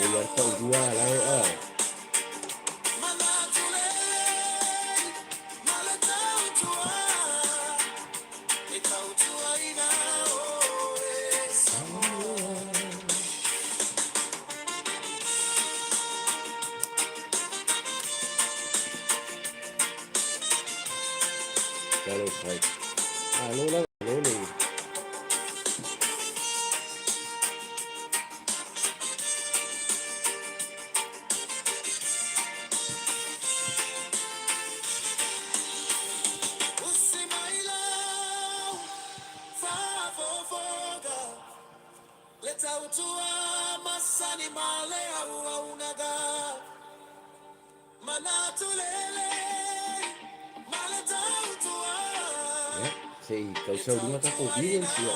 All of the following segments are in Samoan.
Lei a taulua la e a. Talofa e. Malo la malo le. Ia, se i tau sau luga tatou viewers, ia.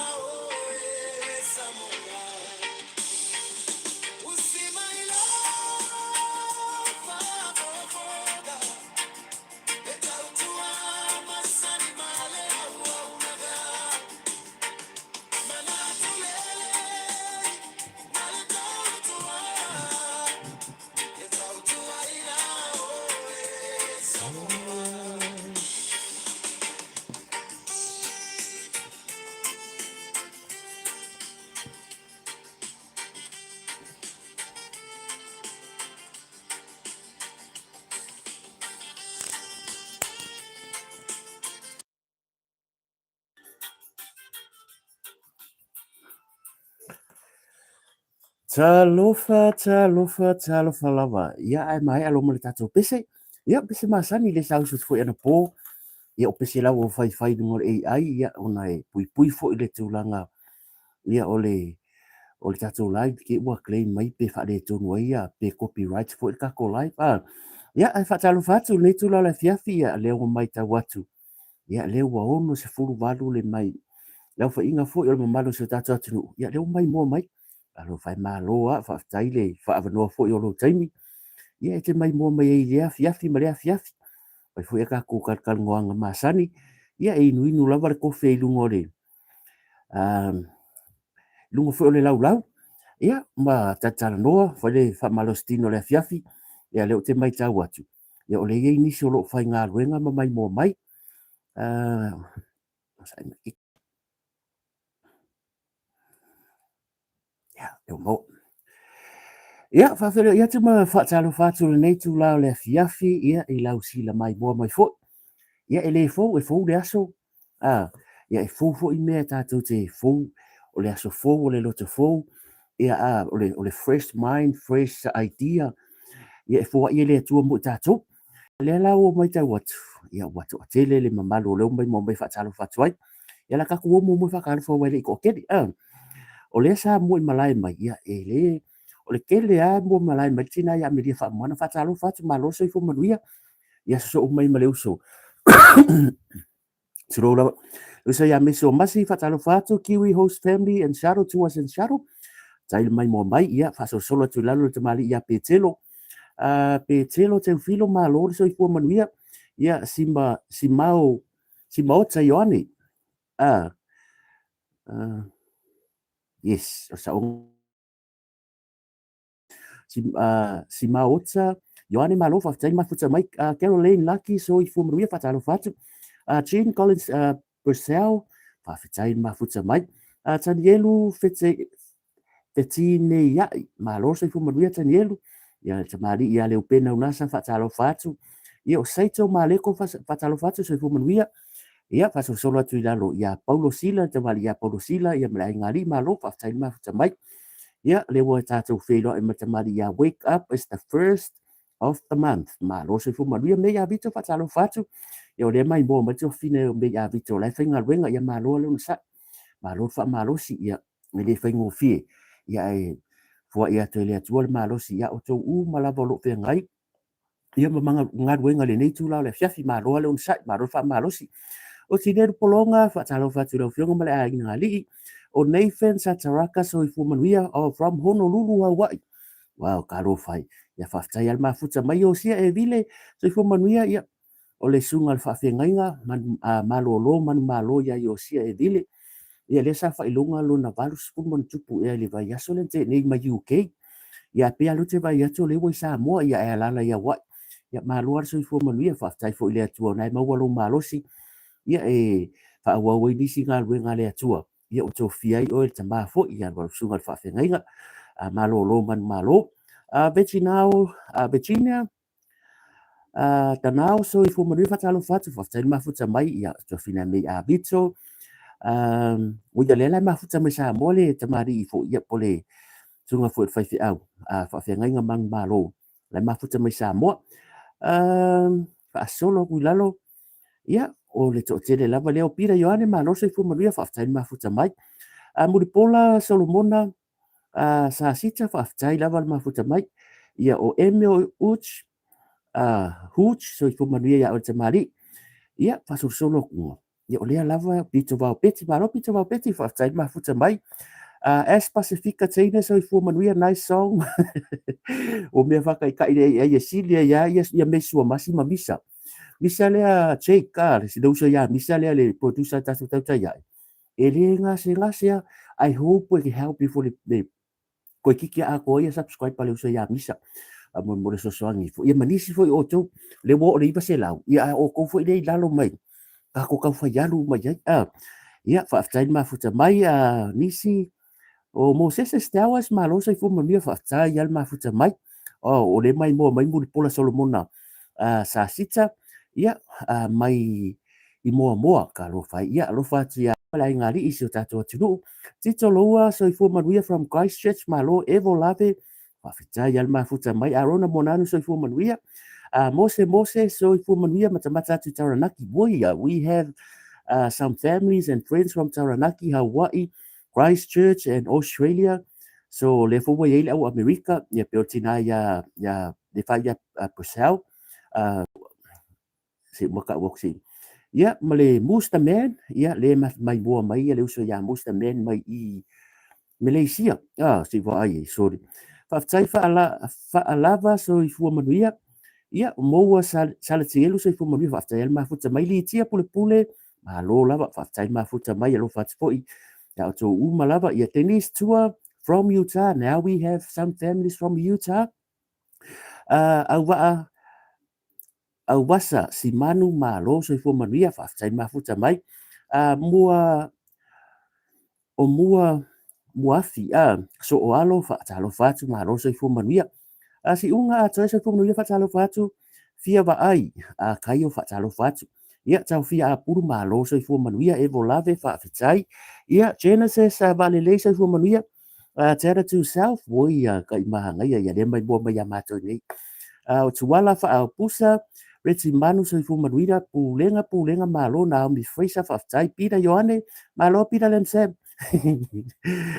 Talofa, talofa, talofa lava. Ia, ae maea lo ma le tatou pese. Ia, pese masani le sausu atu foi anapo. Ia, o pese lava ua faifai i luga o le AI, ia, ona e puipui foi le tulaga, ia, o le, o le tatou live, ke ua claim mai pe faaletonu ai, ia, pe copyright foi le tatou live. Ah, ia, ae faatalofa atu i lenei itula o le afiafi, ia, lea ua matau atu, ia, lea ua 68 le mai, le aofaiga foi o le mamalu o si o tatou atunuu, ia, lea ua maimoa mai. Alofa e malo lava, faafetai le faaavanoa foi o lou taimi. Ia e te maimoa mai ai i lea afiafi ma lea afiafi. Fai foi a tatou talatalanoaga masani, ia e inuinu lava le kofe i luga o le luga foi o le laulau, ia ma talatalanoa, fai le faamalositino i le afiafi, ia lea ou te matau atu, ia o lea e i ai nisi o lo o faigaluega ma maimoa mai. Ia, e mau. Ia, faafeiloai atu ma faatalofa atu i lenei itula o le afiafi, ia, i lau sila maimoa mai foi. Ia, e le fou, e fou le aso, a, ia, e fou foi mea tatou te fou, o le aso fou, o le loto fou, ia, a, o le, o le fresh mind, fresh idea, ia, e foai e le Atua mo i tatou. O lea la ua matau atu, ia, ua toatele le mamalu o lea ua maimoa mai e faatalofa atu ai. Ia, o le a tatou o muamua e faatalofa aua e le i toatele. A, o lea sa muaimalae mai, ia, e le, o le tele lava muamalae mai le tina ia Amelia Faamoana. Faatalofa atu, malo le soifua manuia. Ia sosoo mai ma le uso. Tulou lava. Uso ia Meso Masi, faatalofa atu, Kiwi host family and Sharo, to us and Sharo. Tailo mai moa mai, ia, faasolosolo atu i lalo le tamalii ia Petelo. Petelo Teufilo, malo le soifua manuia. Ia, Sima, Simao, Simaota Ioane. Yes, o saoga. Simaota, Ioane Malo, faafetai mafuta mai, Caroline Laki, soifua manuia, faatalofa atu, Jean Collins Purcell, faafetai mafuta mai, Tanielu Fete, Fetineiai, malo soifua manuia Tanielu, ia tamalii ia Leupena Unasa, faatalofa atu, ia o Saito Maleko, faatalofa atu, soifua manuia, ia faasolosolo atu i lalo ia Paulo Sila, tamalii ia Paulo Sila, ia ma le aiga alii, malo, faafetai mafuta mai. Ia, lea ua tatou feiloai ma tamalii ia Wake Up is the first of the month. Malo soifua manuia. Mei Avito faatalofa atu. Ia o lea maimoa mai tuafafine o Mei Avito o la e faigaluega. Ia malo le onosai. Malo le faamalosi. Ia e le faigofie. Ia ae fuai atu e le Atua le malosi ia outou uma lava o lo o feagai ia ma galuega i lenei itula o le afiafi. Malo lava le onosai, malo le faamalosi. O Tinelu Pologa, faatalofa atu i lau Afioga ma le aiga alii. O Nathan Sataraka, soifua manuia, oh, from Honolulu, Hawaii. Wow, talofa e. Ia faafetai lava le mafuta mai. Iosia Evile, soifua manuia, ia o le susuga i le faafeagaiga malolo manumalo ia Iosia Evile. Ia lea sa faailoga lona 80 ma ona tupu ea i le vaiaso lea na tea nei mai UK. Ia pei lava lea ou te vaai atu o lea ua i Samoa, ia ae alaala i Hawaii. Ia malo lava le soifua manuia, faafetai foi i le Atua o lena e maua lou malosi ia e faaauau ai nisi galuega a le Atua. Ia ua tofia ai oe le tama foi, ia lau susuga i le faafeagaiga, malolo manumalo. Virginao, Virginia, Tanao, soifua manuia, faatalofa atu, faafetai le mafuta mai, ia Tofina Mei Avito. Ua ia lea la e mafuta mai Samoa le tamalii foi, ia po o le susuga foi i le faifeau, faafeagaiga manumalo, la e mafuta mai Samoa. Faasolo atu i lalo, ia, o le toatele lava lea o Pita Ioane, malo le soifua manuia, faafetai le mafuta mai. Mulipola Solomona, Sasita, faafetai lava le mafuta mai. Ia, o Emil Uch, Hooch, soifua manuia ia oe le tamalii. Ia, faasolosolo atu, ia o lea lava Pito Vao Peti, malo Pito Vao Peti, faafetai le mafuta mai. As Pacifica Tina, soifua manuia, nice song. O mea faataitai le ai e sili ai lava ia Mesua Masi ma Misa. Misa lea Jake, le uso ia Misa lea le producer a tatou tautai ae. E le gasegase a, I hope we can help you for le koe kiki a atoa ia subscribe a le uso ia Misa. A mo mo le fesoasoani foi. Ia ma nisi foi o outou, lea ua oo i le 900, ia a o outou foi lea i lalo mai, tatou tau fai alu uma i ai. Ia, faafetai le mafuta mai, nisi, o Mosese Stowers, malo soifua manuia, faafetai lava le mafuta mai. Oh, o lea maimoa mai Mulipola Solomona Sasita, ia, mai i Moamoa, talofa ai. Ia, alofa atu ia le aiga alii i si o tatou atunuu. Tito Loua, soifua manuia from Christchurch, malo. Evo Lave, faafetai lava le mafuta mai. Arona Monanu, soifua manuia. Mose Mose, soifua manuia, matamata atu i Taranaki. Boy, we have some families and friends from Taranaki, Hawaii, Christchurch and Australia. So, lea foi ua i ai le au Amerika, ia pei o le tina ia, ia, le fai ia Purcell, se uma tau atu se ia ma le Moose the Man, ia le maimoa mai ia le uso ia Moose the Man mai i Malaysia. Se i vaai ai, sorry. Faafetai faalava soifua manuia. Ia, Moua Salatielu soifua manuia, faafetai lava le mafuta mai. Litia Pulepule, malo lava, faafetai le mafuta mai, alofa atu foi ia outou uma lava. Ia, Denise Tua from Utah, now we have some families from Utah. Auvaa Auasa Simanu, malo soifua manuia, faafetai mafuta mai. Mua o mua Muafi, Sooalo, faatalofa atu, malo soifua manuia. Siuga atoa soifua manuia, faatalofa atu. Fia Vaai, Kaio, faatalofa atu. Ia, Taofia Apulu, malo soifua manuia. Evo Lave, faafetai. Ia, Genesis, Vaalelei, soifua manuia. Tara to South, oi, ka i mahangaia, ia lea mai mua mai ia mātou nei. O Tuala Faaopusa, Reggie Manu, soifua manuia, Pulega, Pulega, malo, Naomi Fraser, faafetai. Peter Ioane, malo Peter Lemsam.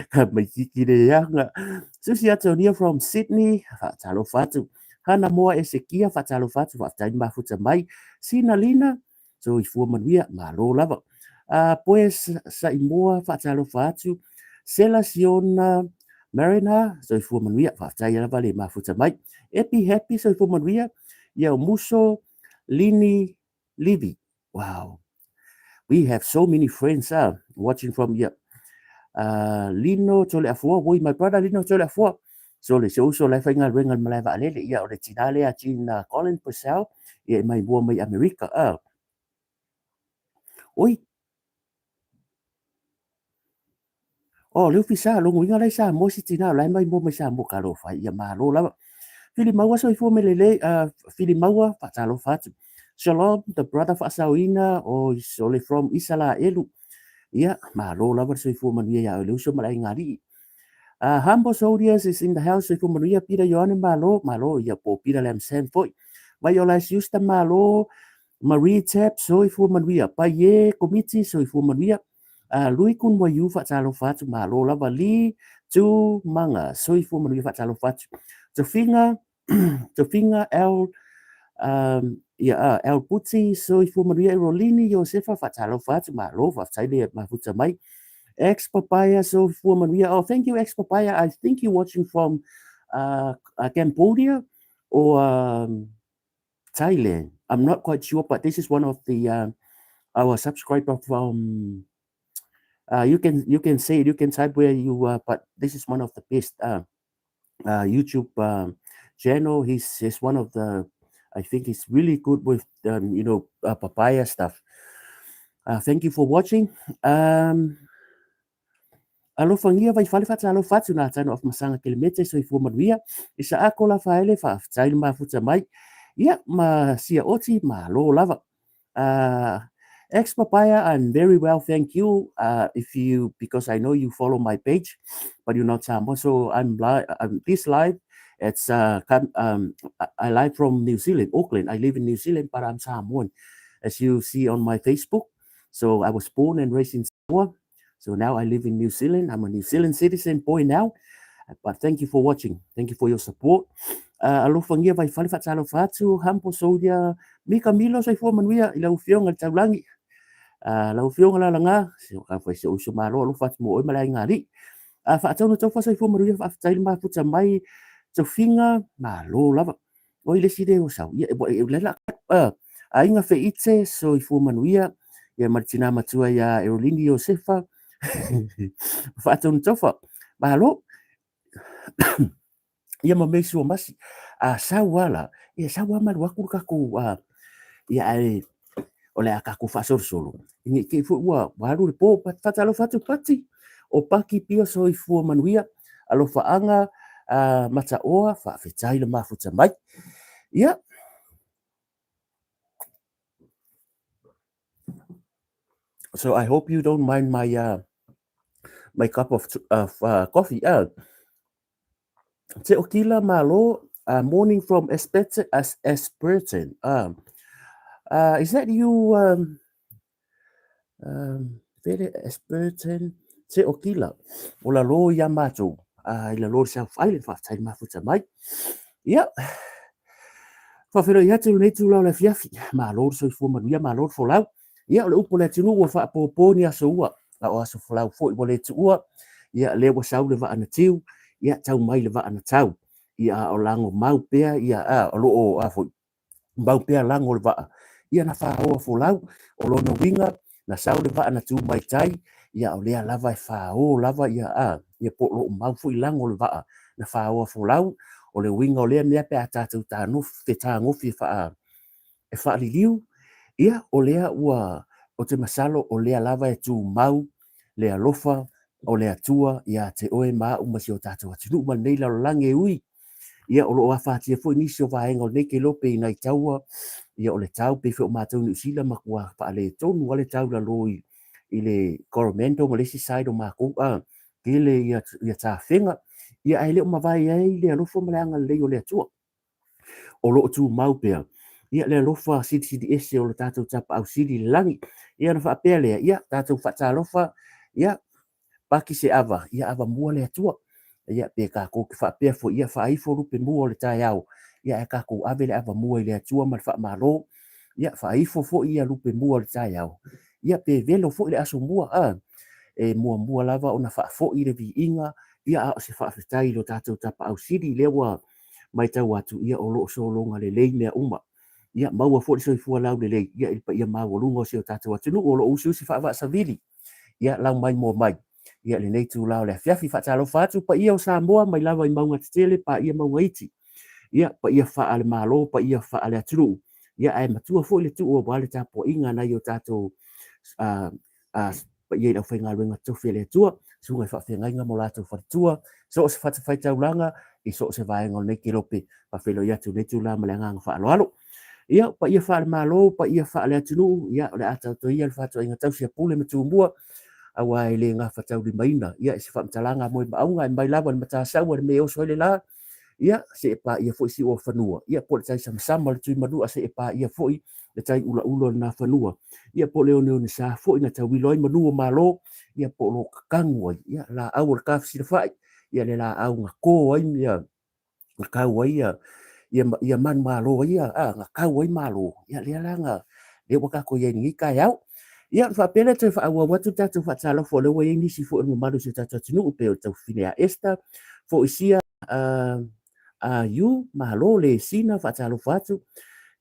Ka mai kiki le anga. Susi Atonia from Sydney, faatalofa atu. Hana Moa Esekia, faatalofa atu, faafetai mafuta mai. Sina Lina, Soifua manuia, malo lava. A poe Saimoa faatalofa atu. Sela Siona Marina, soifua manuia, faafetai lava le mafuta mai. Epi Happy, soifua manuia. Ia o Muso Lini Livi. Wow. We have so many friends watching from here. Lino Toleafoa, woi my brother Lino Toleafoa. So le se uso la e faigaluega i le malae vaalele, ia o le tina lea Gina Colin Purcell, ia e mai mua mai Amerika. Oi, oh, le ofisa, lona uiga la i Samoa si tina, o la e mai mua mai Samoa, talofa e, ia malo lava. Filimaua soifua me lelei, Filimaua, faatalofa atu. Shalom, the brother faasaoina o le from Isalaelu. Ia, malo lava le soifua manuia ia oe le uso ma le aiga alii. Humble Soldiers is in the house, soifua manuia. Peter Ioane, malo, malo, ia po o Peter Lam Sam foi. Vaiola Siusta, malo. Marie Tap, soifua manuia. Paie Komiti, soifua manuia. Lui Kun Waiu, faatalofa atu, malo lava. Lee Tu Manga, soifua manuia, faatalofa atu. Tofiga, Tofiga L, ia, L Puti, soifua manuia. Rolini Iosefa, faatalofa atu, malo, faafetai le mafuta mai. Ex Papaya, soifua manuia. Oh, thank you, Ex Papaya. I think you're watching from Cambodia or Thailand. I'm not quite sure, but this is one of the our subscriber from. You can say it, you can type where you are, but this is one of the best YouTube channel. He's one of the, I think he's really good with papaya stuff. Thank you for watching. Alofagia Vaifale faatalofa atu na tano afumasaga Kelemete soifua manuia. Isaako Lafaele faafetai le mafuta mai. Ia ma sia oti malo lava. Ex Papaya, I'm very well, thank you. If you, because I know you follow my page, but you're not Samoa, so I'm live. This live, it's I live from New Zealand, Auckland. I live in New Zealand, but I'm Samoan, as you see on my Facebook. So I was born and raised in Samoa. So now I live in New Zealand. I'm a New Zealand citizen boy now. But thank you for watching. Thank you for your support. Alofagia Vaifale faatalofa atu. Humble Soldier, Mika Milo, soifua manuia i lau afioga i le taulagi. Lau afioga lalaga, se se uso malo alofa atu mo oe ma le aiga alii. Faatonu tofa soifua manuia faafetai le mafuta mai. Tofiga, malo lava. Oi le isi lea ua sau. Ia, e le la aiga feite soifua manuia. Ia ma le tina matua ia Erolini Iosefa. Faatonu tofa. Malo. Ia ma mei sua masi. A sau ala, ia sau a malu aku le tatou ia ae o le a tatou faasolosolo. Ne i te i foi ua alu le po, faatalofa atu Pati. O Paki pia soifua manuia, alofaaga mataoa, faafetai le mafuta mai. Ia, so I hope you don't mind my cup of coffee. Te Okila malo, morning from Esperton. Esperton. Is that you, Fere Esperton? Te Okila. O la lo ia mātou. I la lo South Island, faafetai mafuta mai. Ia, faafeiloai atu lenei itula o le afiafi. Malo le soifua manuia, malo le folau. Ia, o le upu a le atunuu ua faapopo ni aso ua, a o aso folau foi ua le tuua. Ia, lea ua sau le vaa na tiu, ia, tau mai le vaa na tau. Ia, a o lago mau pea, ia, a, o lo o, a foi, mau pea lago o le vaa. Ia, na fāoa folau, o lona uiga, na sau le vaa na tu mai tai, ia, o lea lava e fāō lava, ia, a, ia po o lo o mau foi lago o le vaa, na fāoa folau. O le uiga o lea mea pe a tatou fetagofi e faa, e faaliliu, ia, o lea ua, ou te masalo o lea lava e tumau le alofa o le Atua ia te oe ma au ma si o tatou atunuu ma lenei lalolagi e ui. Ia, o lo o afatia foi nisi o vaega o lenei kelo pei nai taua, ia, o le tau, pei foi o matou i Niu Sila matua faaletonu lava le tau i lalo i le Coromandel ma le isi side o matou, a, tele ia tafega, ia, ae le o mavae ai le alofa ma le agalelei o le Atua. O lo o tumau pea ia le alofa silisili ese o le tatou Tapaau Sili i le lagi. Ia ona faapea lea, ia tatou faatalofa, ia paki se ava, ia ava mua le Atua. Ia pe tatou te faapea foi, ia faaifo lupe mua o le taeao, ia ae tatou ave le ava mua i le Atua ma le faamalo. Ia, faaifo foi ia lupe mua o le taeao, ia pe velo foi le aso mua, a, e muamua lava ona faafoi le viiga, ia a o se faafetai i lo tatou Tapaau Sili, lea ua matau atu, ia o lo o sologa lelei mea uma. Ia maua foi le soifua laulelei, ia i le paia maualuga o si o tatou atunuu o lo o usiusi faavaasavili, ia lau mai moa mai. Ia lenei itula o le afiafi faatalofa atu paia o Samoa mai lava i mauga tetele paia mauga iti. Ia paia faale-Malo paia faale-atunuu ia ae matua foi le tuu aua le tapuaiga a nai o tatou paia i le aufaigaluega totofi a le Atua, susuga i faafeagaiga ma o latou faletua, so o se fatafaitaulaga i so o se vaega o lenei kelope, faafeiloai atu i lenei itula ma le agaga faaaloalo. Ia, o paia faale-Malo, paia faale-atunuu, ia, o le a taoto ia le fatuaiga tausi a Pule ma Tumua, aua e le gafataulimaina, ia, i se faamatalaga a Moemauga e mai lava i le Matasaua i le mea e oso ai le la, ia, seia paia foi Siuofanua, ia, po o le tai samasama o le Tuimanua seia paia foi le tai ulaula o le Nafanua, ia, po o le oneone sa foi na tauilo ai manu o Malo, ia, po o lo o kakagu ai, ia, laau o le tafesilafai, ia, le laau na to ai, ia, na kau ai ia, ia, ia manumalo ai ia, a, na kau ai malo, ia lea la na, lea ua tatou i ai i lenei taeao. Ia, ona faapea lea toe faaauau atu le tatou faatalofa, o lea ua i ai nisi foi o le mamalu o si o tatou atunuu, pei o le taufifine ia Esther, Foisia, AU, malo le sina, faatalofa atu.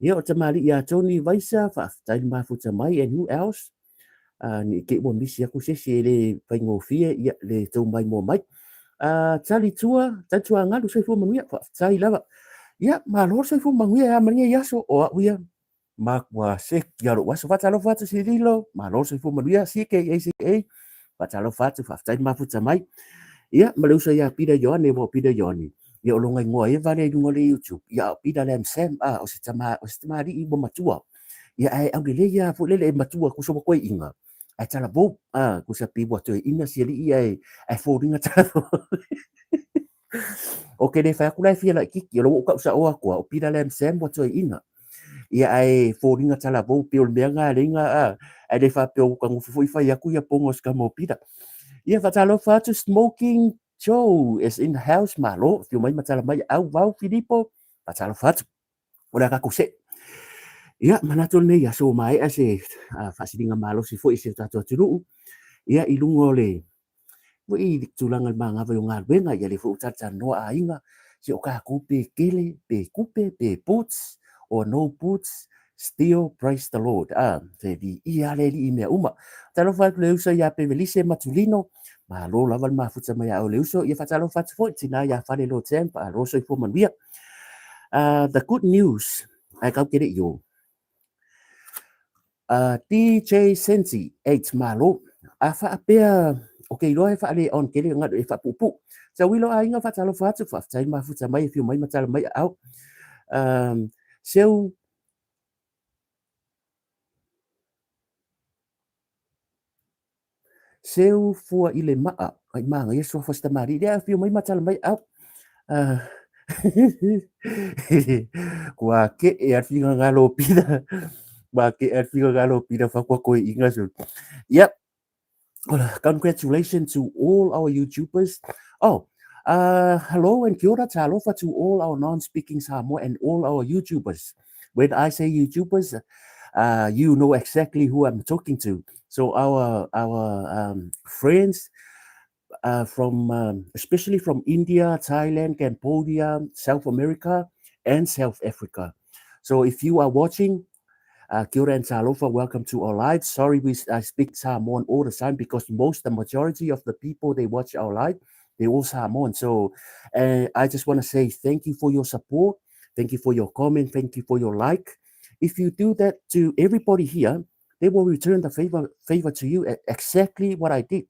Ia, o tamalii ia Tony Vaisa, faafetai le mafuta mai, and who else? Ne i te i ua misi atu se isi e le faigofie ia le tou maimoa mai. Tali tua, tali tua galu, soifua manuia, faafetai lava. Ia, malo le soifua manuia e a ma lenei aso, o au ia, matua seki lava lou aso. Faatalofa atu Sililo, malo le soifua manuia, CKACA, faatalofa atu, faafetai le mafuta mai. Ia, ma le uso ia Peter Ioane, aua o Peter Ioane, ia o lona igoa eva lea i luga o le YouTube, ia a o Peter Lam Sam, a, o se tama, o se tamalii ua matua. Ia ae aulelei lava foi lele e matua tusa ua toeaina, ae talavou, a, tusa pei ua toeaina si alii ae, ae foliga talavou. Ou te le fai atu la e fia laitiiti, o lea ua ou tau sa'o atu lava, o Peter Lam Sam ua toeaina. Ia ae foliga talavou pei o le mea lena lea na, a, ae le faapea ua ta nofo foi fai atu ia pono o si tama o Peter. Ia faatalofa atu Smoking Joe is in the house, malo, afio mai ma tala mai, Auvau Filipo, faatalofa atu. O le a tatou see. Ia, manatu o lenei aso ua maea se faasiliga malosi foi i si o tatou atunuu, ia, i luga o le foi i le tulaga i le magava o galuega, ia lea foi ua talatalanoa aiga, se o tatou pe tele, pe tupe, pe boots or no boots, still praise the Lord. Ah, se viia le Alii i mea uma. Talofa atu le uso ia Pevelise Matulino, malo lava le mafuta mai a oe le uso. Ia faatalofa atu foi tina ia Fale Lotem, faaloa soifua manuia. The good news, ae kau te le i o. DJ Sensi, 8, malo. A faapea, o ke iloa e faale on kele ngado e faapuupuu. Tauilo aiga faatalofa atu, faafetai mafuta mai, afio mai ma tala mai aao. Seu Seu fua i le maa, ai māngaia suafa si tamalii lea, afio mai ma tala mai aao. Kua ke'e a le finagalo o Pita, kua ke'e a le finagalo o Pita faatoa toeaina sulu. Yep. Congratulations to all our YouTubers. Oh, hello and kia ora, talofa to all our non-speaking Samoa and all our YouTubers. When I say YouTubers, you know exactly who I'm talking to. So our friends from especially from India, Thailand, Cambodia, South America, and South Africa. So if you are watching, kia ora and talofa, welcome to our live. Sorry, I speak Samoan all the time because the majority of the people, they watch our live, they all Samoan. So I just want to say thank you for your support. Thank you for your comment. Thank you for your like. If you do that to everybody here, they will return the favor to you, exactly what I did.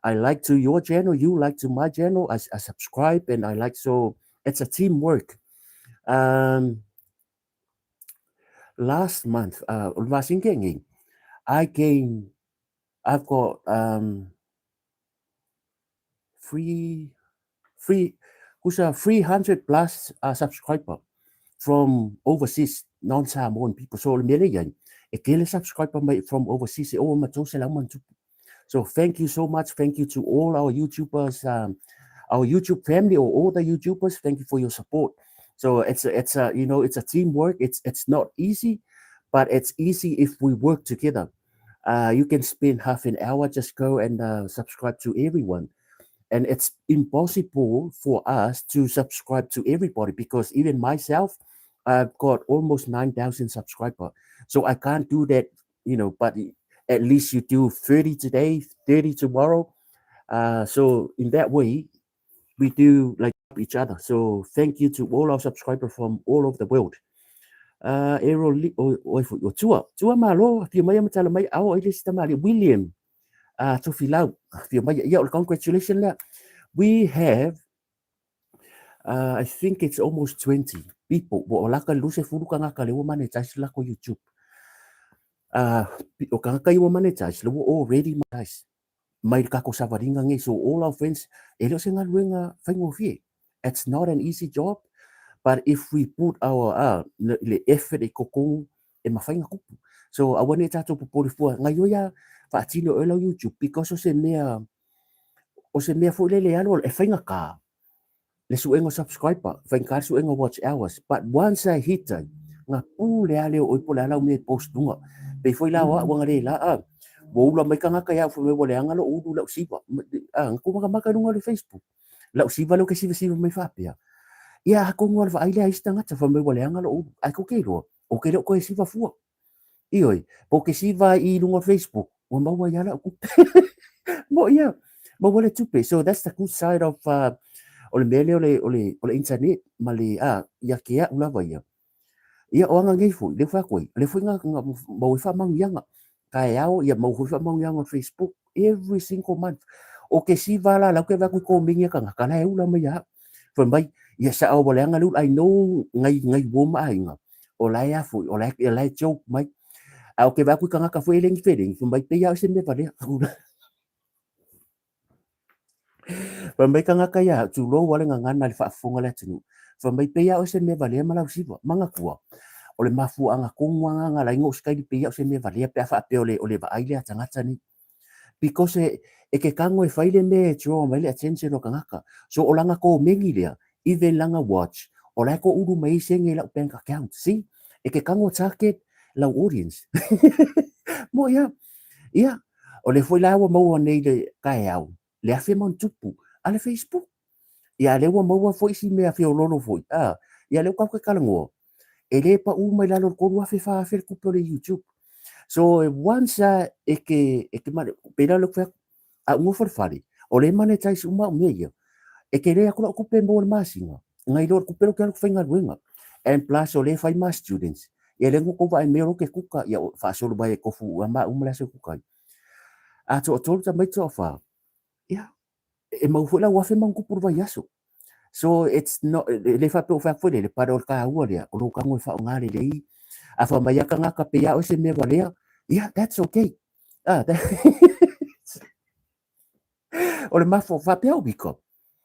I like to your channel, you like to my channel, I subscribe and I like, so it's a teamwork. Last month, o le masina tea nei, I gained, I've got three, three, kusa 300 plus subscriber from overseas, non-Samoan people. So o le mea lea i ai, e tele subscriber mai from overseas e ova ma 300 ma ona tupu. So thank you so much. Thank you to all our YouTubers, our YouTube family, or all the YouTubers. Thank you for your support. So it's a, you know, it's a teamwork. It's not easy, But it's easy if we work together. You can spend half an hour, just go and subscribe to everyone. And it's impossible for us to subscribe to everybody because even myself, I've got almost 9,000 subscribers. So I can't do that, but at least you do 30 today, 30 tomorrow. So in that way, we do like each other. So thank you to all our subscribers from all over the world. Errol Li, o, o, o, Tua, Tua Malo, fia mai matala mai, ao ai le sita mali, William, Tofilau, fia mai, ia, o congratulations lea. We have, I think it's almost 20 people, o laka luse fulu kangaka le ua monetize lako YouTube. O kangaka i ua monetize, le ua already monetize. Mai le kako savaliga nei. So all our friends, e le o se galuega faigofie. It's not an easy job, but if we put our le effort i totonu, e mafai ona tupu. So aua ne i tatou popole fua, gaioi lava faatino e oe lau YouTube because o se mea, o se mea foi lele e alu e faigata le suega o subscriber, faigata le suega o watch hours, but once I hit ai, na pule lava lea o oe po o le a lau mea e post luga. Pei foi la o au ua le la, ua ula mai tagata ia au fai mai ua leaga lou ulu i lau siva. Na kou makamaka i luga o le Facebook. Lau siva lea ou te sivasiva mai faapea. Ia atonu lava o le vaai lea a isi tagata fai mai ua leaga lou ulu. Ae tou te iloa, ou te le o toe siva fua. Ioe, po o ke siva i luga o Facebook, ua maua ai lava lau tupe. Moʻi ia, maua le tupe. So that's the good side of o le mea lea o le, o le, o le internet ma le, ia ke a'u lava ia. Ia, o aga nei foi, lea ua fai atu ai, o lea foi na, na maua ai faamanuiaga. Taeao, ia maua foi faamanuiaga o le Facebook every single month. O ke siva la, la ou te vaai atu i komeni a tagata, la e ula mai ia au. Fai mai, ia sao ua leaga le ula, I know ngai, ngai uo ma aiga, o la e a foi, o la e, la e joke mai. A o ke vaai atu i tagata foi e le ni felegi, fai mai, pei lava o se mea valea. Fai mai tagata ia au, tulou lava le gagana i le faafofoga a le atunuu, fai mai, pei lava o se mea valea ma lau siva. Manatua, o le mafuaaga tonu lava lena na ala ai ona ou sikaili pei lava o se mea valea pe a faapea o le, o le vaai lea a tagata nei. Because e, e ke tago e fai le mea e draw mai le attention o tagata. So o lana komeni lea, even lana watch, o la e toulu mai ai sene i lau bank account. See? E ke tago target lau audience. Moʻi lava. Ia, o lea foi la ua maua nei le taeao, le afe ma ona tupu a le Facebook. Ia, a lea ua maua foi si mea feololo foi. Ia, lea ua tatou talanoa, e le pau mai lalo o le 3,000, 4,000 le tupe o le YouTube. So, once e ke, e ke mane, pei la lea ou te fai atu, a ou nofo i le fale, o lea e monetize uma au mea ia, e tele atu lau tupe e maua i le masina, nai lo le tupe lea ou te alu ou te faigaluega. And plus o lea e fai ma students, ia lea na outou vaai mai o lea ou te kuka, ia faasolo mai e tofu a maua ma le aso e kuka ai. A toatolu tamaiti toafa, ia, e mau foi lau afe ma ona tupu i le vaiaso. So it's not, e le faapea ua fai atu foi lele, but o le taua lea, o lou tago e faaaoga lelei. A fai mai lava tagata pei lava oe se mea valea, yeah, that's okay. Ah, o le mafua, faapea au wika,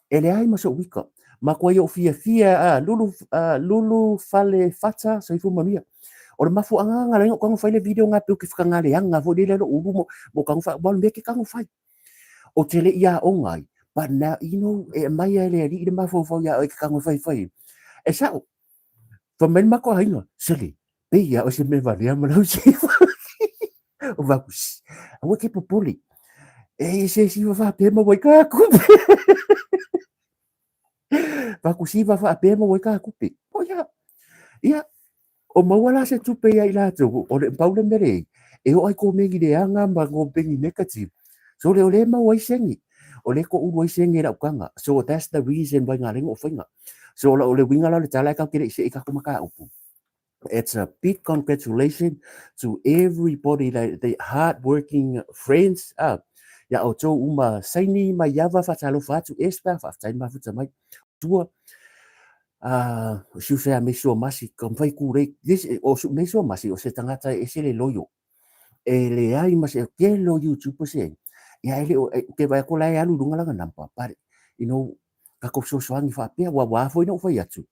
e leai ma sou wika. Makuai ou fiafia, lulu, lulu fale fata, soifua manuia. O le mafuaaga na ala ai ona ou tago fai le video na pei ou te whakangaleaga foi lele lou ulu mo, mo tago fai, aua o le mea ke tago fai. Ou te le i aoga ai, but now, you know, e aumai lava e le Alii le mafaufau ia oe e te tago e faifai. E sao, fai mai le matou aiga, Sele, pei ia oe se mea valea ma lau siva. Ou fai atu, shh, aua e te popole. E se siva faapea maua ai ka kupe. Fai atu, siva faapea maua ai ka kupe. O ia, ia, o maua la se tupe ia i latou, o le pau le mea lea e oo ai komeni leaga ma komeni negative. So le o lea e maua ai sene, o lea e toulu ai sene i lau taga. So that's the reason why na ala ai ona ou faiga. So o le uiga la o le tala e tatou te le i see i tatou mataupu. It's a big congratulation to everybody, like the hard working friends. Ia outou uma saini mai ava faatalofa atu Esther, faafetai mafuta mai. Tua, o si uso ia Meisua Masi, ka mawhai kūrei, this, o su, Meisua Masi, o se tangata e ese le loio. E leai ma se, tele o YouTubers e, ia e le o, e, ke vai atu la e alu i luga lana number, but, you know, tatou fesoasoani faapea, ua ua foi na ou fai atu.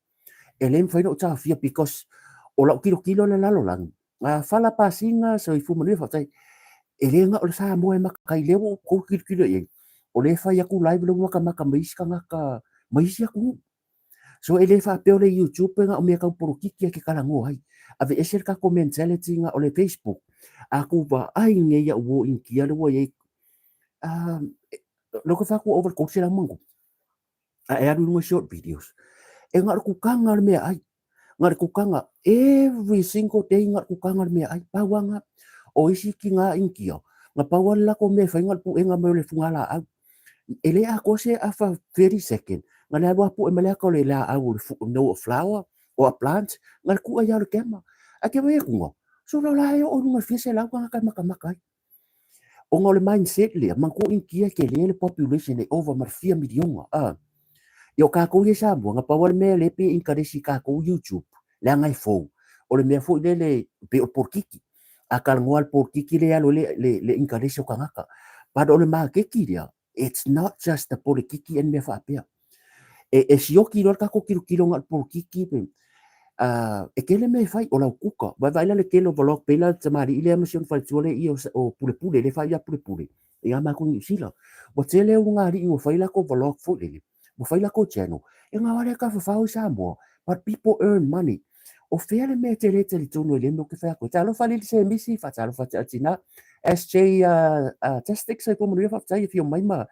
E le mafai ona ou taofia because o lau tilotilo i le lalolagi, fala pasina, soifua manuia, faafetai, e le na o le Samoa e makakai, lea ua outou tilotilo i ai, o lea e fai atu live lea ua matamata mai isi tagata mai isi atunuu. So e le faapea o le YouTube na o mea tau polokiki e te talanoa ai. Aveese le tatou mentality na o le Facebook. A tou vaai nei ia ua Initia lea ua i ai, lea ou te fai atu ua ova i le 300 ma ono tupu. A e alu i luga i short videos, e na o le kutaga o le meaai. Na o le kutaga every single day na o le kutaga o le meaai. Pau lava lena. O isi tina Initia, na pau lava le latou mea e fai na o le puega mai o le fugalaau. E le atoa se afa 30 second, na le alu lava pue mai le ata o le laau o le no a flower or a plant, na le tuu ai lava o le camera. Ae te vaai atu, solo la e oo i luga i le fia selau tagata e matamata ai. Ona o le mindset lea, manatua Initia e tele le population e ova ma le fia miliona. Ia o tatou ia i Samoa, na pau lava le mea lea pei e encourage i tatou YouTube, leaga e fou. O le mea foi lele, pei o le polokiki. A talanoa le polokiki lea e alu ai le encourage o tagata. But o le maketi lea, it's not just the polokiki and mea faapea. E sioki loa le tatou tilotilo na o le polokiki, e tele mea e fai, o lau kuka. Vaai la le tele o vlog, pei la le tamalii lea ma si ona faletua lea i o Pulepule, lea e fai ia Pulepule, ia matou i Niu Sila. Ua tele ulugalii ua fai latou vlog foi lele, ua fai latou channel, e gao lava lea tafafao i Samoa, but people earn money. O fea le mea e te le talitonu ai i lea mea ou te fai atu ai? Talofa Lili Semisi, faatalofa atu tina. SJ Testics, soifua manuia, faafetai e afio mai ma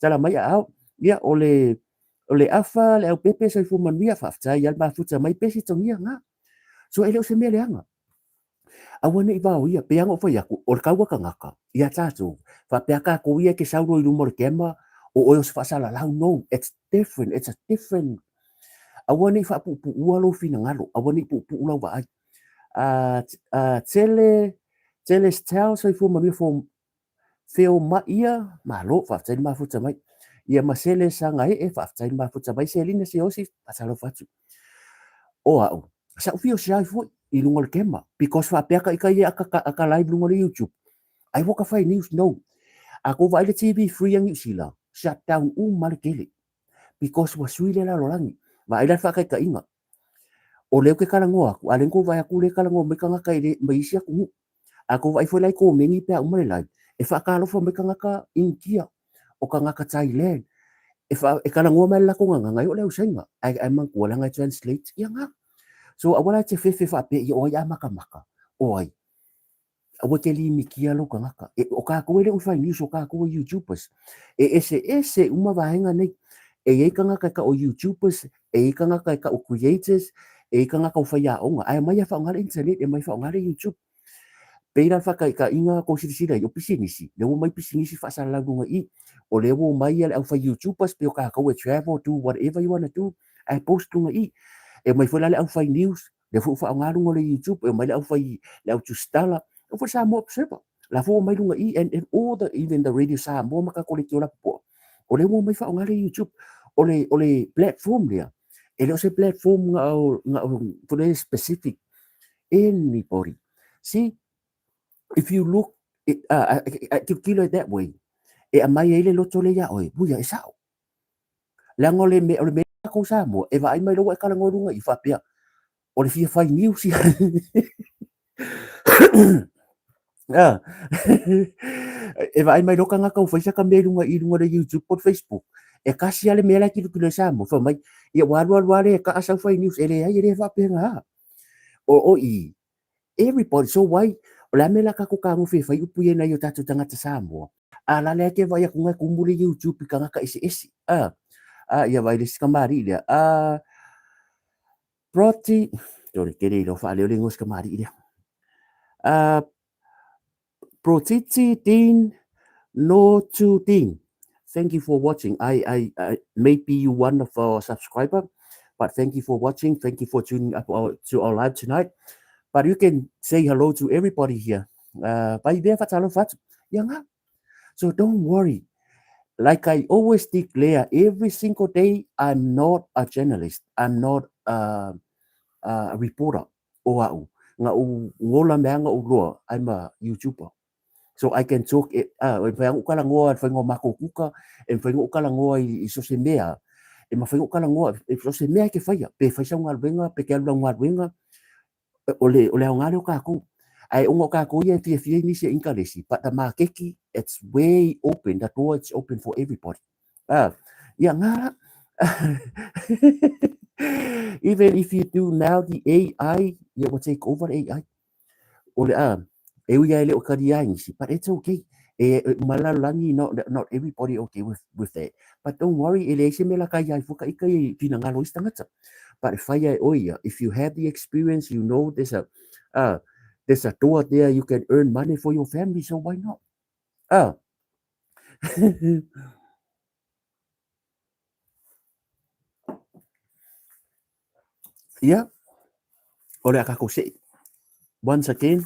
tala mai aao. Ia, o le o le afa, le aupepe, soifua manuia, faafetai lava le mafuta mai, pesi togia na. So e le o se mea leaga. Aua ne i vaoia, pei lava ona ou fai atu, o le tau a tagata ia tatou, faapea tatou ia e te sau loa i luma o le kema, o oe o se faasalalau, no, it's different, it's a different. Aua ne i faapuupuua lou finagalo, aua ne i puupuu lau vaai. Tele, Celestel, soifua manuia for Feomaia, malo, faafetai le mafuta mai. Ia ma Sele Sagaee, faafetai le mafuta mai. Selina Siaosi, faatalofa atu. O au, sa ou fia siai foi i luga o le kema, because faapea ka ika ia aka live luga o le YouTube. Ai ua ka fai news, no. A kou vaai le TV free a Niu Sila, shut down uma le tele. Because ua sui le lalolagi. Vaai la le faataitaiga. O lea ou te talanoa atu, a o lea na tou vaai atu o lea e talanoa mai tagata i le, mai isi atunuu. A tou vaai foi la i komeni pe a uma le live, e faatalofa mai tagata Initia, o tagata Thailand, e, fa, e talanoa mai le latou gagana, e oo i le au Saina, ae, ae manatua leaga e translate ia na. So aua la e te fefe faapea ia o ai a matamata, o ai. Aua te limitia lou tagata. E, o tatou e le o fai news, o tatou e YouTubers. E eseese uma vaega nei. E i ai tagata e tau o YouTubers, e i ai tagata e tau o creators, e i ai tagata o faiaoga. Ae omai e faaaoga le internet, e omai e faaaoga le YouTube. Pei la le faataitaiga tou silasila i o pisinisi, lea ua omai pisinisi faasalalau i luga i i. O lea ua omai le aufai YouTubers pei o tatou e travel, do whatever you wanna do, ae post luga i i. E omai foi la le aufai news, lea foi ua faaaoga luga o le YouTube, e omai le aufai, le au tusitala, e foi Samoa Observer, la foi ua omai luga i i, and all the, even the Radio Samoa ma tatou leitio lapopoa, o lea ua omai faaaoga le YouTube. O le platform lea, e le o se platform na o, foi lea specific, anybody. See, if you look, tilotilo that way, e aumai ai le loto lea ia oe, uia, e sao. Leaga o le mea, o le mea tatou Samoa, e vaai mai loa ua e talanoa i luga i faapea, o le fia fai news ia. E vaai mai loa tagata ua fai saka mea i luga i luga o le YouTube po o le Facebook, e tasi lava le mea la e tilotilo ai Samoa, fai mai, ia ua alu alu lava lea e taa sau fai news, e leai, e le faapena. O i, everybody, so why, o le a mea la tatou tagofi e fai upu ia nai o tatou tagata Samoa, a la lea e te vaai atu e tumu le YouTube i tagata eseese. Ia vaai le isi tamalii lea. Proti, sorry, ke le iloa faaleo le igoa o si tamalii lea. Protiti Dean No to Dean. Thank you for watching. I maybe you one of our subscriber, but thank you for watching. Thank you for tuning up to our live tonight. But you can say hello to everybody here. Vai vea faatalofa atu. Ia ngā. So don't worry. Like I always declare every single day, I'm not a journalist. I'm not a reporter. O au. Nga u ngola mea nga u loa. I'm a YouTuber. So I can talk, e mawhai angu kala ngoa e whai ngoa mako kuka, e mawhai ngoa kala ngoa i so se mea, e mawhai ngoa kala ngoa, e so se mea e ke whaia, pe whai sau ngā luenga, pe ke alu lau ngā luenga, o le aoga lea o kākou. Ae ona o kākou ia e fiafia i nisi e inkalesi, but the makeki, it's way open, the door is open for everybody. Ia, ngā la. Even if you do now the AI, ia ua take over le AI. O le a, e ui ai le o talia ai nisi, but it's okay. E, e uma le lalolagi, not, not everybody okay with, with that. But don't worry, e leai se mea la kai ai fua ka ika i finagalo isi tagata. But e fai ai oi ia, if you have the experience, you know there's a, uh, there's a door there, you can earn money for your family, so why not? Uh. Ia, o le a kākou seʻi. Once again,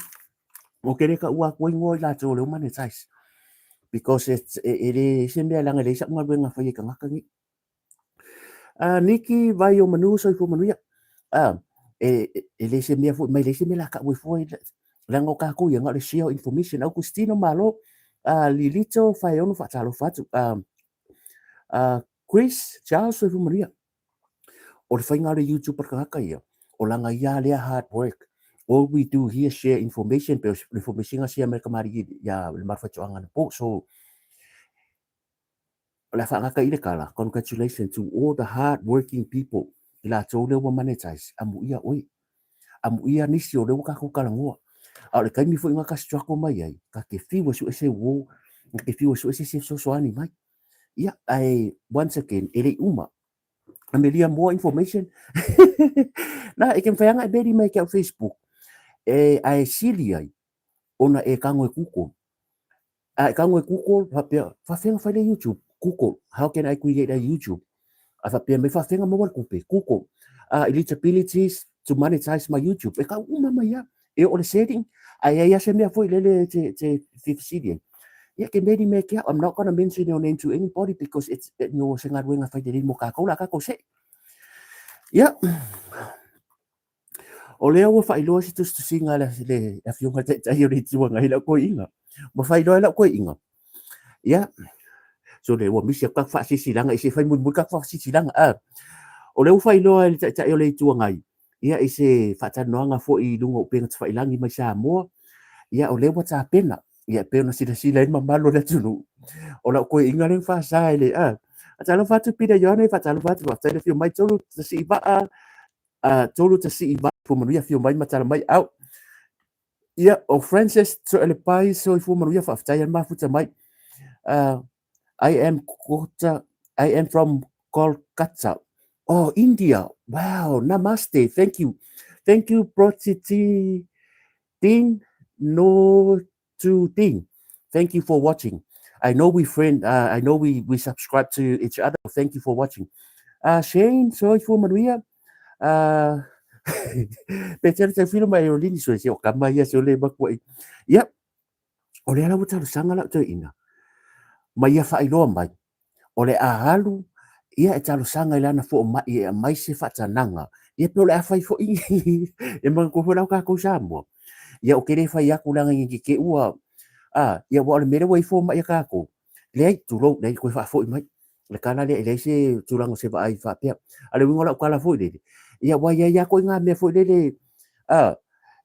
o ke le ka ua aku ai ngoa i latou o le monetize. Because it's, e, e le se mea leaga e leai sa'u galuega e fai e tagata nei. Niki, vai o manu, soifua manuia. E, e le se mea foi, mai leai se mea la ka'u ai fua i leaga o kākou ia, na o le share o information. Augustino malo, Lilito, Faeono, faatalofa atu. Chris, Charles, soifua manuia. O le faiga o le YouTube a le tagata ia, o lana ia lea hard work. All we do here share information, pe o le information a share mai le kamali'i ia le malu faitoaga anapo. So, o le a faagata i le tala, congratulations to all the hard working people i latou lea ua monetize, amuia oe. Amuia nisi o lea ua tatou talanoa. A o le taimi foi na ta struggle mai ai, ta te fiu e sue se uo, ta te fiu e sue se isi e fesoasoani mai. Ia, ae once again, e le i uma. Amelia, more information. Na, e ke mawhai anga e meri mai ke au Facebook. E, ae sili ai, ona e tago e Google. A e tago e Google, faapea, faafefea ona fai le YouTube? Google, how can I create a YouTube? A faapea mai, faafefea ona maua le tupe? Google, eligibilities to monetize my YouTube. E tau uma mai lava. E oo i le setting, ae i ai lava se mea foi lele e te, te fefesili ai. Ia, ke meri me ke au, I'm not gonna mention your name to anybody because it's, you know, se galuega fai lelei mo kākou la kākou seʻi. Ia, O lea ua faailoa se tusitusiga a le Afioga i le Taitai o le Itu Agai i lau toeaina. Ua faailoa e lau toeaina. Ia, so le ua misi atu tatou faasilasilaga, i se fai mulimuli tatou faasilasilaga. A, o lea ua faailoa e le Taitai o le Itu Agai, ia i se faatalanoaga foi i luga o upega tafailagi mai Samoa, ia o lea ua tapena, ia e pei ona silasila ai le mamalu o le atunuu, o lau toeaina lea na faasa e le, a, faatalofa atu Pita Ioane, faatalofa atu, faafetai le afio mai, Tolu Tasiivaa, tolu tasii va fua manuia afio mai ma tala mai au. Ia, o Francis Toelepai, soifua manuia, faafetai ale mafuta mai. I am Kota, I am from Kolkata. Oh, India. Wow, namaste. Thank you. Thank you, Protiti Tin No to Ting. Thank you for watching. I know we friend, I know we we subscribe to each other. Thank you for watching. Shane, soifua manuia. Pe tele te filo mai o lini sue se o kama ia se o le makua i. Ia, o le ala ua talosaga lau toeaina. Ma ia faailoa mai, o le a alu ia e talosaga i lana foomai e aumai se faatanaga, ia pe o le a fai foi e manatua foi la o tatou Samoa. Ia ou te le fai atu leaga ina te ua, a, ia aua o le mea lea ua i ai fomai a tatou, leai, tulou, leai, toe faafoi mai. Le tala lea, e leai se tulaga o se vaai faapea. A o le uiga o lau tala foi lele, ia aua e i ai lava ituaiga mea foi lele, a,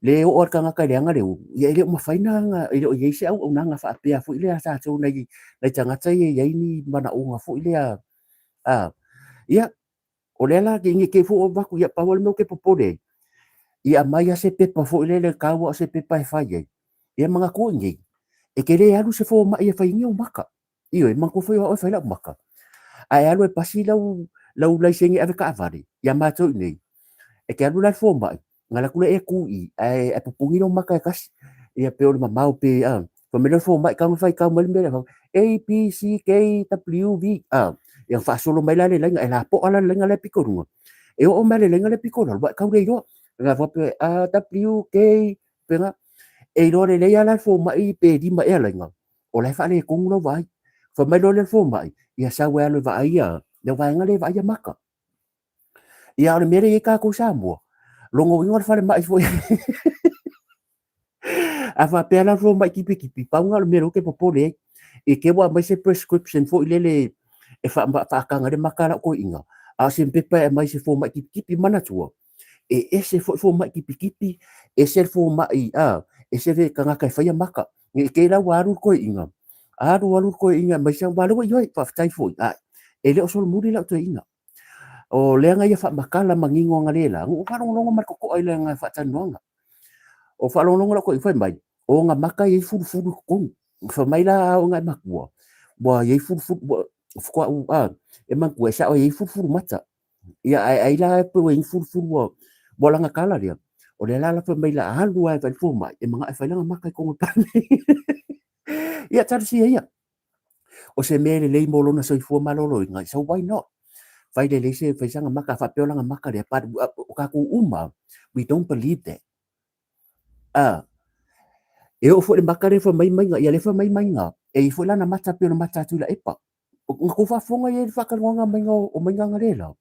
le oo lava le tagata i le aga le ulu, ia e le o mafai ona, e le o i ai se auaunaga faapea foi lea a tatou nai, nai tagata ia e i ai ni manaoga foi lea, a, ia, o lea la, ne i te i foi ua avatu, ia pau lava le mea ou te popole ai, ia aumai lava se pepa foi lele, tau lava o se pepa e fai ai, ia manatua i inei, e te le alu se fomai e fai ai ni ou maka. Ioe, manatua foi o au e fai lau maka. Ae alu e pasi lau, lau laisene ave taavale, iā matou i inei, e te alu la i le fomai, ona alu atu lea e tu i i, ae, ae pupuni lou maka e tasi. Ia pei o le mamao pe, a, fai mai lea o le fomai, tau ina faitau mai le mea lea, A, B, C, K, W, V, a, ia ona faasolo mai la le laina, e lapoa la le laina la e pito i luga. E oo mai le laina lea e pito i lalo, ua e tau le iloa. Ona faapea, A, W, K, pena, e iloa lelei lava la le fomai pe lima ea laina, o la e faaletonu lau vaai. Fai mai loa lea o le fomai, ia sau e alu e vaai ia, le vaega lea e vaaia maka. Ia, a o le mea lea e i ai tatou i Samoa, lona uiga o le falemai foi a faapea la le fomai tipitipi, pau lena o le mea lea ou te popole ai. I te i ua aumai se prescription foi lele e faataga ai le maka a lau toeaina, a o se pepa e aumai e se fomai tipitipi, manatua, e ese foi fomai tipitipi, ese le fomai, a, ese le tagata e faia maka. Ne i te i la ua alu le toeaina, alu alu le toeaina aumai se, aua o lea ua ioe, faafetai foi, a e le o solomuli lau toeaina. O leaga ia faamatala manino analeila, na ou faalogologo ma le totoa i lana faatalanoaga. O faalogologo lau toeaina fai mai, o ona mata e i ai fulufulu i totonu. Fai mai la a oo ina e matua, ua i ai fulufulu, ua faatoa ou, a, e manatua e sao e i ai fulufulu mata. Ia ae ai la pe ua i ai ni fulufulu ua, ua lana tala lea, o lea la la fai mai la a alu lava e vaai i le fomai, e manao e fai lana mata i totonu o le Palemene. Ia talosia ia. O se mea e lelei mo lona soifua maloloina, so why not? Fai lelei se, fai sana mata, a faapea o lana mata lea, but o tatou uma, we don't believe that. A, e oo foi i le mata lea fai mai maiga, ia lea fai mai maiga, e i ai foi lana mata pei o le mata a Tuilaepa. Na tou faafofoga i ai i le faatalanoaga maiga o maiga analeila?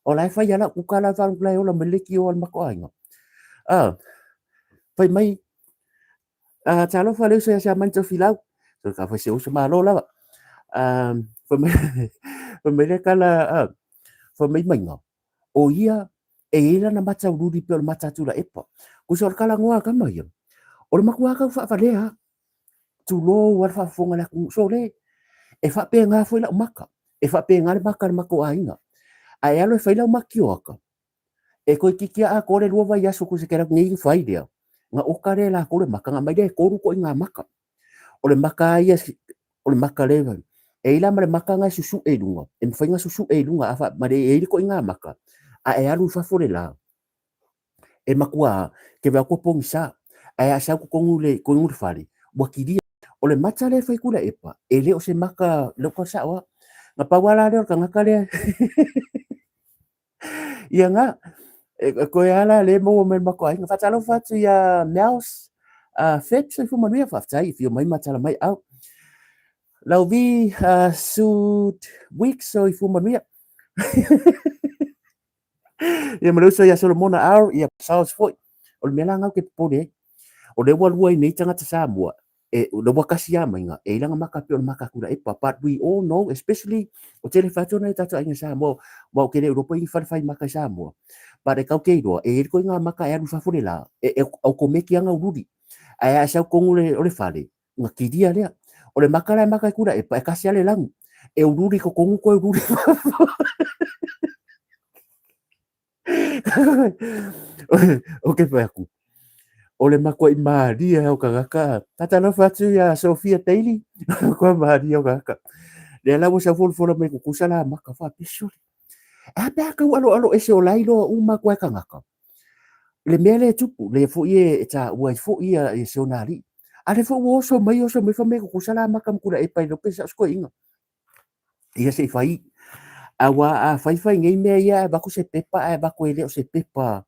O la e fai lava lau kuka la e faalogo la e ola mai le leitio a le matou aiga. A, fai mai, a, talofa le uso ia Siamani Tofilau. So ka fai se uso malo lava. A, fai mai, fai mai le tala, a, fai mai maiga, o ia e i ai lana mata uliuli pei o le mata a Tuilaepa. Tusa o le talanoa a tama ia, o le matua tau faavalea lava. Tulou lava le faafofoga a le atunuu. Sole, e faapena foi lau mata. E faapena le mata a le matou aiga. A e alu e fai lau makioaka, e toeitiiti lava atoa le lua vaiaso tusa e te alu atu nei fai lea, ona oka lea e latou le mata, ona aumai lea e tolu ituaiga mata. O le mata lava ia, o le mata lea, e i ai la ma le mata na e susue i luga, e mafai ona susue i luga, a ma e i ai le ituaiga mata, a e alu i fafo le la, e matua ke vaai atu ua pogisa, ae a sau totonu i le fale, ua kilia. O le mata lea e fai Tuilaepa, e le o se mata, lea ou te sao lava, na pau lava la lea o le tagata lea Ia na, e koe lava la lea e maua mai i le matou aiga. Faatalofa atu ia Miles Phipps, soifua manuia, faafetai, afio mai ma tala mai au. Lauvi Sud Weeks, soifua manuia. Ia ma le uso ia Solomona R, ia Charles foi. O le mea la lena ou te popole ai. O lea ua lua ai nei tagata Samoa, e, o lea ua tasi lava maiga, e i ai lana maka pei o le maka a Tuilaepa. But we all know, especially, o tele fai atu nai o tatou aiga Samoa, aua ou te le iloa po o i ai ni fale fai maka i Samoa. But e kau ke iloa, e i ai le ituaiga maka e alu i fafo le la, e, e automeki lava ona uliuli. Ae a e sau i totonu o le fale, ona kilia lea. O le maka la e maka i Tuilaepa, e tasi lava le lanu. E uliuli i totonu toe uliuli i fafo. Ou te fai atu, o le matuai malie o tagata. Faatalofa atu ia Sophia Daly, matua malie o tagata. Lea la ua sau folafola mai tutusa la maka faapea sole. E a pe a tau aloalo ese o la e iloa uma atu lava e tagata. Le mea lea e tupu, lea foi e taua ai foi ia si ona alii. A lea foi ua oso mai oso mai fai mai e tutusa la maka ma Tuilaepa e le iloa pe sao se toeaina. Ia se i fai. Aua a fai fai nei mea ia ae avatu se pepa ae avatu e le o se pepa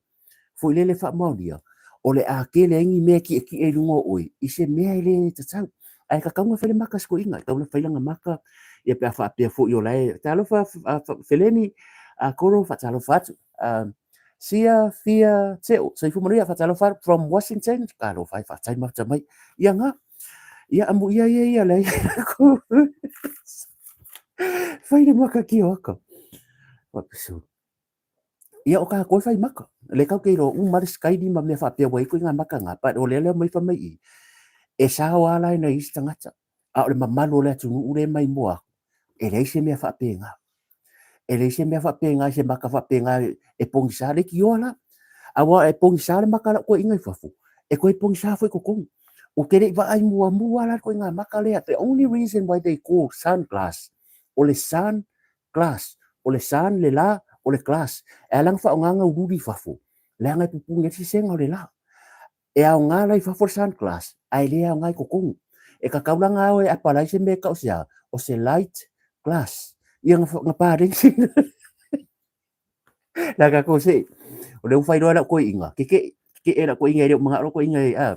foi lele faamaonia, o le a tele ai ni mea tietie i luga o oe i se mea e le tatau. Ae tatau ona fai le maka a si toeaina, e tatau ona fai lana maka, ia pe a faapea foi o la e... Talofa Feleni, Koro, faatalofa atu. Sia Fia Teo, soifua manuia, faatalofa atu from Washington, talofa e, faafetai mafuta mai. Ia nga, ia amuia ia ia lea fai le maka ki o aka. Ia o kākou e fai maka. Le kau ke iloa uma le Skyrim ma mea faapea ua i ai koe ngā maka ngā, but o lea lea mai fai mai i, e sao lava la e nai isi tagata, a o le mamalu o le atunuu lea e mai mua atu, e leai se mea faapena. E leai se mea faapena i se maka faapena e pogisa leitioa la. Aua e pogisa le maka a lau toeaina i fafo, e toe pogisa foi i totonu. Ou te le i vaai muamua la i le ituaiga maka lea. The only reason why they call sun glass, o le sun glass, o le sun le la, o le glass. E ala ona faaaoga gauululi i fafo, leaga e pupuni ai le sesega o le la. E aoga la i fafo le sun glass, ae le aoga i totonu. E tatau la ona ao e apalai se mea e tau o se a? O se light glass. Ia na paleni. La tatou se, o lea ua faailoa e lau toeaina, kekeʻe, kekeʻe lau toeaina e le o manao lau toeaina e, a.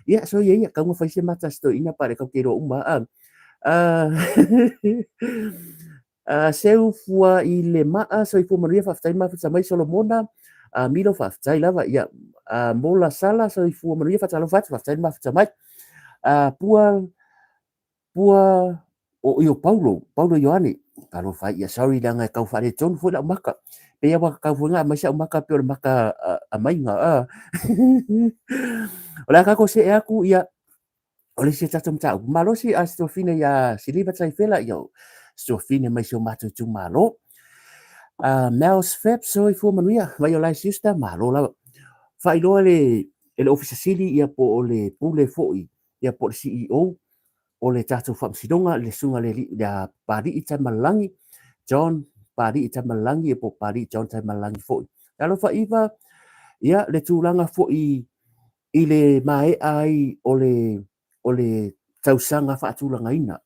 Ia, so ia ia, tatau ona fai se mata a si toeaina pa le tatou te iloa uma a. A, seu fua i le maa, soifua manuia, faafetai mafuta mai Solomona, a, Milo, faafetai lava, ia, a, Mola Sala, soifua manuia, faatalofa atu, faafetai mafuta mai. A, pua, pua, o i o Paulo, Paulo Ioane, talofa ai, ia, sorry leaga e tau faaletonu foi lau maka. Pei lava ua tatau foi ona aumai sau maka pei o le maka a maiga, a. O le a tatou see atu, ia, o le isi o tatou mataupu malosi a si tuafine ia Siliva Taifela, ia si tuafine mai si o matou itumalo. Mels Phipps, soifua manuia, mai o Lai Sister, malo lava. Faailoa le e le Ofisa Sili ia po o le Pule foi ia po o le CEO o le tatou Faamasinoga le Susuga le ia Papalii Taimalelagi, John Papalii Taimalelagi ia po o Papalii John Taimalelagi foi. Talofa Iva, ia le tulaga foi i le maea ai o le o le tausaga faatulagaina.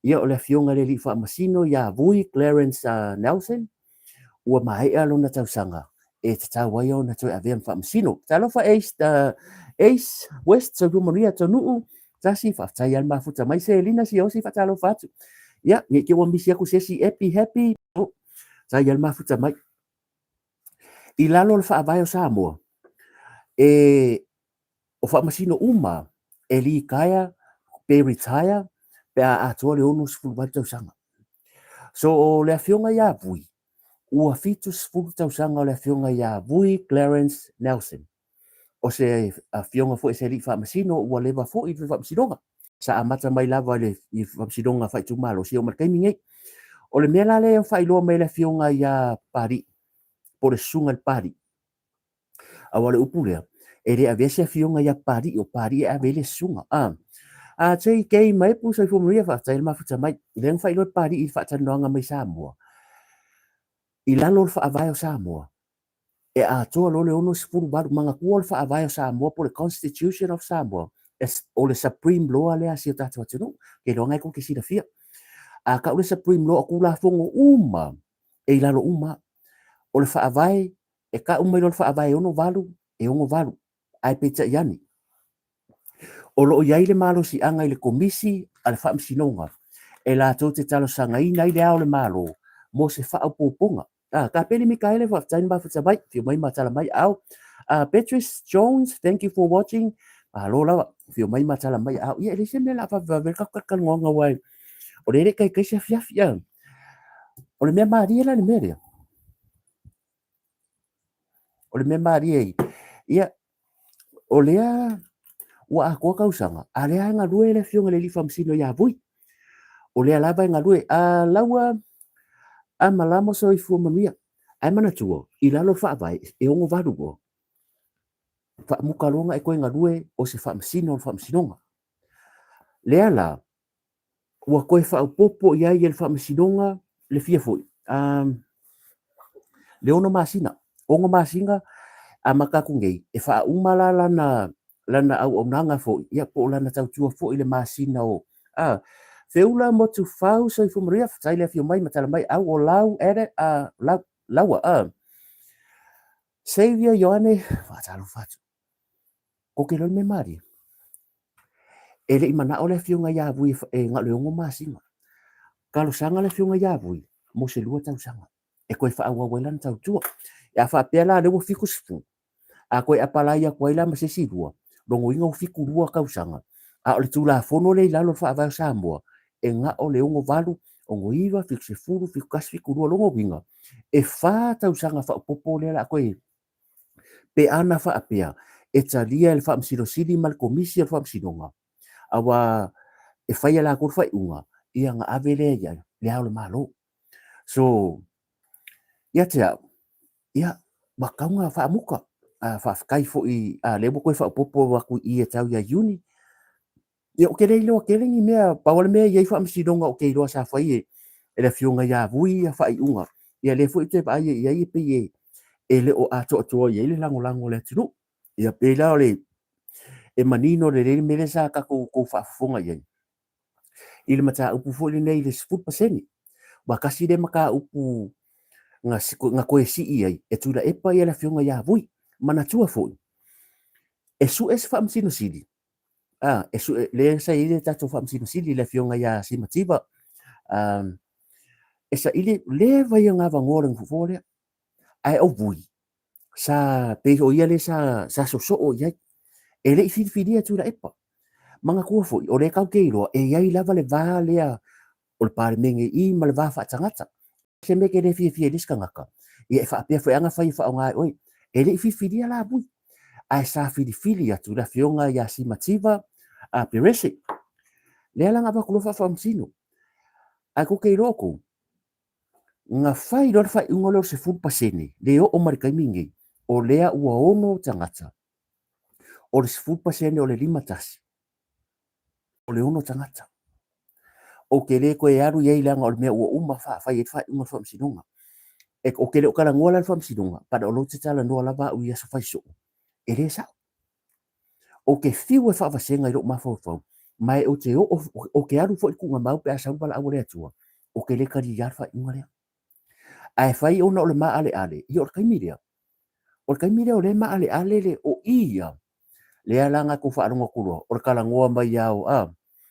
Ia o le afioga i le Alii Faamasino ia Vui Clarence Nelson, ua maea lona tausaga e tatau ai ona toe avea ma Faamasino. Talofa Ace, Ace West, soifua manuia Tonuu, tasi, faafetai lava le mafuta mai Selina Siaosi, faatalofa atu. Ia, ne i te i ua misi atu se isi Epi Happy, oh, faafetai lava le mafuta mai. I lalo o le Faavae o Samoa, e O faamasino uma e litaea pe retire pe a atoa le 68 tausaga. So o le afioga ia Vui, ua 70 tausaga o le afioga ia Vui Clarence Nelson. O se afioga foi se alii faamasino ua leva foi i le faamasinoga. Sa amata mai lava i le faamasinoga faaitumalo seia oo mai i le taimi nei. O le mea la lea e faailoa mai e le afioga ia Papalii, po o le susuga i le Papalii, Aua o le upu lea, e le avea se afioga ia Papalii, o Papalii e ave ai le susuga. A, a JK Maepu, soifua manuia, faafetai le mafuta mai. Lea na faailoa e Papalii i le faatalanoaga mai Samoa, i lalo o le faavae o Samoa, e atoa loa le 68, manatua o le faavae o Samoa po o le Constitution of Samoa, o le Supreme Law lea a si o tatou atunuu. Ou te iloa lena tou te silafia. A tau le Supreme Law, o Tulafono uma e i lalo uma. O le faavae E kau mai loa le faavae e 68, e 68, ae peitai ane, o lo o i ai le malosiaga i le Komisi a le Faamasinoga e latou te talosagaina ai Le Ao o le Malo mo se faaopoopoga. Ah, Kapeli Mikaele, faafetai le mafuta mai, afio mai ma tala mai aao. Ah, Beatrice Jones, thank you for watching. Malo lava, afio mai ma tala mai aao. Ia, e leai se mea o le a vavevave ai le tatou talatalanoaga aua o lea e le i taitai se afiafi. Ah. O le mea malie la le mea lea. O le mea malie ai, ia, o lea ua atoa tausaga, a lea e galue le afioga i le alii faamasino ia Vui. O lea lava e galue. A laua a malama soifua manuia. Ae manatua, i lalo o le faavae, e 68 loa, faamuta loa ona e toe galue o se faamasino o le faamasinoga. Lea la, ua toe faaopoopo i ai e le Faamasinoga le fia foi, le 6 masina, 6 masina amata atu nei, e faauma la lana, lana auaunaga foi, ia po o lana tautua foi i le masina o, a, Feula Motufau Soifua Manuia, faafetai le afio mai ma tala mai, au o lau, edit, a, lau, laua, a, Xavier Ioane, faatalofa atu. Ko te iloa le mea malie, e le i manao le afioga ia Vui e na o le 6 masina. Talosaga le afioga ia Vui mo se 2 tausaga e toe faaauau ai lana tautua. A faapea la lea ua 70, a toe apalai atu ai la ma se isi 2, lona uiga ua 72 tausaga. A o le Tulafono lea i lalo o le Faavae o Samoa, e na o le 68, 69, 70, 71, 72, lona uiga, e 4 tausaga faaopoopo lea o le a toe Pe ana faapea, e talia e le Faamasino Sili ma le Komisi o le Faamasinoga, aua e fai e latou le faaiuga, ia ona ave lea i ai Le Ao o le Malo. So, ia te au, ia, ua tatau ona faamuta. Faafetai foi, a lea ua toe faaopoopo atu i i e tau ia Iuni. Ia, ou te le iloa tele ni mea, pau lava le mea e i ai faamasinoga ou te iloa sa fai e le Afioga ia Vui ia faaiuga, ia lea foi ou te vaai i ai e pei e le o atoatoa i ai le lagolago a le atunuu. Ia pei la o le e manino lelei le mea lea sa tatou tou faafofoga i ai i le mataupu foi lenei i le 10%. Aua tasi lea mataupu na toe sii ai e Tuilaepa ia le Afioga ia Vui. Manatua foi, e sue se Faamasino Sili Ah, e sue, lea sa i ai le tatou Faamasino Sili, le Afioga ia Simativa, ah, e saili, leva ia ona avanoa le nofofoa lea. Ae o Vui, sa, pei o ia lea sa, sa sosoo i ai. E le i filifilia e Tuilaepa. Manatua foi, o lea tatou te iloa, e i ai lava le va lea o le Palemene i i ma le va faatagata. Se mea e te le fiafia ai le isi tagata, ia e faapea foi lava ona fai e faaaoga e oe. E le i filifilia la Vui, ae sa filifili atu le afioga ia Simativa a Perese. Lea la na avatu loa faafaamasino. Ae tou te iloa outou, Na fai loa le faaiuga lea o le 10% le oo mai le taimi lenei, o lea ua 6 tagata, o le 10% o le 51, o le 6 tagata. Ou te le toe alu i ai leaga o le mea ua uma fai ai le faaiuga a le Faamasinoga. Ou te le o talanoa la i le Faamasinoga, but o lea ou te talanoa lava au i aso fai soo, e le sao. Ou te fiu e faavasega i lou mafaufau, ma ou te oo, ou te alu foi i le tuugamau pe a sau le valaau a le Atua, ou te le taliā le faaiuga lea. Ae fai ona o le maaleale, ia o le taimi lea, o le taimi lea o lea e maaleale le o i ia, lea la na tou faalogo atu loa, o le talanoa mai lava o, a,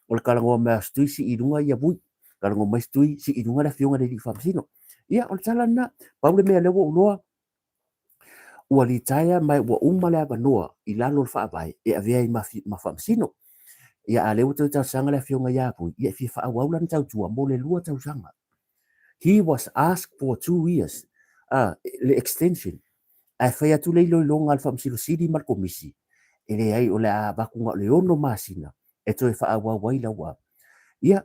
o le talanoa mai lava o Setui sii i luga ia Vui, talanoa mai Setui sii i luga le afioga i le alii faamasino. Ia, o le tala lena, pau le mea lea ua ou iloa, ua litaea ma ua uma le avanoa i lalo o le faavae e avea ai ma, ma faamasino. Ia, a lea ua toe talosaga le afioga ia Vui, ia e fia faaauau lana tautua mo le 2 tausaga. He was asked for 2 years, le extension. Ae fai atu le iloiloga a le Faamasino Sili ma le Komisi, e leai o le a avatu na o le 6 masina e toe faaauau ai lau, ia,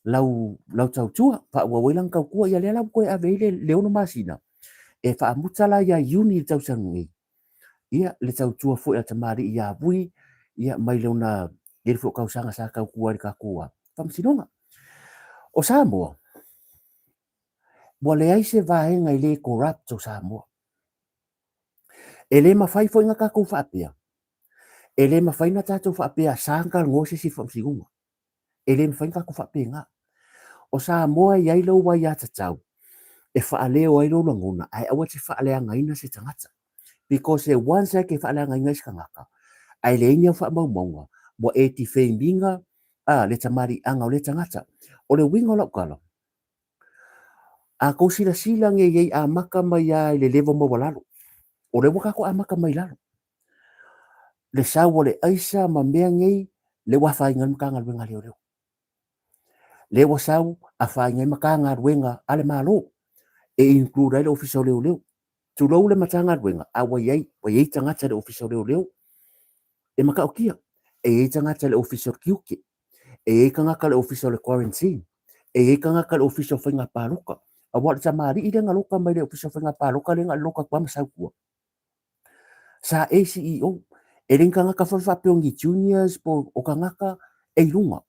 lau, lau tautua, faaauau ai lana tautua, ia lea la ua toe ave ai le, le 6 masina, e faamuta la ia Iuni i le tausaga nei, ia, le tautua foi a le tamalii ia Vui, ia, mai lona tele foi o tausaga sa tautua ai i le tatou Faamasinoga. O Samoa, ua leai se vaega e le corrupt o Samoa. E le mafai foi na tatou faapea, e le mafai na tatou faapea sa na talanoa se isi i le Faamasinoga. E le mafai ona tatou faapena. O Samoa e i ai lou aiatatau e faaleo ai lou lagona ae aua e te faaleagaina se tagata. Because once e te faaleagaina ai se tagata ae leai ni au faamaumauga, ua e defame ina le tamaliiaga o lea tagata. O le uiga o lau tala, a tou silasila nei i ai amata mai lava i le level maualalo, o lea ua tatou amata mai lalo. Le sau o le aisa ma mea nei, lea ua afaina ai le Matagaluega a Leoleo. Lea ua sau afaina ai Matagaluega a le Malo e include ai le Ofisa o Leoleo. Tulou le Matagaluega, a ua i ai, ua i ai tagata i le Ofisa o Leoleo e matautia. E i ai tagata i le Ofisa o le Tiute, e i ai tagata i le Ofisa o le Quarantine, e i ai tagata i le Ofisa o Faiga Palota. Aua o le tamalii lea na loka mai le Ofisa o Faiga Palota lea na loka atu lava ma sau i tua. Sa ACEO. E le ni tagata foi faapea o ni juniors po o tagata e i luga.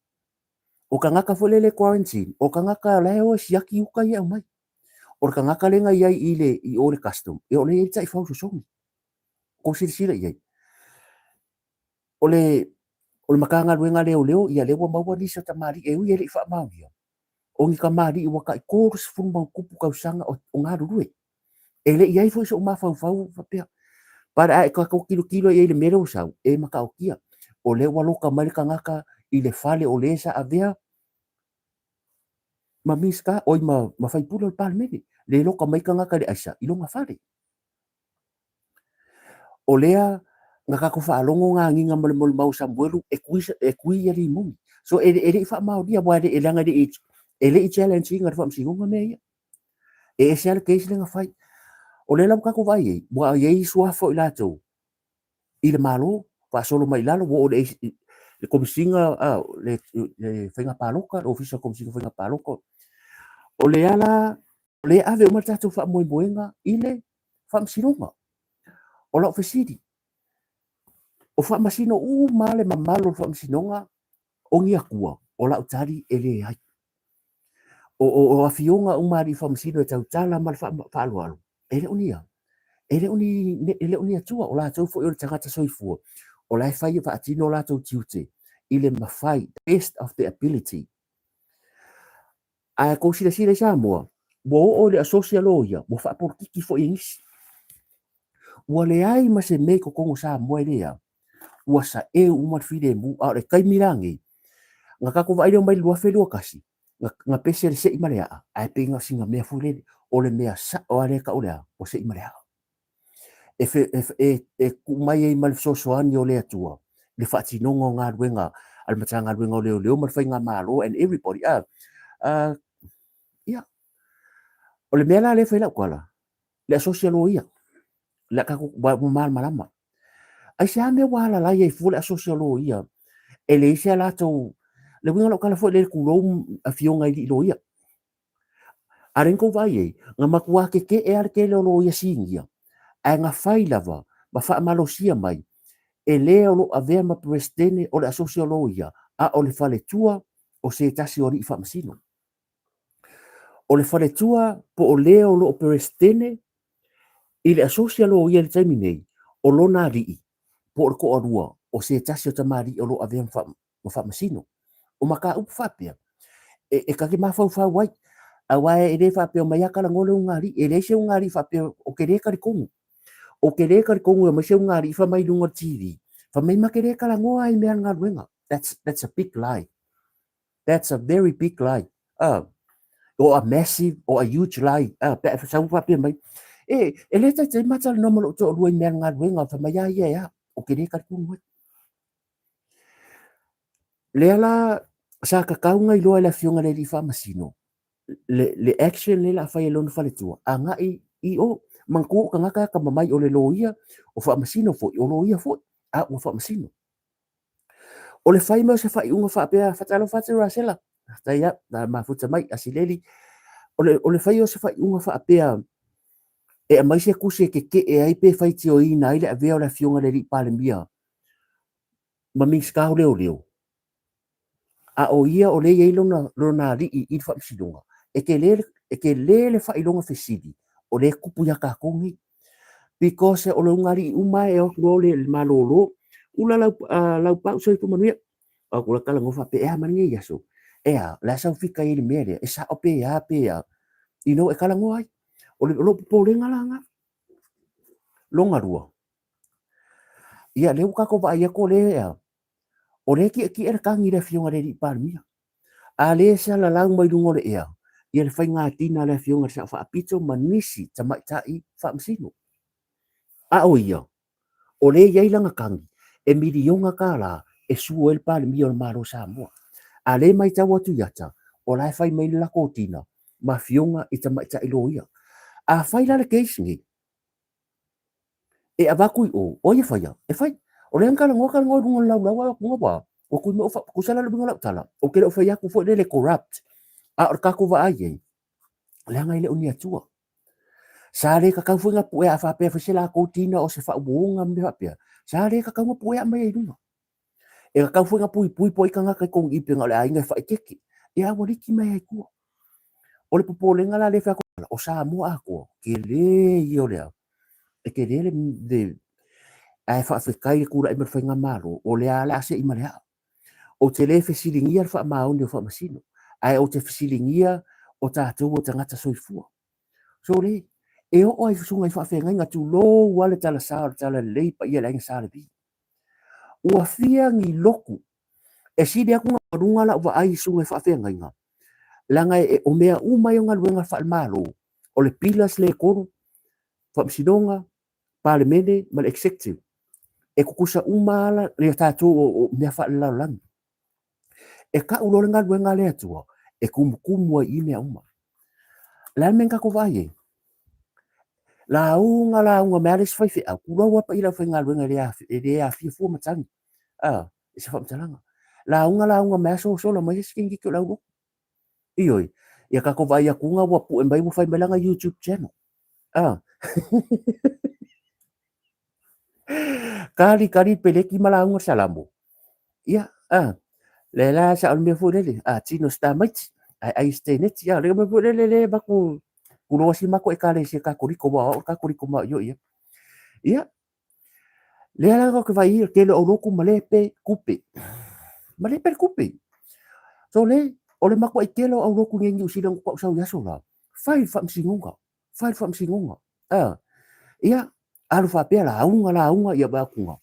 O tagata foi lele quarantine, o tagata la e o e siaki uta ia e aumai. O le tagata lea na i ai i le i o i le custom, ia o lea e i ai le taifau sosogi. Tou silasila i ai. O le o le Matagaluega a Leoleo, ia lea ua maua nisi o tamalii e ui e le i faamaonia, o ni tamalii ua tai 30+ tausaga o galulue. E le i i ai foi sou mafaufau faapea, but a e tatou tilotilo i ai i le mea lea ua sau, e matautia. O lea ua loka mai le tagata i le fale o le sa avea ma Minisita, oi ma, ma faipule o le Palemene. Le loka mai tagata i le aisa i lona fale. O lea na tatou faalogo na agiga ma le molimau a Samuelu e tui, e tui ia limoni. So e, e le i faamaonia, aua e, leaga e le i, e le i challenge ina le faamasinoga mea ia. E ese lava le case lea na fai. O lea la ua tatou vaai ai, ua i ai suafa o i latou i le Malo, faasolo mai i lalo, ua oo i le Komesina, le Faiga Palota, le Ofisa o le Komesina o Faiga Palota. O lea la, o lea e ave uma le tatou faamoemoega i le Faamasinoga. O lau fesili, o faamasino uma lava le mamalu o le Faamasinoga o ni atua? O lau tali, e leai. O, o, o afioga uma a alii faamasino e tautala ma le faaaloalo, e le o ni a, e le o ni, e le o ni atua, o latou foi o le tagata soifua, o la e fai e faatino o latou tiute i le mafai, best of the ability. Ae tou silasila i Samoa, ua oo i le asosi a loia, ua faapolokiki foi e nisi. Ua leai ma se mea i totonu o Samoa e le a, ua saeu uma le filemu, a o le taimi la nei, na tatou vaai lea mai le 2021, na, na pese le sei ma le aa, ae pei na o sina mea foi lele, o le mea sao lava lea e tau o le a, ua sei ma le aa. E, fe, e, e, e tuu mai ai ma le fesoasoani o le Atua, le faatinoga o galuega a le Matagaluega o Leoleo ma le Faigamalo and everybody. Ia, o le mea la lea e fai lau tala, le asosi a loia, le a tatou ua malamalama. Aisea mea ua alalai ai fua le asosi a loia e leai se a latou, le uiga o lau tala foi lele tulou afioga i alii loia. A lea na tou vaai ai, na matua keke'e lava le tele o loia sinia, ae na fai lava ma faamalosia mai e le o lo o avea ma Peresetene o le Asosi o Loia, a o le faletua o se tasi o alii faamasino. O le faletua po o le o lo o Peresetene i le Asosi a Loia i le taimi nei, o lona alii po o le toalua o se tasi o tamalii o lo o avea ma faamasino. O mataupu faapea, e ta te mafaufau ai, aua e le faapea omai lava talanoa le ulugalii. E leai se ulugalii faapea ou te le talitonu. Ou te le talitonu e omai se ulugalii fai mai i luga o le TV, fai mai ma te le talanoa lava i mea a le galuega. That's a big lie. That's a very big lie. Or a massive or a huge lie. Pe a sau faapea mai. E le taitai ma talanoa ma lou toalua i mea a le galuega, fai mai a ia e a, ou te le talitonu ai. Lea la sa tatau ona iloa e le Afioga i le Alii Faamasino le action lea o le a fai e lona faletua agai i o. Manatua o tagata e atamamai, o le loia, o faamasino foi, o loia foi, a ua faamasino. O le fai mai o se faaiuga faapea, faatalofa atu Rasela, faafetai lava, na mafuta mai Asileli. O le fai o se faaiuga faapea e aumai se tusi e tetee ai pe faitioina ai le avea o le Afioga i le Alii Palemia ma Minisita o Leoleo, a o ia o lea e i ai lona alii i le faamasinoga, e tele le faailoga fesili o lea e tupu ia tatou nei. Because o le ulugalii uma e o atu loa le malolo, ula Laupau soifua manuia. O atu loa talanoa faapea, e a mai lenei aso? E a, o le a sau fika i le mea lea, e sao pe a pe a. You know, e talanoa ai. O lou popolega la lena. Lona lua, ia lea ua tatou vaai atu o lea o lea e tietie le tagi i le Afioga i le Alii Palemia. A le salalau mai luga o le ea, ia le faigatina a le Afioga i le Sao Faapito ma nisi tamaitai faamasino. A o ia, o lea e i ai lana tagi e miliona tala e sue ai le Palemia o le Malo o Samoa. A lea e matau atu i ata, o la e fai mai le latou tina ma afioga i tamaitai loia. Afai la le case nei, e avatu i o, o ai e faia? E fai. O lea na talanoa talanoa i luga o le laulau ae atu ua ua tui mai tusa la le uiga o lau tala, ou te le o fai atu foi lele corrupt, a o le tatou vaai i ai, leaga e le o ni atua. Sa le tatau foi na pue a faapea foi se latou tina o se faauoga ma mea faapea, sa le tatau na pue mai ai i luga. E tatau foi na puipui po o ai tagata i tonu i pena o le aiga e faaeteete. Ia a ua liki mai ai tua. O le popolega la lea e fai atu, o Samoa atoa, tele ia o le a, e tele le, ae faafetai i le tulai mai o le faigamalo, o lea lava o le a sei ma le aa. Ou te le fesiligia le faamaoni o faamasino, ae ou te fesiligia o tatou o tagata soifua. Sole, e oo lava i susuga i faafeagaiga, tulou lava le talasa o le talalelei paia i le aiga Sa Levi. Ua fia ni lotu e sili atu ona luga lau vaai i susuga i faafeagaiga, leaga o mea uma ia o galuega faale-Malo, o le pillars lea e tolu, Faamasinoga, Palemene ma le Executive, e tutusa uma lava ia tatou o mea faale-lalolagi. E tau loa le galuega a le Atua, e tumutumu ai i i mea uma. O le a le mea na tatou vaai ai? Lauga lauga mai lava le isi faifeau, tulou lava paia o le aufaigaluega e le aafia fua matagi, i se faamatalaga. Lauga lauga mai lava sosola mai le isi teineitiiti o le aulotu. Ioe, ia tatou vaai atu ua pue mai ua fai mai lana YouTube channel. Kali kali peleki ma lauga salamo. Ia, le la sa o le mea foi lele, a tino se tamaiti, ae ai se teineti, a le mea foi lele le avatu tulou a si matou ekalesia Katoliko, aua o au o le Katoliko ma au ia. Ia, lea la ou te vaai i le tele o aulotu ma le pe tupe. Ma le pe le tupe. So le, o le matuai tele o aulotu nei i Niu Sila na ou sau i aso la, fai le faamasinoga, fai le faamasinoga. Ia, alu faapea lauga, lauga, ia vaai atu nga.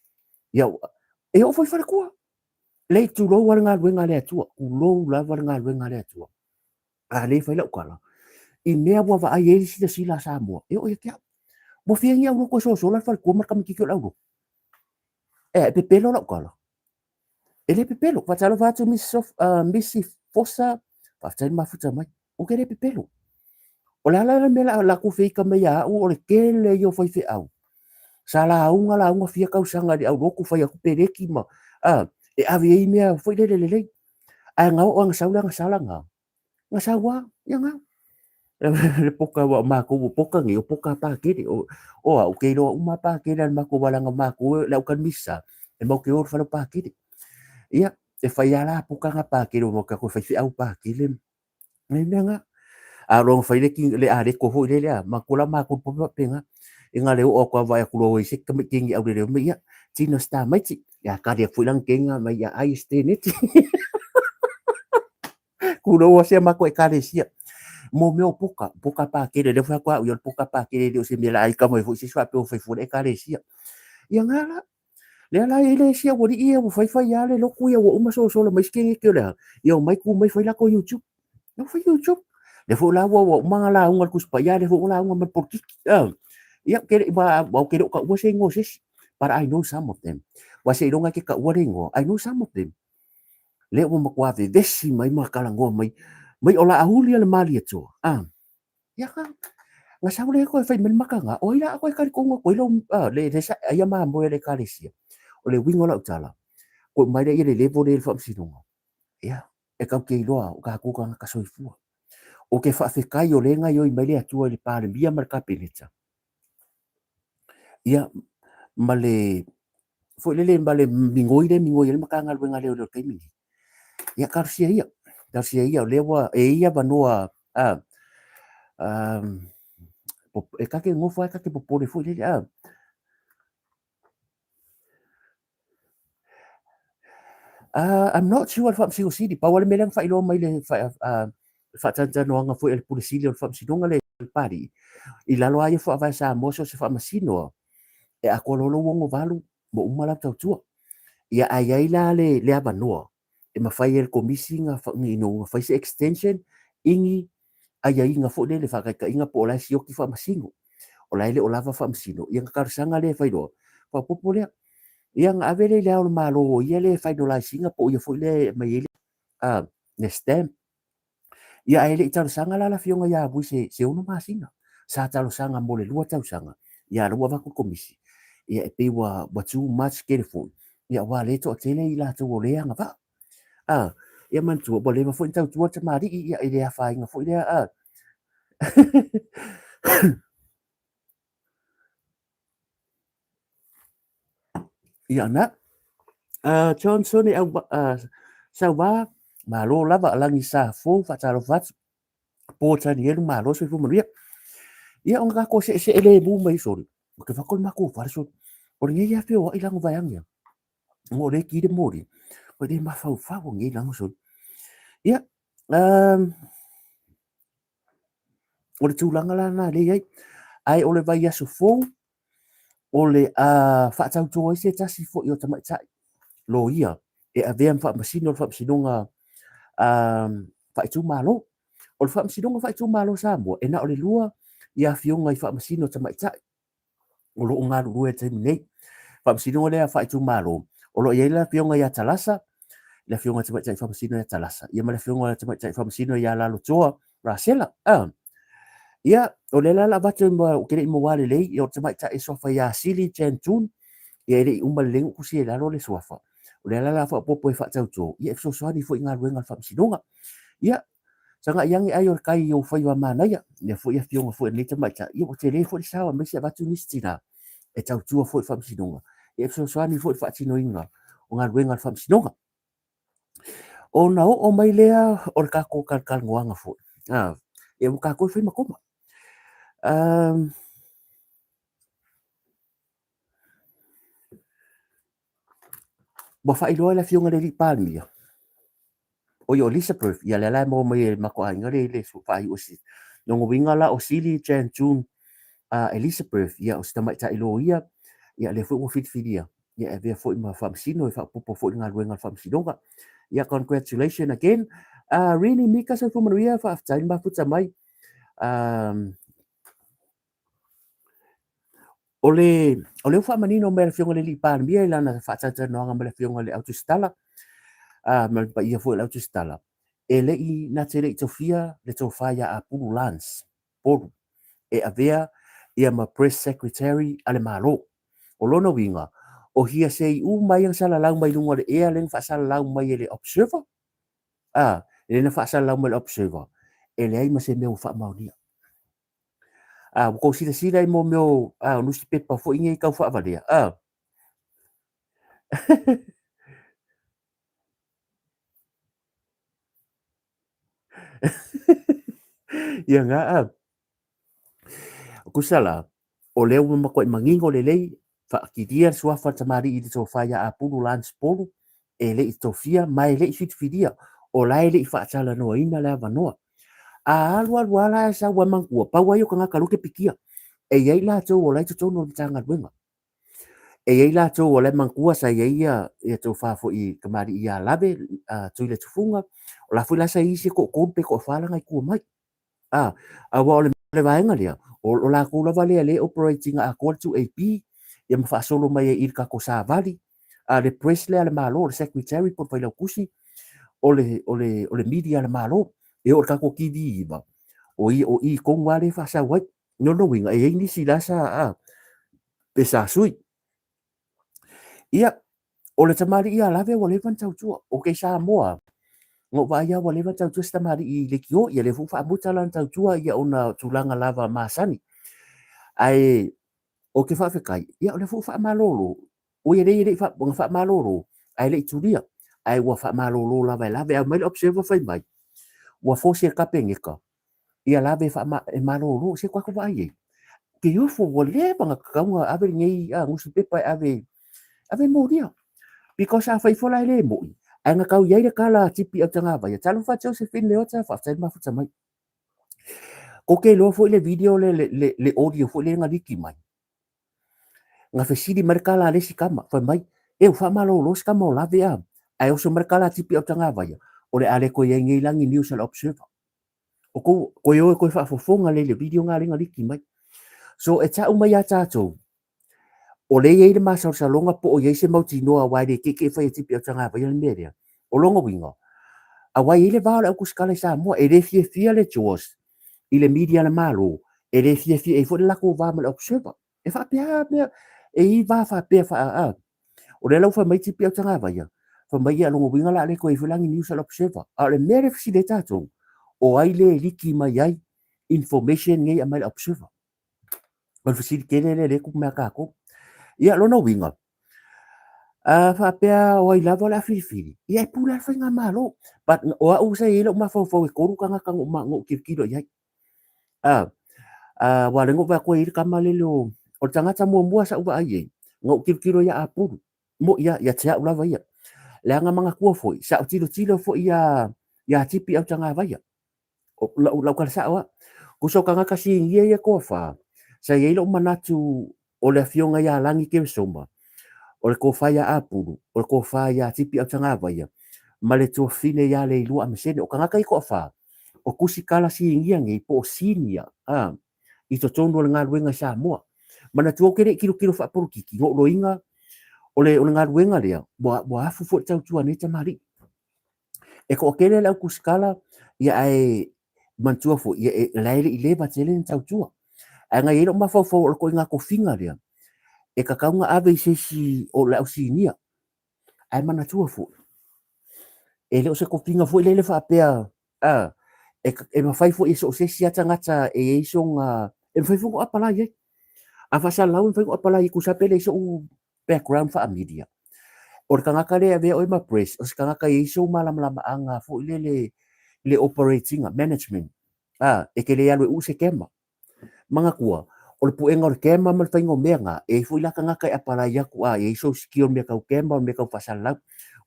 Ia, e oo foi i faletua. Lei tulou lava le galuega a le Atua, tulou lava le galuega a le Atua. A lea e fai lau tala, i mea ua vaai ai le silasila a Samoa, e oo ia te au. Ua fia ni aulotu e sosola le faletua ma le tamaitiiti o le aulotu. Ea, e pepelo lau tala. E le pepelo. Faatalofa atu Misi Fosa, faafetai le mafuta mai. Ou te le pepelo. O le a la le mea la ku feika mai ia au, o le tele ia o faifeau. Sa lauga lauga fia tausaga i le aulotu fai atu peleki ma, e ave ai mea foi lele lelei. Ae na oo lava ina sau le agasala na, na sau lava, ia na. Le poka aua o makou ua poka nei, o poka a Pakele. O, o au, ke iloa uma a Pakele a le makou walaga o makou le aukanimisa, e mau ke o i le fale o Pakele. Ia, e fai lava la poka na Pakele, ua mau ke fai feau Pakele. Nei mea na. A o fai le, le aleko foi lele a, matou la makou pope faapena. E na le oo atu a vaai atu loa i se tamaiti kengi auleleo mai ia, tino se tamaiti. Ia kali atu foi lana kenga mai ia ai se teneti. Tulou a sia matou ekalesia. Mo mea o poka, poka pakele, lea foi atu au ia o le poka pakele e le o se mea la aika mai foi se isi faapea ua fai fua le ekalesia. Ia nga la, lea la e i le isi aualii ia ua faifai lava le lotu ia ua uma sosola mai isi keneti o le a, ia omai tu mai fai latou YouTube. Ia ua fai YouTube. Lea foi la ua ua uma ona lauga le Tusi Paia, lea foi ua lauga ma le polokiki. Ia, ou te le i, aua ou te le o taua se igoa o se isi. But I know some of them. Aua seiloga e te taua le igoa, I know some of them. Lea ua matua vevesi mai ma talanoa mai, mai o Laauli a le Malietoa. Ah, ia ka, na sau lea koe fai mai le makaga, o ai la a koe talitonu atu ai lau, ah, le, le sa, ai a mamoe a le Ekalesia. O le uiga o lau tala, koe mai lea ia le level lea i le faamasinoga. Ia, e tatou te iloa o tatou tagata soifua. O te faafetai o lea e gaoioi mai le Atua i le Palemia ma le Kapeneta. Ia, ma le, foi lele ma le migoi lea e migoi ai le Matagaluega a Leoleo i le taimi lenei. Ia, talosia ia, talosia ia, o lea ua, e i ai avanoa, a, a, e ta te nofo lava ta te popole foi lele, a. I'm not sure le Faamasino Sili, pau lava le mea lea na faailoa mai le faatalatalanoaga foi a le Pule Sili o le Faamasinoga lea i Papalii, i lalo lava ia o Faavae Samoa so o se Faamasino e atoa loa lou 68 ua uma lau tautua. Ia ae i ai la le avanoa e mafai e le Komisi ona fai se extension i ni aiaiga foi lele, faataitaiga po o la e sioki faamasino, o la e le o lava faamasino, ia ona talosaga lea e fai loa, faaopoopo lea. Ia ona ave lea i Le Ao o le Malo o ia lea e finalize ina po o ia foi lea e aumai ai le stamp. Ia ae le i talosaga la le Afioga ia Vui se 6 masina. Sa talosaga mo le 2 tausaga, ia lea ua avatu le Komisi, ia e pei ua too much tele foi, ia aua o lea e toatele i latou o lea e agavaa. A, ia manatua, ua leva foi ona tautua le tamalii, ia e le afaina foi lea, a. Ia na. Johnson e au, Sauvā, malo lava, Alagi Safou, faatalofa atu. Po Tanielu, malo, soifua manuia. Ia, ona tatou seesee lemu mai soli. Ou te fako i le matou fale soli. O lenei lava feoai lago vaeane. Mo le ki le moli. O le mafaufau o nei lago soli. Ia, o le tulaga la lena lea e i ai. Ae o le vaiaso fou, o le a faatauto ai se tasi foi o tamaitai loia e avea ma faamasino o le faamasinoga faaitumalo. O le faamasinoga faaitumalo o Samoa, e na o le 2 ia afioga i faamasino tamaitai o lo o galulue i le taimi nei. Faamasinoga lea faaitumalo, o lo o i ai le afioga ia Talasa, le afioga i le Tamaitai Faamasino ia Talasa, ia ma le afioga i le Tamaitai Faamasino ia Lalotoa Rasela. Ia, o lea la o le a avatu ou te le i maua lelei, ia o le Tamaitai suafa ia Sili Jan Tun, ia e le i uma lelei ona tusi ai i lalo le suafa. O lea la o le a faaopoopo e faatauto, ia e fesoasoani foi i galuega a le Faamasinoga. Ia, sagai ane ai o le tai i ou faiva manaia, lea foi afioga foi a lenei tamaitai, ia ua tele foi le sao aemaise avatu nisi tina e tautua foi i le Faamasinoga, ia e fesoasoani foi i le faatinoina o galuega a le Faamasinoga. Ona oo mai lea o le tatou talatalanoaga foi, ia ua tatou e fai ma koma. Ua faailoa e le Afioga i le Alii Palemia, oi o Elizabeth, ia lea la e maua mai e le matou aiga le le faaiu o si. Lona uiga la o Sili Jan June Elizabeth, ia o si tamaitai loia, ia lea foi ua filifilia, ia e avea foi ma faamasino e faaopoopo foi i le galuega a le faamasinoga. Ia congratulations again. Rini Mika, soifua manuia, faafetai le mafuta mai. O le, o lea ua faamanino mai e le Afioga i le Alii Palemia i lana faatalatalanoaga ma le Afioga i le Au Tusitala, ma le paia foi o le Au Tusitala, e le i, na te le i tofia le tofa ia Apulu Lance Polu e avea ia ma Press Secretary a le Malo. O lona uiga, o hearsay uma ia na salalau mai luga o le ea lea na faasalalau mai e le Observer, lea na faasalalau mai e le Observer, e leai ma se mea ua faamaonia. A, ua tou silasila i mea o, a, o nusipepa foi nei tau faavalea, a. Ia na, a. Tusa la, o lea ua matuai manino lelei, faatilia le suafa o le tamalii i le tofa ia Apulu Lance Polu, e le i tofia ma e le i filifilia, o la e le i faatalanoaina le avanoa. A alu alu lava la e sau ai manatua, pau lava ia o tagata lote pikia, e i ai latou o la e i totonu o le Matagaluega. E i ai latou o la e manatua sa i ai ia tofa foi tamalii ia Lave, Tuiletufuga, o la foi la sa i ai isi e toatolu pe toafa la na i tua mai. A, aua o le vaega lea, o latou lava lea lea e operate ina atoa le 2AP, ia ma faasolo mai ai i le tatou savali, a le press lea a le Malo, o le secretary po o le failautusi, o le media a le Malo, e oo i le tatou TV9, o i tonu lava lea e faasau ai. O lona uiga, e i ai nisi la sa, a, pe sa sui. Ia, o le tamalii ia Lave ua leva ona tautua. Ok, Samoa, na ou vaai lava ua leva ona tautua si tamalii i leitio, ia lea foi ua faamuta lana tautua ia ona o tulaga lava masani. Ae ou te faafetai, ia o lea foi ua faamalolo. Ui e le i na faamalolo, ae le i tulia, ae ua faamalolo lava e lave. Aumai le observer fai mai, ua force e le Kapeneta ia lave e malolo. Se tatou vaai i ai, te ofo ua leva ona tatau ona ave lenei nusipepa e ave, ave e molia. Because afai ifo la e le moi, ae na tau i ai le tala a Tipi Autagavaia, talofa Josephine Leota, faafetai le mafuta mai. Kou te iloa foi le video le, le, le audio foi lea na liki mai. Na fesili mai le tala a le isi tama, fai mai, e ua faamalolo se tama o lave a, ae oso mai le tala a Tipi Autagavaia, o le a le toe i ai nei la ni news a le Observer. O kou, koe o e koe faafofoga lelei i le video na lea na liki mai. So e tau mai ia tatou, o lea e i ai le masalosaloga po o i ai se mautinoa aua e le tietie fai e Tipi Autagavaia le mea lea. O lona uiga, aua e i ai le va o le au tusitala i Samoa, e le fiafia le Jaws i le media a le Malo, e le fiafia ai foi le latou va ma le Observer. E faapea lava mea, e i ai va faapea faa, a. O lea la ua fai mai Tipi Autagavaia, fai mai ia lona uiga o le a le toe i ai foi la ni news a le Observer. A o le mea lea e fesili ai tatou, o ai le liki mai ai information nei e aumai le Observer? O le fesili tele lea lea e tupu mai ia tatou. Ia, lona uiga, a faapea o ai lava o le a filifili, ia e pule lava le faigamalo. But o au sa i ai lou mafaufau e tolu tagata na ou tilotilo i ai. A, aua o lea na ou vaai atu e i ai le tama lele o, o le tagata muamua sa ou vaai i ai, na ou tilotilo ia Apulu. Mo'i lava, ia te au lava ia. Leaga manatua foi, sa ou tilotilo foi ia, ia Tipi Autagavaia. O lau, lau tala sao lava. Tusa o tagata sinia ia e toafa, sa i ai lou manatu o le afioga ia Lagi Keresoma, o le tofa ia Apulu, o le tofa ia Tipi Autagavaia, ma le tuafafine ia Leilua Amasene. O tagata ia e toafa, o tusitala sinia nei po o senior a, i totonu o le galuega i Samoa. Manatua ou te le i tilotilo faapolokiki, na ou loiga o le, o le galuega lea, ua, ua afu foi le tautua a nei tamalii. E toatele le au tusitala, ia ae manatua foi, ia e, la e le i leva tele na tautua. Ae na i ai lou mafaufau o le ituaiga tofiga lea, e tatau ona ave i se isi o le au sinia. Ae manatua foi, e le o se tofiga foi lele faapea, a, e, e mafai foi e so o se isi lava tagata e i ai sona, e mafai foi ona apalai ai. A faasalalau e mafai ona apalai ai, tusa pe leai sou background faa-media. O le tagata lea e avea oe ma press, o se tagata e i ai sou malamalamaaga foi lele i le operate ina, management. A, e te le alu e uu se kema. Manatua, o le puega o le kema ma le faiga o mea na, e i ai foi la tagata e apalai atu, a, e i ai sou skill i mea tau kema o mea tau faasalalau.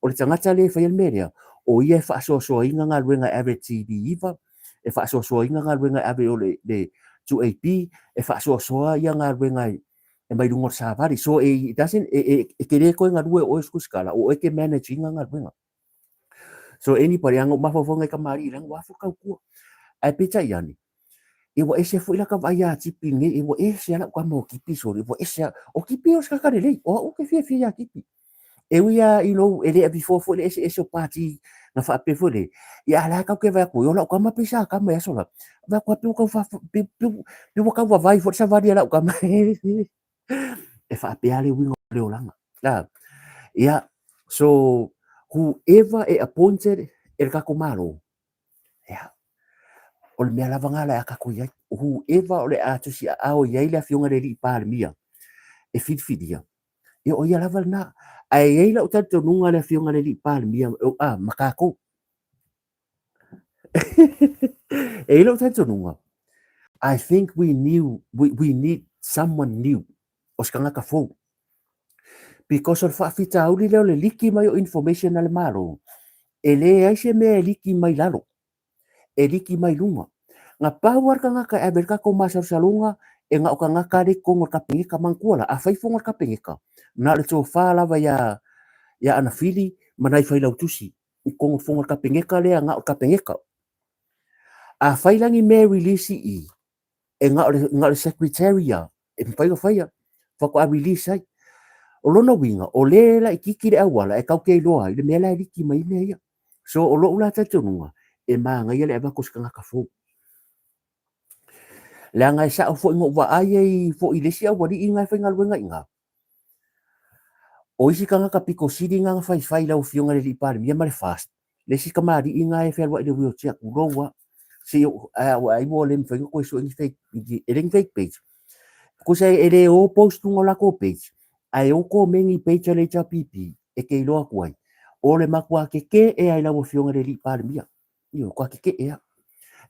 O le tagata lea e faia le mea lea, o ia e faasoasoaina galuega e ave i le TV9, e faasoasoaina galuega e ave i o le, le 2AP, e faasoasoa ia galuega e, e mai luga o le savali. So e, it doesn't, e, e, e te le toe galue o oe tusitala, o oe e te manage ina galuega. So anybody, a na ou mafaufau nai tamalii leaga ua afu le tautua. Ae peitai ane, e ua ese foi la ta vaai ia Tipi nei, e ua ese lava lau tama o Tipi sole, ua ese lava. O Tipi o se tagata lelei, o au ou te fiafia ia Tipi. E ui lava you know, e le avifoa foi le eseese o pati na faapea foi le, ia a o la e tatou te vaai atu, o lau tama pei sa tama i aso la. Vaai atu lava pei ua tau faa, pei, pei, pei ua tau vavai foi le savali a lau tama. E faapea le uiga o le olaga. A, ia, so whoever e appointed e le tatou Malo, ia, O le mea lava lena o le a tatou i ai. O whoever o le a tusiaao i ai le Afioga i le Alii Palemia e filifilia, ia o ia lava lena. Ae i ai lau talitonuga le Afioga i le Alii Palemia ma tatou. E i ai lou talitonuga, I think we knew, we need someone new, o se tagata fou. Because o le faafitauli lea o le liki mai o information a le Malo, e leai se mea e liki mai lalo, e liki mai luga. Na pau lava le tagata e ave i ai le tatou masalosaloga, e na o tagata lea i totonu o le Kapeneta. Manatua la, a fai fono a le Kapeneta, na o le tofa lava ia Anafili ma nai failautusi i totonu o le fono a le Kapeneta lea na o le Kapeneta. A fai la ni mea e release i i, e na o le, na o le secretary lava e mafai ona faia, faatoa release ai. O lona uiga, o lea e laitiiti le auala e tatou te iloa ai le mea la e liki mai ai mea ia. So o lou la talitonuga, e manaia le avatu o se tagata fou. Leaga e sao foi na ou vaai ai foi i le isi aualii na e faigaluega i ina, O isi tagata pito sili na na faifai i lau Afioga i le Alii Palemia ma le FAST, le isi kamali'i na e fealuai i le wheelchair, tulou lava, se i ou, ae ai ua le mafai ona toe sue ni fake, e le ni fake page. Tusa e le o post luga o latou page, ae o komeni i page a le HRPP e te iloa atu ai, o le matua tetee lava i lau Afioga i le Alii Palemia. Ioe, matua tetee lava.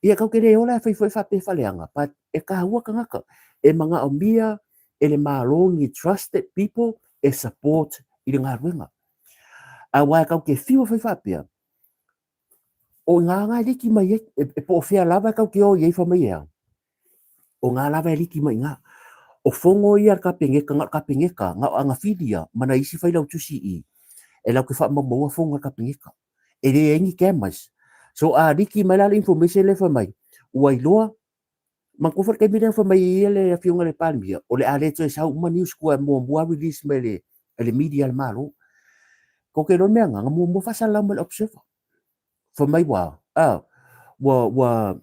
Ia tatou te le ola e fai foi faapea faaleaga, but e taua tagata, e manaomia e le Malo ni trusted people e support i le galuega. Aua e tatou te fiu e fai faapea, o i ina lava e liki mai ai, e po o fea lava e tatou te o i ai fai mai e a, o ina lava e liki mai i ina. O fono ia a le Kapeneta, na o le Kapeneta, na o Agafili ia ma nai isi failautusi i i, e latou te faamaumaua fono a le Kapeneta. E leai ni cameras. So a liki mai la le information lea fai mai, ua iloa, manatua foi le taimi lea na fai mai ai le Afioga i le Palemia, o le a le toe sau uma news tua e muamua release mai e le media a le Malo. Tou te iloa le mea lena, na muamua faasalalau mai e le Observer. Fai mai ua, a, ua, ua,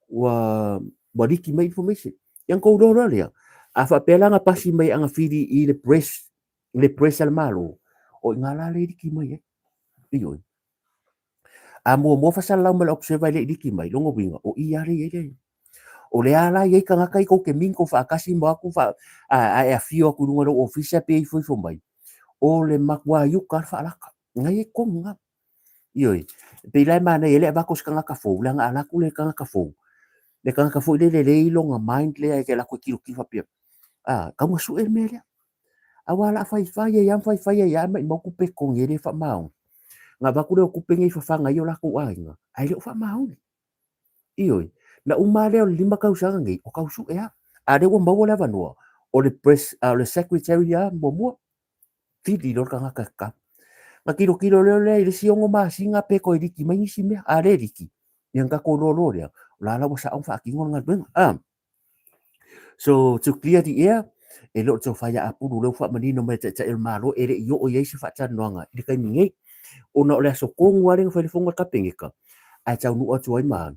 ua, ua liki mai information. Ia na tou iloa loa lea, a faapea la na pasi mai e Agafili i le press, le press a le Malo, o i ina la lea e liki mai ai. Ioe. A muamua faasalalau mai le Observer e le i liki mai, lona uiga, o i lava lea e i ai le... O lea lava la e i ai tagata ia tou te mingle faatasi ma o atu fa... a e afio atu i luga o lou ofisa pe ifo ifo mai, o le matua iuka lava le faalaka. Na i ai totonu i ina. Ioe. E pei la e manaia ai le avatu o se tagata fou, leaga a alu atu le tagata fou, le tagata foi lele e le i lona mind lea e te alu atu e tilotilo faapea, a, tau na sue le mea lea. Aua o le a faifai ai lava ma faifai ai lava ae maumau tupe totogi e le faamaoni. Na avatu lea o tupe nei fafaga ai o latou aiga, ae le o faamaoni. Ioe, na uma lava lea o le 5 tausaga nei, o tau sue lava. A o lea ua maua le avanoa, o le press, o le secretary lava muamua, vili loa le tagata e tatau. Na tilotilo loa lea i le isi 6 masina pe toe liki mai nisi mea, a le liki, ia ona tatou iloa loa lea, o la la ua sao ona faatino le galuega. A. So to clear the air, e le o le tofa ia Apulu lea ua faamanino mai e Taitai o le Malo e le i oo i ai se faatalanoaga i le taimi nei, ona o le aso tonu lava lea na fai ai le fono a le Kapeneta, ae taunuu atu ai ma,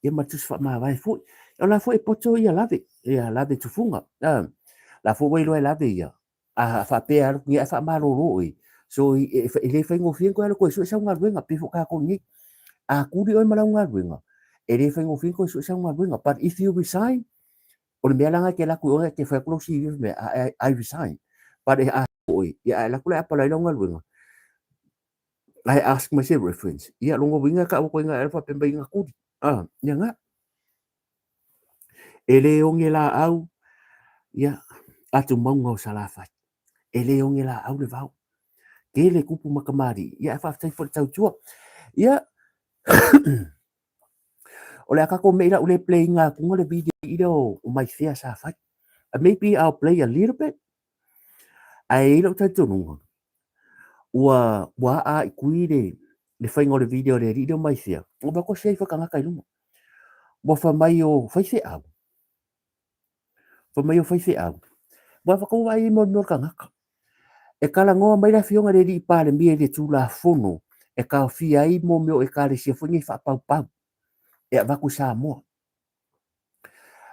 ia ma le tusi faamavae foi. O la foi e poto ia Lave, ia Lave Tufuga, a, la foi ua iloa e Lave ia, a faapea e alu atu ae faamalolo oe, so e le faigofie ona toe alu e toe sue sau galuega, pei foi o tatou nei. A tuli oe ma lau galuega, e le faigofie ona toe sue sau galuega, but if you resign, o le mea la lena e te alu atu i o e te fai atu lau CV fai mai, I resign. But a oe, ia a e alu atu la e apalai lau galuega, ae ask mai se reference, ia lona uiga e tau atu ai e faapea mai na tuli. Ah, ia na. E le oge laau, ia, atumauga o Salafai. E le oge laau le vao. Tele kupu ma kamali'i, ia ae faafetai foi i le tautua. Ia, o le a tatou mei lau le play ina atuga le video i lea o mai fea sa fai. Maybe I'll play a little bit, ae i ai lou talitonuga, ua ua aa i tui le le faiga o le video a le alii lea o Maifea, ua vaai atu sia ifo tagata i luga. Ua fai mai o faifeau. Fai mai o faifeau. Ua whakau ai mo le tagata. E talanoa mai le afioga i le alii Palemia i le Tulafono e taofia ai mo mea o ekalesia foi nei faapaupau e avatu i Samoa.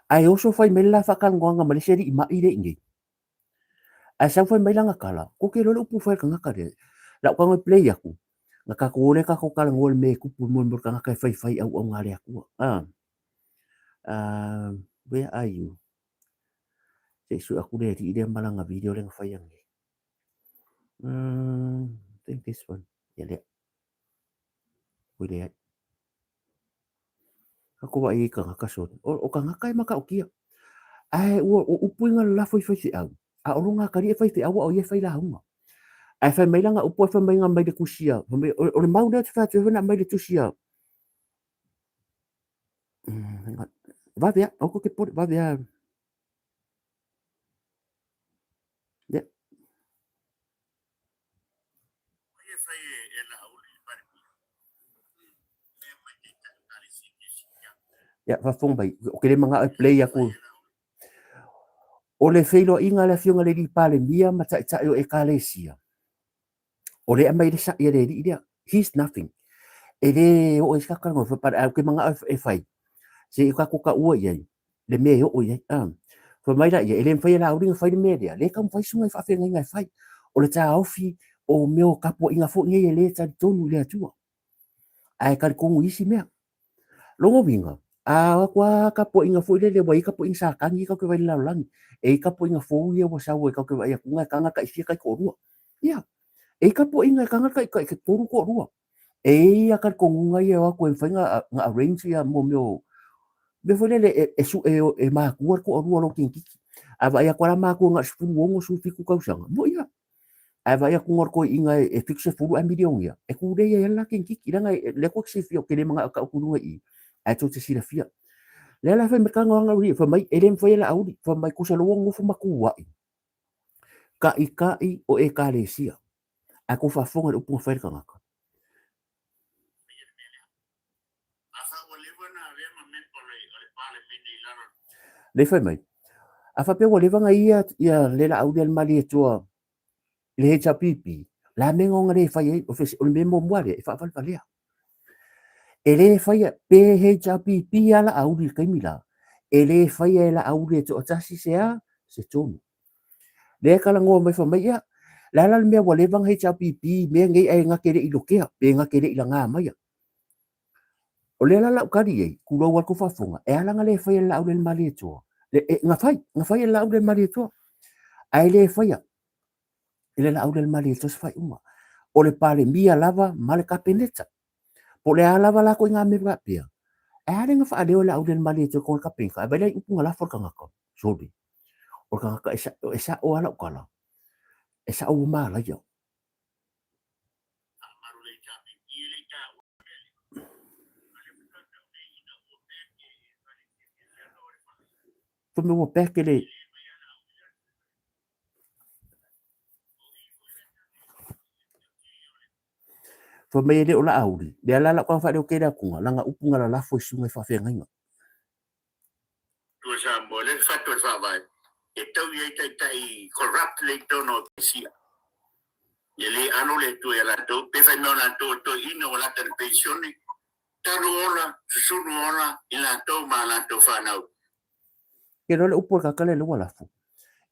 Ae oso fai mai le la faatalanoaga ma le isi alii mai lea i inei. Ae sau fai mai lana tala, ko te iloa le upu fai a le tagata lea. Lau tago e play atu, na tatou o lea tatou talanoa i le mea e tupu i mo le tagata e faifai auauna a le Atua. Where are you? Se i sue aku le alii lea ma lana video lea na fai ananei. I think this one. Ia lea. Oi leai. Ka ko vaai i kanaka sorry. O kanaka e matautia. Ae ua o upu i nga lalafo i faifeau. A o lo nga kali e faifeau a o ia e fai lauga. Ae fai mai lana upu ae fai mai na aumai le tusi a, fai mai o le mau lea ou te fai atu ai na aumai le tusi a, vave a, aua tou te popole, vave a. Ia. Ia, faafofoga mai, ou te le manao e play atu. O le feiloaiga a le Afioga i le Alii Palemia ma Taitai o Ekalesia, o lea e aumai ai le sa'i a le alii lea, he's nothing. E le oo i ai se tatou talanoa, but ae ou te manao e fai, se i tatou taua i ai le mea e oo i ai. Fai mai laia, e le mafai e Laauli ona fai le mea lea, lea e taumafai susuga i faafeagaiga e fai. O le taofi o mea o tapuaiga foi nei e le talitonu i le Atua, ae talitonu i isi mea. Lona uiga, a o atu lava tapuaiga foi lele, ua i ai tapuaiga Satani ia tatou te vaai i le lalolagi, e i ai tapuaiga fou ia ua sau e tatou te vaai atu e taga tai fia taitoalua. Ia, e i ai tapuaiga e taga tai tolu toalua. E i ai lava talitonuga ia e o atu e mafai ona arrange ia mea o mea foi lele e sue e matua le toalua o lou teineitiiti. A vaai atu lava la matua na o le 16, 17 tausaga, moni lava. Ae vaai atu o le toeaina e 70 ae milionea, e tulei ai lava le la teineitiiti, leaga o lea tou te silafia, ou te le manao e tau atu i luga i i, ae tou te silafia. O lea la fai mai tago anga fai mai, e le mafai e Laauli, fai mai tusa loa ua nonofo ma tuai, taitai o Ekalesia, ae tou faafofoga i le upu na fai e le tagata. Lea fai mai, a faapea ua leva na ia ia le Laauli a le Malietoa i le HRPP, o le a mea na ona le fai ai? O le mea muamua lea, e faavalevalea. E le faia, pe HRPP lava Laauli i le taimi la, e le faia e Laauli e toatasi se a, se tonu. Lea e talanoa mai fai mai, ia, le a la le mea ua leva ona HRPP i mea nei ae na te le i lotea, pe na te le i laga maia. O lea la lau tali i ai, tulou lava le tou faafofoga, e ala ona le faia e le Laaulialemalietoa, na fai, na fai e le Laaulialemalietoa, ae le faia e le Laaulialemalietoa se faaiuga. O le Palemia lava ma le Kapeneta. Po o le a lava la ituaiga mea faapea, e ala ona faaleo e le Laaulialemalietoa i totonu o le Kapeneta, ae vaai la i upu na lafo e le tagata, sole, o le tagata e sao lava lau tala, e sao ua malaia. Fai mai ua peke le Fai mai e le o Laauli, lea la lau tala faaleo tele atuga, lana upu na lalafo i susuga i faafeagaiga. Tua Samoa, lea le fatu o le Faavae e tau i ai taitai corrupt lea i totonu o Ekalesia. Ia le alo le Atua ia latou, pe fai mai o latou o toeaina ua lata i le penisione, talu ola, susunu ola i latou ma a latou fanau. Ke loa le upu a le tagata lea lea ua lafo,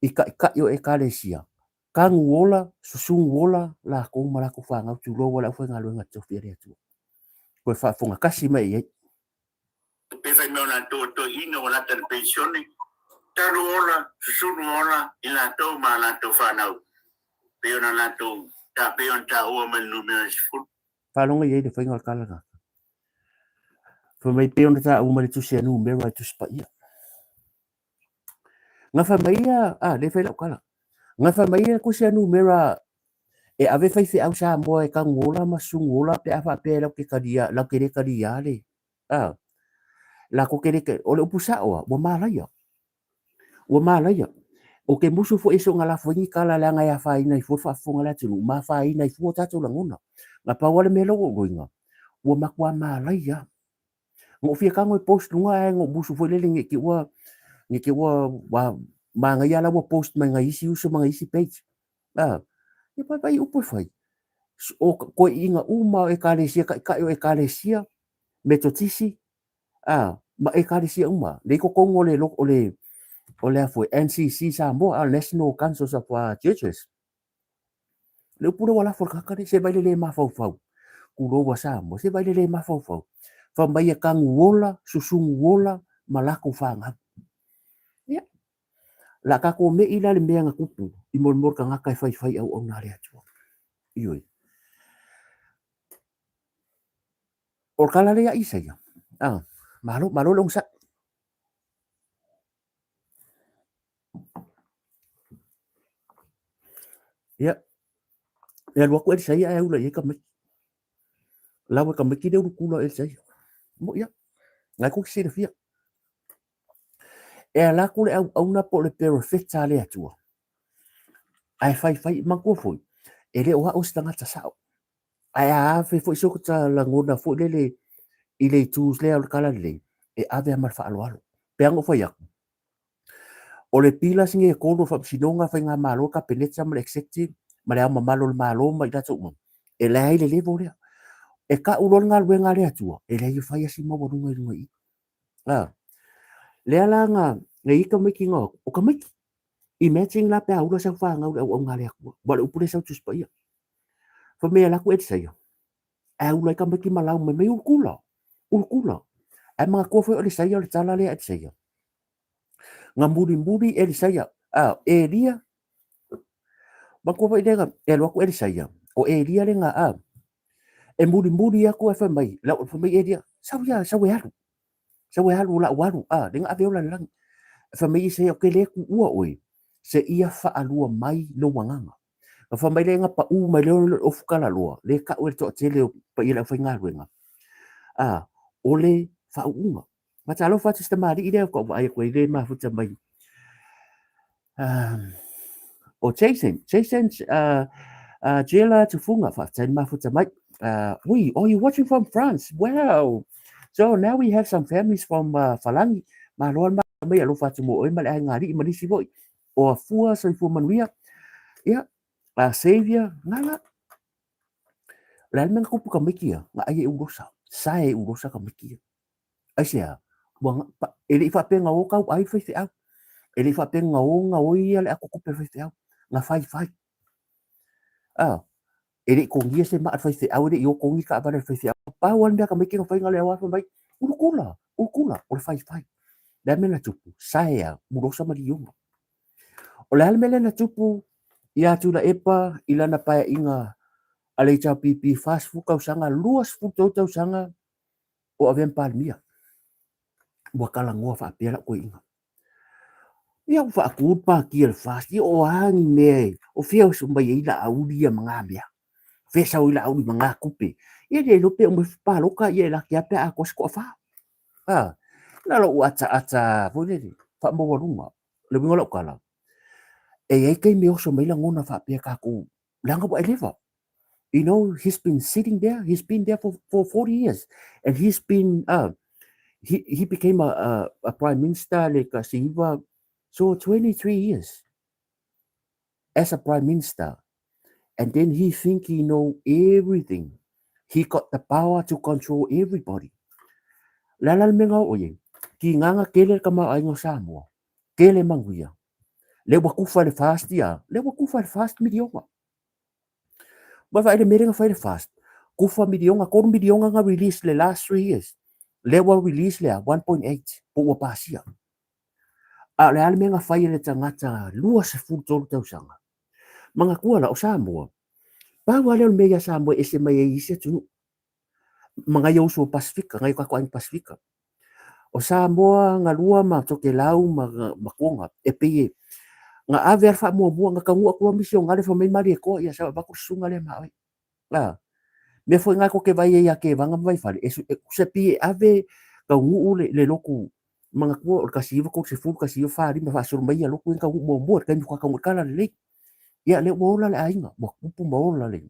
i taitai o Ekalesia, tanu ola, susunu ola latou ma latou fanau, tulou a le aufaigaluega totofi a le Atua. Toe faafofoga tasi mai i ai. Pe fai mai o latou o toeaina ua lata i le penisione, talu ola, susunu ola i latou ma a latou fanau, pei ona latou ta, pei ona taua mai le numera 10. Faalogo i ai le faiga o le tala lena. Fai mai pei ona taua mai le tusi a numera i Tusi Paia. Na fai mai ia, a, lea e fai lau tala. Na fai mai ia le tusi a numera e ave faifeau Samoa e tanu ola ma susunu ola pe a faapea e latou te talia, latou te le talia le, a, latou te le, o le upu sao lava, ua malaia. Ua malaia. Ou te musu foi e soona lafo ai ni tala leaga e afaina ai fua le faafofoga a le atunuu ma afaina ai fua o tatou lagona. Na pau lava le mea lea ua ou iloaina, ua matua malaia lava. Na ou fia tago e post luga ae na ou musu foi lele ne i te ua, ne i te ua, ua manaia lava la ua post mai nai isi uso ma nai isi page. A, ia vaivai upu e fai. O toeaiina uma o Ekalesia, taitai o Ekalesia, Metotisi, a, ma Ekalesia uma, lea i totonu o le, o le, o le a foi, NCC Samoa, National Councils of Churches. Le upu lea ua lafo e le tagata lea, se vaai le le mafaufau. Tulou a Samoa, se vaai le le mafaufau. Fai mai e tanu ola, susunu ola, ma lakou fanau. Ia, la tatou me'i la le mea na tupu i molimoli tagata e faifai auauna a le Atua. Ioe. O le tala lea ia Isaia. Ah, malo, malo le onosai. Ia, e alu atu Elisaia ae aula i ai tamaiti. Lawe tamaiti le ulukula o Elisaia. Mo ia, ngai kou te silafia. E ala atu le auauna po o le perofeta a le Atua. Ae faifai, manatua foi, e le o au o se tagata sao. Ae a ave foi so ta lagona foi lele i le itu lea o le talalelei, e ave lava ma le faaaloalo. Pei lava ona ou fai atu, o le pillars nei e tolu o le Faamasinoga, Faigamalo, Kapeneta ma le Executive ma Le Ao Mamalu o le Malo ma i latou uma, e leai le level lea. E tau loa le galuega a le Atua, e leai e fai lava si maualuga i luga i i. A, lea la na i ai tamaiti na o atu, o tamaiti. Imagine la pe a ula sau fanau i le auaunaga a le Atua, aua o le upu lea e sau i le Tusi Paia. Fai mai e alu atu Elisaia, ae ula ai tamaiti ma lau mai, mai ulukula, ulukula. Ae manatua foi o Elisaia o le tala lea a Elisaia. Na mulimuli Elisaia, a, Elia, manatua foi lea e alu atu Elisaia, o Elia lena, a, e mulimuli atu ae fai mai, lau, fai mai Elia, sau ia, sau e alu, sau e alu, o lau alu, a, lea na ave ola i le lagi. Fai mai Isaia, ou te le tuua oe, seia faalua mai lou agaga. Na fai mai lea na pau mai lea o le ofu talaloa, lea e tau e le toatele o paia le aufaigaluega, a, o le faauuga. Faatalofa atu i si tamalii lea faatoa ou vaai atu ai le mafuta mai. O Jason, Jason Jela Tufunga, faafetai le mafuta mai. Ui, oh, you're watching from France. Wow. So now we have some families from Falangi. Malo le mafuta mai, alofa atu mo oe ma le aiga alii ma nisi foi. O Afua, Soifua Manuia. Ia, Xavier, Ngala. O le a le mea na tupu tamaiti ia? Na ai e ulosa. Sae e ulosa tamaiti ia. Aisea? Ua, e le i faapea na o tau ai le faifeau. E le i faapea na o gaoi ia le ato tupe a le faifeau. Na faifai. A, e le i togia se maa a le faifeau, e le i o togi taavale a le faifeau. Pau lava le mea a tamaiti na fai na o le ao lava fai mai, ulukula, ulukula, o le faifai. O le a le mea na tupu? Sae a, ulosa ma lioga. O le a le mea lea na tupu ia Tuilaepa i lana paeaiga a le HRPP 40 tausaga, 23 tausaga o avea ma Palemia. Ua talanoa faapea lau toeaina. Ia ua faatu le pati a le FAST, ia o a ni mea e, o fea o mai ai Laauli ia ma na mea. O fea e sau ai Laauli ma na tupe. Ia le iloa pe uma ifo palota ia e laki lava pe a atoa se toafa. A, na lou ataata foi lele, faamaualuga. Le uiga o lau tala, e i ai taimi e oso mai lagona faapea tatou, leaga ua e leva. You know, he's been sitting there, he's been there for 40 years. And he's been, he became a prime minister le ka siva, so 23 years as a prime minister. And then he think he know everything. He got the power to control everybody. Le ala le mea o ye, ki nganga kele ka ma ainga o Samoa, kele manguia. Le ua kufa le fast ia, le ua kufa le fast milionga. Ua vaai le mea lea na fai le FAST, kufa milionga, tolu milionga na release le last 3 years. Lea ua release lea 1.8 po ua pasia. A o le a le mea na fai e le tagata 23 tausaga? Manatua la, o Samoa, pau lava lea o le mea ia Samoa e ese mai ai i isi atunuu. Ma nai ou uso o Pasefika, nai o tatou aiga Pasefika. O Samoa, Galua ma Tokelau ma, ma Tonga, e pei e na ave a le faamuamua, na taunuu atu loa misionare fai mai Malietoa, ia sau e avatu le susuga lea ma oe. A, mea foi na tou te vaai ai ia Tevaga ma Vaifale, e, e, se pei e ave taunuu le lotu manatua o le 1930, 1945 faasolo mai ia lotu ia na taunuu muamua i le taimi faatoa taunuu ai le talalelei. Ia lea ua ola le aiga, ua tupu ma ola le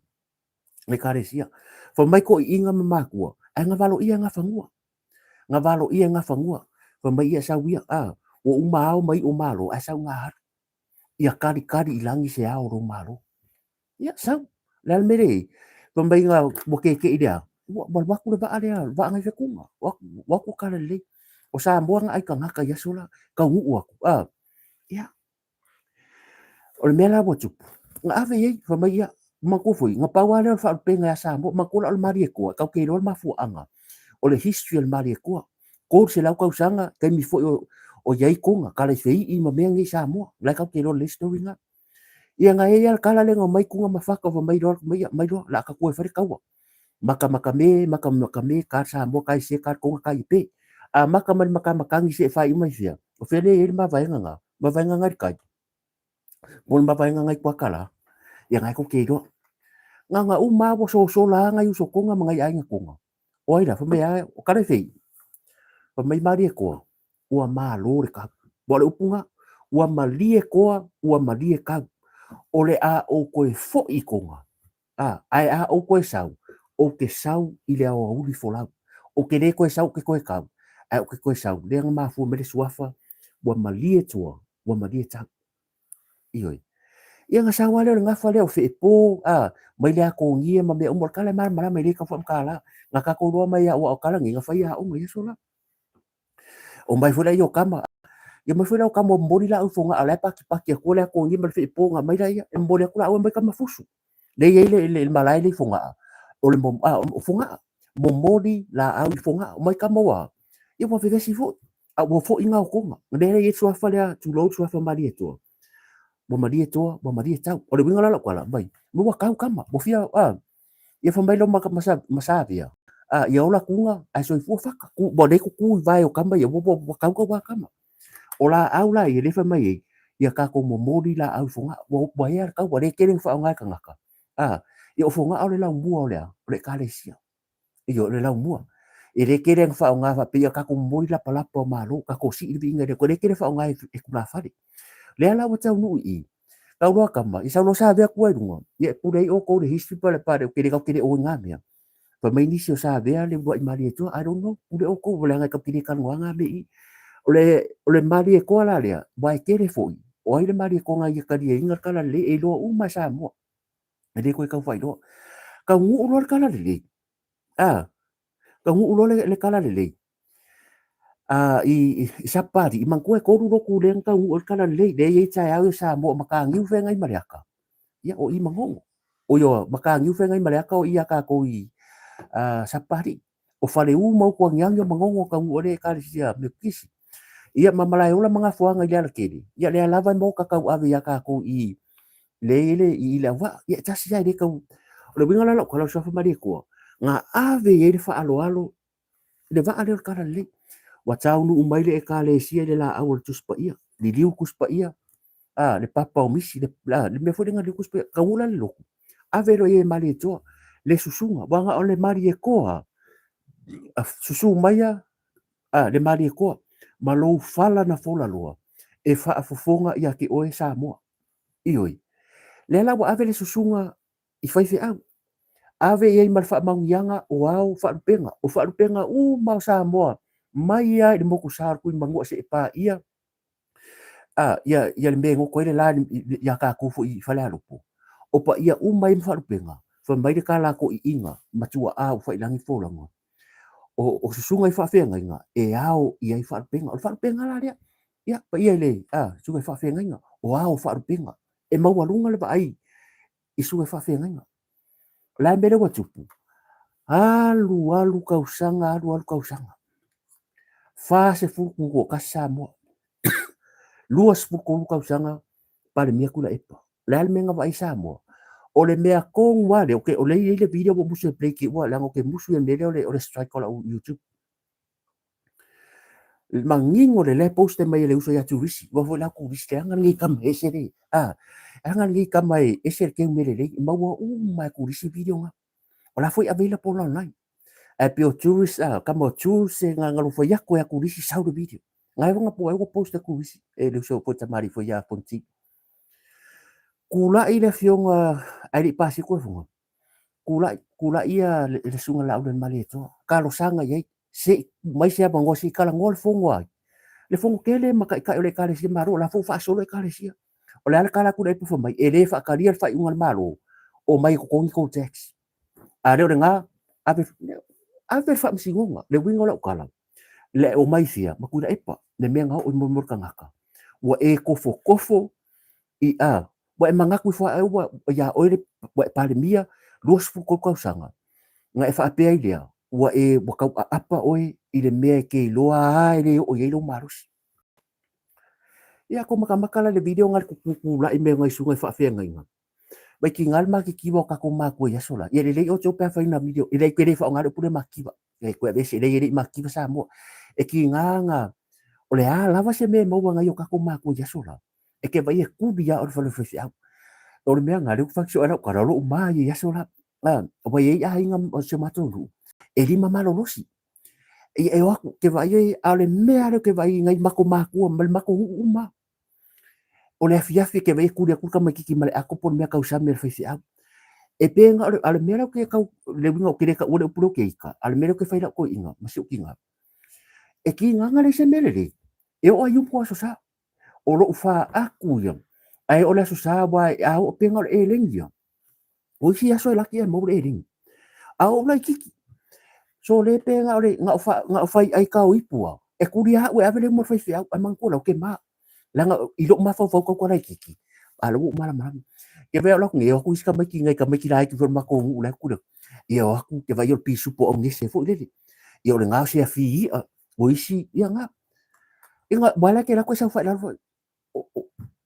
Ekalesia. Fai mai toeaiina ma matua, ae na valoia e Gafanua. Na valoia e Gafanua. Fai mai ia sau ia, a, ua uma ao ma iu o Malo, ae sau na alu. Ia kalikali i lagi se ao o lou Malo. Ia, sau. Le a le mea lea i ai? Fai mai na ua keke'i lea, ua alu atu le vaa lea, le vaa nai fetuga. Ua atu le talalelei. O Samoa na ai tagata i aso la, taunuu atu, a, ia, O le mea la ua tupu, na ave i ai, fai mai ia, manatua foi, na pau lava lea o le faalupega ia Samoa, manatua la o le Malietoa, tatou te iloa le mafuaaga o le history o le Malietoa. 300 tausaga taimi foi o i ai Koga, Kalaifeii ma mea nei i Samoa. O la e tatou te iloa lelei story na. Ia na i ai lava le tala lea na omai Tuna ma Fata fai mai loa, mai loa, o le a tatou o e fai le taua. Matamata me, matamata me, ta le Samoa, ta i se, ta le Toga, ta i pe. Amata mai le matamatagi seia faaiu mai fea? O fea lea e i ai le mavaega na? Mavaega na i le tai. Po o le mavaega na i Kuakala. Ia na e tou te iloa. Na ona uma lava ua sosola lava nai uso Toga ma nai aiga Toga. O ai la? Fai mai lava, o Kalaifei. Fai mai Malietoa, ua malo le tau. Ua o le upu na, ua malie toa, ua malie tau. O le a ou toe foi i Toga. A, ae a ou toe sau, ou te sau i le aoauli folau. Ou te le toe sau ou te toe tau, ae ou te toe sau, lea na mafua mai le suafa, ua malie tua, ua malie tau. Ioe. Ia na sau lava lea o le gafa lea o Feepo, a, mai le Atogia ma mea uma, o le tala e malamalama e le tau faamatala. Na tatou iloa mai lava aua o tala nei na fai e aoga i aso la. Omai foi laia o tama, ia omai foi la o tama momoli laau i Fogaa o la e patipati atua le Atogia ma le Feepo na aumai laia, e momoli atu laau e aumai tama fusu. Lea e i ai le malae lea i Fogaa, o le o Fogaa, momoli laau i Fogaa, omai tama ua, ia ua vevesi foi, a ua foi na o Toga. Lea e i ai le suafa lea, tulou le suafa Malietoa, ua malie toa, ua malie tau. O le uiga la o lau tala, mai, ua tau tama, ua fia, a, ia fai mai lo ma Savea, a, ia ola Tuga, ae soifua Faka. Ua le tutu i vae o tama ia, ua tau tau a tama. O laau la ia lea fai mai ai, ia tatou momoli laau i Fogaa, ua ea le tau, ua le tele ina faaaoga e tagata. A, ia o Fogaa o le laumua o le a? O le Ekalesia. Ioe, o le laumua. E le tele ina faaaoga faapea ia tatou momoli lapalapa o Malo, tatou sii le viiga i le Atua, e le tele faaaoga e tulafale. Lea la ua taunuu i i, tau loa tama, ia sau loa Savea tua i luga, ia e pule ai outou i le history pa le pale, ou te le tau tele o i ngā mea. Fai mai nisi o Savea le uluai Malietoa, I don't know, pule outou, leaga e tau te le talanoa ngā mea i i. O le Malietoa la lea, aua e tele foi, o ai le Malietoa na ia taliaina le talalelei, e iloa uma e Samoa. E le toe tau faailoa. Taunuu loa le talalelei, a, taunuu loa le talalelei, a, i Sapapalii, manatua e 3 lotu lea na taunuu ai le talalelei, lea e i ai taeao ia Samoa o Mataniu Feagaimaleata, ia o i Manono. Oi o Mataniu Feagaimaleata o i ia tatou i Sapapalii. O Faleu ma Utuagiagi o Manono taunuu ai le Ekalesia Metotisi. Ia ma Malaeola ma Gafoaga i Lealatele, ia lea lava e maota tauave ia tatou i le le i Leauvaa. Ia e tasi lava e le tau. O le uiga la o lau tala o le Suafa Malietoa, na ave i ai le faaaloalo i le vaa lea o le Talalelei. Ua taunuu mai le Ekalesia i le laau o le Tusi Paia, liliu Tusi Paia, a, le papa o misi, le, a, le mea foi lea na liliu Tusi Paia, taunuu la le lotu, ave loa i ai e Malietoa le susuga, aua na o le Malietoa a susu maia a, le Malietoa ma lou fala na fola loa e faafofoga ia te oe Samoa. Ioe. Lea la ua ave le susuga i faifeau, ave i ai ma le faamanuiaga o ao faalupega, o faalupega uma o Samoa mai lava i le motu sa o le Tuimanua seia paia a, ia, ia le mea e goto ai le la ia tatou foi i Falealupo. O paia uma ia ma faalupega, fai mai le tala a toeaiina ma tuaa ua faiilagi le folauga, o susuga i faafeagaiga e ao i ai faalupega. O le faalupega la lea, ia, paia i le a, susuga i faafeagaiga, o ao o faalupega. E maualuga le vaai i susuga i faafeagaiga. O le a le mea lea ua tupu? Alu alu tausaga, alu alu tausaga. 41 Samoa. 23 tausaga Palemia Tuilaepa. O le a le mea na vaai Samoa? O le mea tonu lava lea, o lea e i ai le video ua musu e play te i ua, leaga ou te musu i le mea lea o le strike o lau YouTube. Manino le lea post mai e le uso ia Turisi. Ua foi la Turisi, leaga lenei tama e ese le, a, leaga lenei tama e ese le teu mea lelei. E maua uma e Turisi video na. O la foi available online. Ae pei o Turisi, a, tama o Turisi e galofa i aku e a Turisi sau le video. Ngai wanga po ai ua post e Turisi e le uso foi tamari foi ia Fonti. Kula'i le afioga ae le i pasi atu e funga. Kula'i, kula'i ia le susuga Laauli o le Malietoa. Talosaga i ai, se i mai se avanoa se i talanoa le fono ai. Le fono tele ma taitai o le Ekalesia Malo, o la foi ua faasolo Ekalesia. O le a le tala atu le Epufa mai, e le faatalia le faaiuga a le Malo, omai e totogi tou tax. A le o lena, ave, ave le faamasinoga. Le uiga o lau tala, le omai fia ma Tuilaepa, le mea na oo i molimoli tagata. Ua e tofotofo i a, ua e manatu ifo lava ua ia oe le, ua e Palemia 23 tausaga, na e faapea ai lea, ua e, ua tau aapa oe i le mea e te iloa lava e le oo i ai lou malosi. Ia ko makamaka la le video nga le kukukula'i mai o nai susuga i faafeagaiga. Mai tiga le matitiva o tatou matua i aso la. Ia lelei oe pe afai na video, e leai ou te le faaaoga le upu lea matitiva. E toe aveese, e leai e le i matitiva Samoa. E tiga na, o le a lava se mea e maua nai o tatou matua i aso la, e te vaai e tuli lava o le fale o le faifeau. O le mea lena, lea ou te fai atu ai lau tala, o lou ma ia i aso la. Ua i ai aiga o si o matou nuu, e lima malolosi. Ia e o atu, te vaai ai, a o le mea lea ou te vaai i nai matou matua ma le matou nuu uma. O le afiafi e te vaai e tuli atu le tamaititi ma le ato po o le mea tausami a le faifeau. E pe na o le, a o le mea lea ou te tau, le uiga ou te le taua le upu lea o te ita, a o le mea lea ou te fai lau toeaina ma si ou tina, e tiga na leai se mea lelei, e oo lava i Iupo Aso Sa. O lou faatu ia, ae o le Aso Sa aua a oo pe na o le eleni ia, O isi aso e laki ae maua le eleni. A o ou laititi, so le pe na o le na o fa na o fai ai kao ipu a, e kuli a au e ave le uma faifeau, ae manatua la ou te ma. Leaga i lou mafaufau tau laititi, a la ua ou malamalama. Ke vaai atu nei, o atu isi tamaiti nai tamaiti laiti foi o le matou nuu la e kuli atu. Ia o atu ke vaai o le pisupo o augese foi lele. Ia o le na o se afi i'a, o isi, ia na. Ia na, la ke lako e saofai i lalo foi.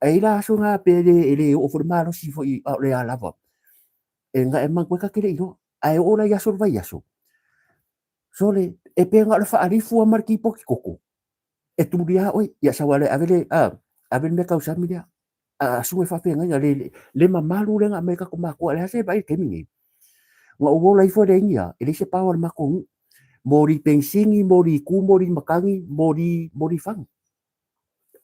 E i ai la aso na pe le, e le oo foi le malosi foi a o le a lava. E na e manatua ta te le iloa. Ae oo la i aso o le vaiaso, sole, e pe na o le faalifu lava ma le tipoti koko, e tuli lava oe, ia sau lava e ave le, a, ave le mea tausami lea. A susuga i faafeagaiga, le, le, le mamalu lea na aumai e tatou matua, o le a se vaai i le taimi lenei. Na ou ola ifo e leai ni a, e leai se power a le matou nuu. Moli penisini, moli ku, moli matagi, moli, moli fanu.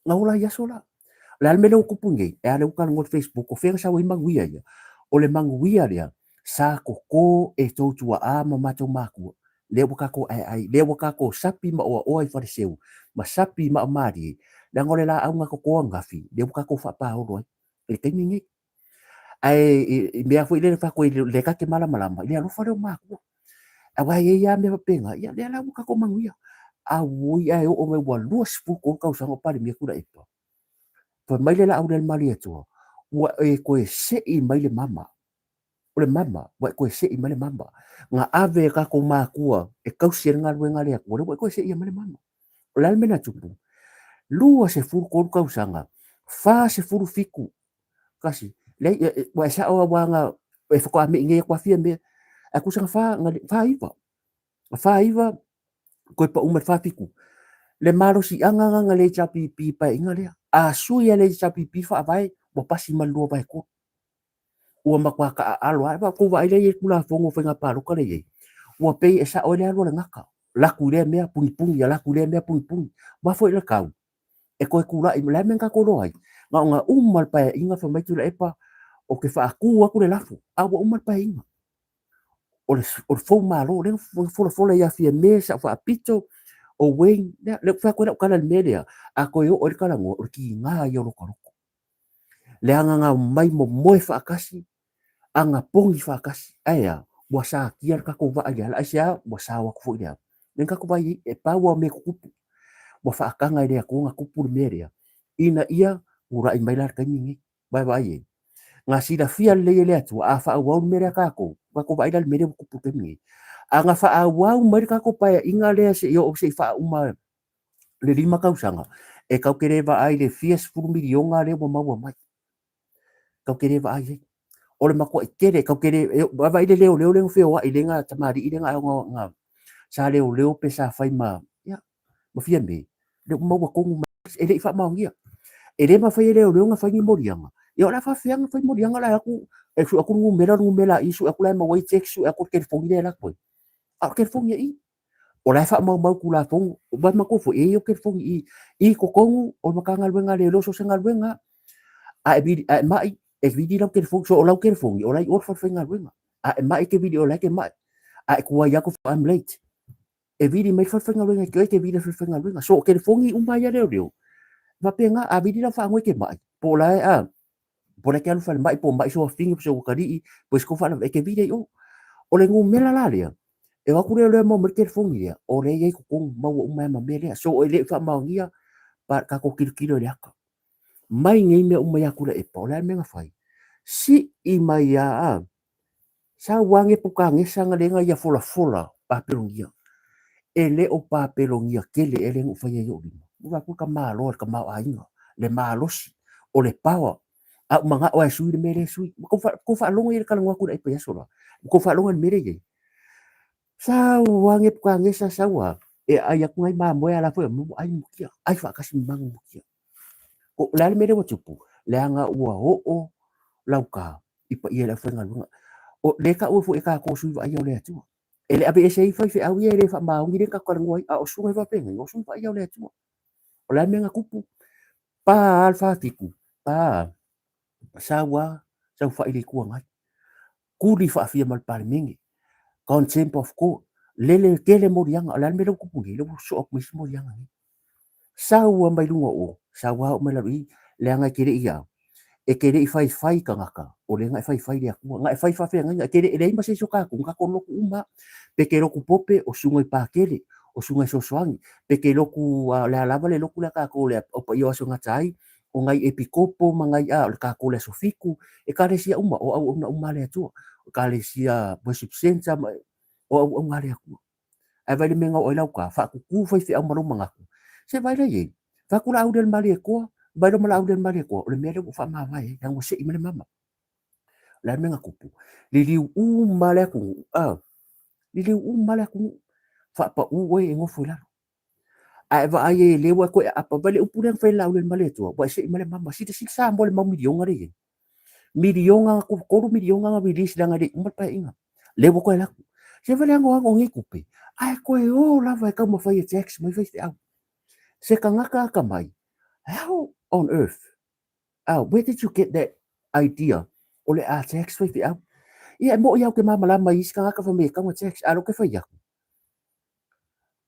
Na ola i aso la. O le a le mea lea ua tupu nei, e a lea ua talanoa i le Facebook, o fea na sau ai manuia ia? O le manuia lea sa toto e tou tuaa ma matou matua, lea ua tatou aeae, lea ua tatou sapi ma oaoa i faleseu, ma sapi ma malie, leaga o le laau na toto ananafi, lea ua tatou faapaolo ai i le taimi lenei. Ae i mea foi lele fai atu ai lea ta te malamalama i le alofa lea o matua. Aua e i ai lava mea faapena, ia lea la ua tatou manuia. Auoi ae oo mai ua 23 tausaga o Palemia Tuilaepa. Fai mai le laau lea a le Malietoa, ua e toe sei mai le mama. O le mama, ua e toe sei mai le mama. Na ave e tatou matua e tausi ai le galuega a le Atua, lea ua e toe seia mai le mama. O le a le mea na tupu? 23 tausaga, 47 kasi, leai, ua e sao aua na e faatoa mei nei atu afia mea, ae tusa na fa, na fa iva, na fa iva, koe pau mai le fa fitu. Le malosiaga na na le HRPP paeaiga lea. A sui e le HRPP faavae, ua pasi ma le 2/3. Ua matua taaalo lava. Ua tou vaai lea i ai i le Tulafono o Faiga Palota lea e i ai, ua pei e sao ai le alu a le gata, laku i lea mea punipuni, laku i lea mea punipuni. Aua foi le tau e toe tulai, o le a le mea na tatou iloa ai? Na ona uma le Paeaiga fai mai Tuilaepa, ou te faatu atu le lafo, a ua uma le Paeaiga. O le fou malo, lea na folafola ia Fiame, Sao Faapito, o Wayne, lea ou te fai atu ai lau tala i le mea lea, a toe oo i ai le talanoa, o le tiga ia o lota loto. Leaga na omai momoe faatasi, anapogi faatasi, ae a? Ua satia le tatou vaa i le ala, aisea? Ua sao atu foi le a? Lea na tatou vaai ai, e pau lava o mea e tutupu, ua faataga e le Atua ona tupu le mea lea, ina ia tulai mai la le taimi lenei. Vaavaai i ai. Na silafia lelei e le Atua, a faaauau le mea lea a tatou, tatou vaai la i le mea lea ua tupu i le taimi lenei. A na faaauau mai le tatou paeaiga lea seia oo se i faauma le 5 tausaga, e tatou te le vaai i le fia sefulu miliona lea ua maua mai. Tatou te le vaai i ai. O le matuai tele, tatou te le, vaavaai i le leoleo lea na feoai lea na tamalii lea na, sa leoleo pe sa fai ma, ia, ma Fiame, lea ua maua tonu mai, e le i faamaonia. E le mafai e leoleo ona fai ni moliaga. Ia o le a faafefea ona fai moliaga o le a atu e sue atu le numera, o le numera i, sue atu la e maua ai text, sue atu le telefoni lea e alu atu ai. A o le telefoni e i. O la e faamaumau Tulafono. Ua manatua foi, e i ai au telefoni i i totonu o le Matagaluega a Leoleo so o se galuega lava. A e vili, a e mai, e vili lau telefoni. So o lau telefoni, o la e i o le falefaigaluega. A e mai e te vili o la e te mai. A e tuai atu, I'm late. E vili mai le falefaigaluega e te oe, e te vili i le falefaigaluega. So o telefoni uma ia a leoleo, e faapena, a vili lau faanoi e te mai, po o la e, a, po o la e te alu i falemai, po o mai sou afafine, po o sou atalii, po o se tou faalavelave, e te vili ai i o. O le numera la lea, e o atu leoleo e maua mai le telefoni lea, o lea e i ai i totonu, maua uma ai ma mea lea. So e le i faamaonia, pa tatou tilotilo i le ata. Mai nei mea uma ia Tuilaepa, o le a le mea na fai? Sii mai lava, sau ane Pukagesa na lea na ia folafola Papelonia. E le o papelogia tele ea lea na ou faia i ou lima. Ua vaai atu le tamaloa i le tamaoaiga, le malosi, o le power. A ou manao lava e sui le mea lea e sui. Ua tou faalogo i ai i le talanoa atu i le aipaiaso la? Ua tou faalogo i le mea lea e i ai? Sau lava Nepukanesa sau lava e aai atu nai mamoe a la foi ua ai mutia, ai faatasi ma magu mutia. O le a le mea lea ua tupu? Leaga ua oo lauta i paia i le aufaigaluega. O lea e taua foi e tatou sui vaaia o le Atua. E le aveese ai faifeau ia e le faamaoni lea na tatou talanoa ai, a o susuga i faafeagaiga, o sui vaaia o le Atua. O le a le mea na tupu? Pa lava le 47, pa lava, sau lava saofai i le Itu Agai, tuli faafia ma le Palemene, contempt of court, lele tele moliaga. O le a le mea lea ua tupu nei? Lea ua sosoo atu ma isi moliaga nei. Sau lava mai luga o o, sau lava oo mai lalo i i, leaga e te le i a, e te le i faifai tagata, o lea na e faifai i le Atua. Na e fai faafeagaiga, e te le, e leai ma se isi o tatou, na tatou lotu uma lava. Pe te lotu Pope, o susuga i Pakele, o susuga i Fesoasoani, pe te lotu, a, o le a lava le lotu lea a tatou le o Paia o Aso e Gata ai, o nai Epikopo ma nai, a, o le tatou le Aso Fitu, Ekalesia uma, o auauna uma a le Atua. Ekalesia Worship Centre, ma, o auauna a le Atua. Ae vaai le mea na oo ai lau ta, faakutu faifeau ma lou manatu. Se vaai la i ai, fai atu Laaulialemalietoa, vaai loa ma Laaulialemalietoa, o le mea lea ua ou faamavae ai, leaga ua sei mai le mama. O le a le mea na tupu? Liliu uma le atunuu, a, liliu uma le atunuu, faapau oe e nofo i lalo. Ae vaai ai lea ua toe aapa, vaai le upu lea na fai e Laaulialemalietoa, ua e sei mai le mama, silasila Samoa i le mau miliona lea e i ai. Miliona, $3 miliona na release leaga e le i uma le Paeaiga. Lea ua toe alu atu. Se vaai le anoano o nei tupe, ae toe o lava e taumafai e tax mai faifeau. Se tagata atamai, how on earth, where did you get that idea o le a tax faifeau? Ia e moni lava ou te malamalama i isi tagata fai mai e tatau ona tax, a o lea ou te fai atu,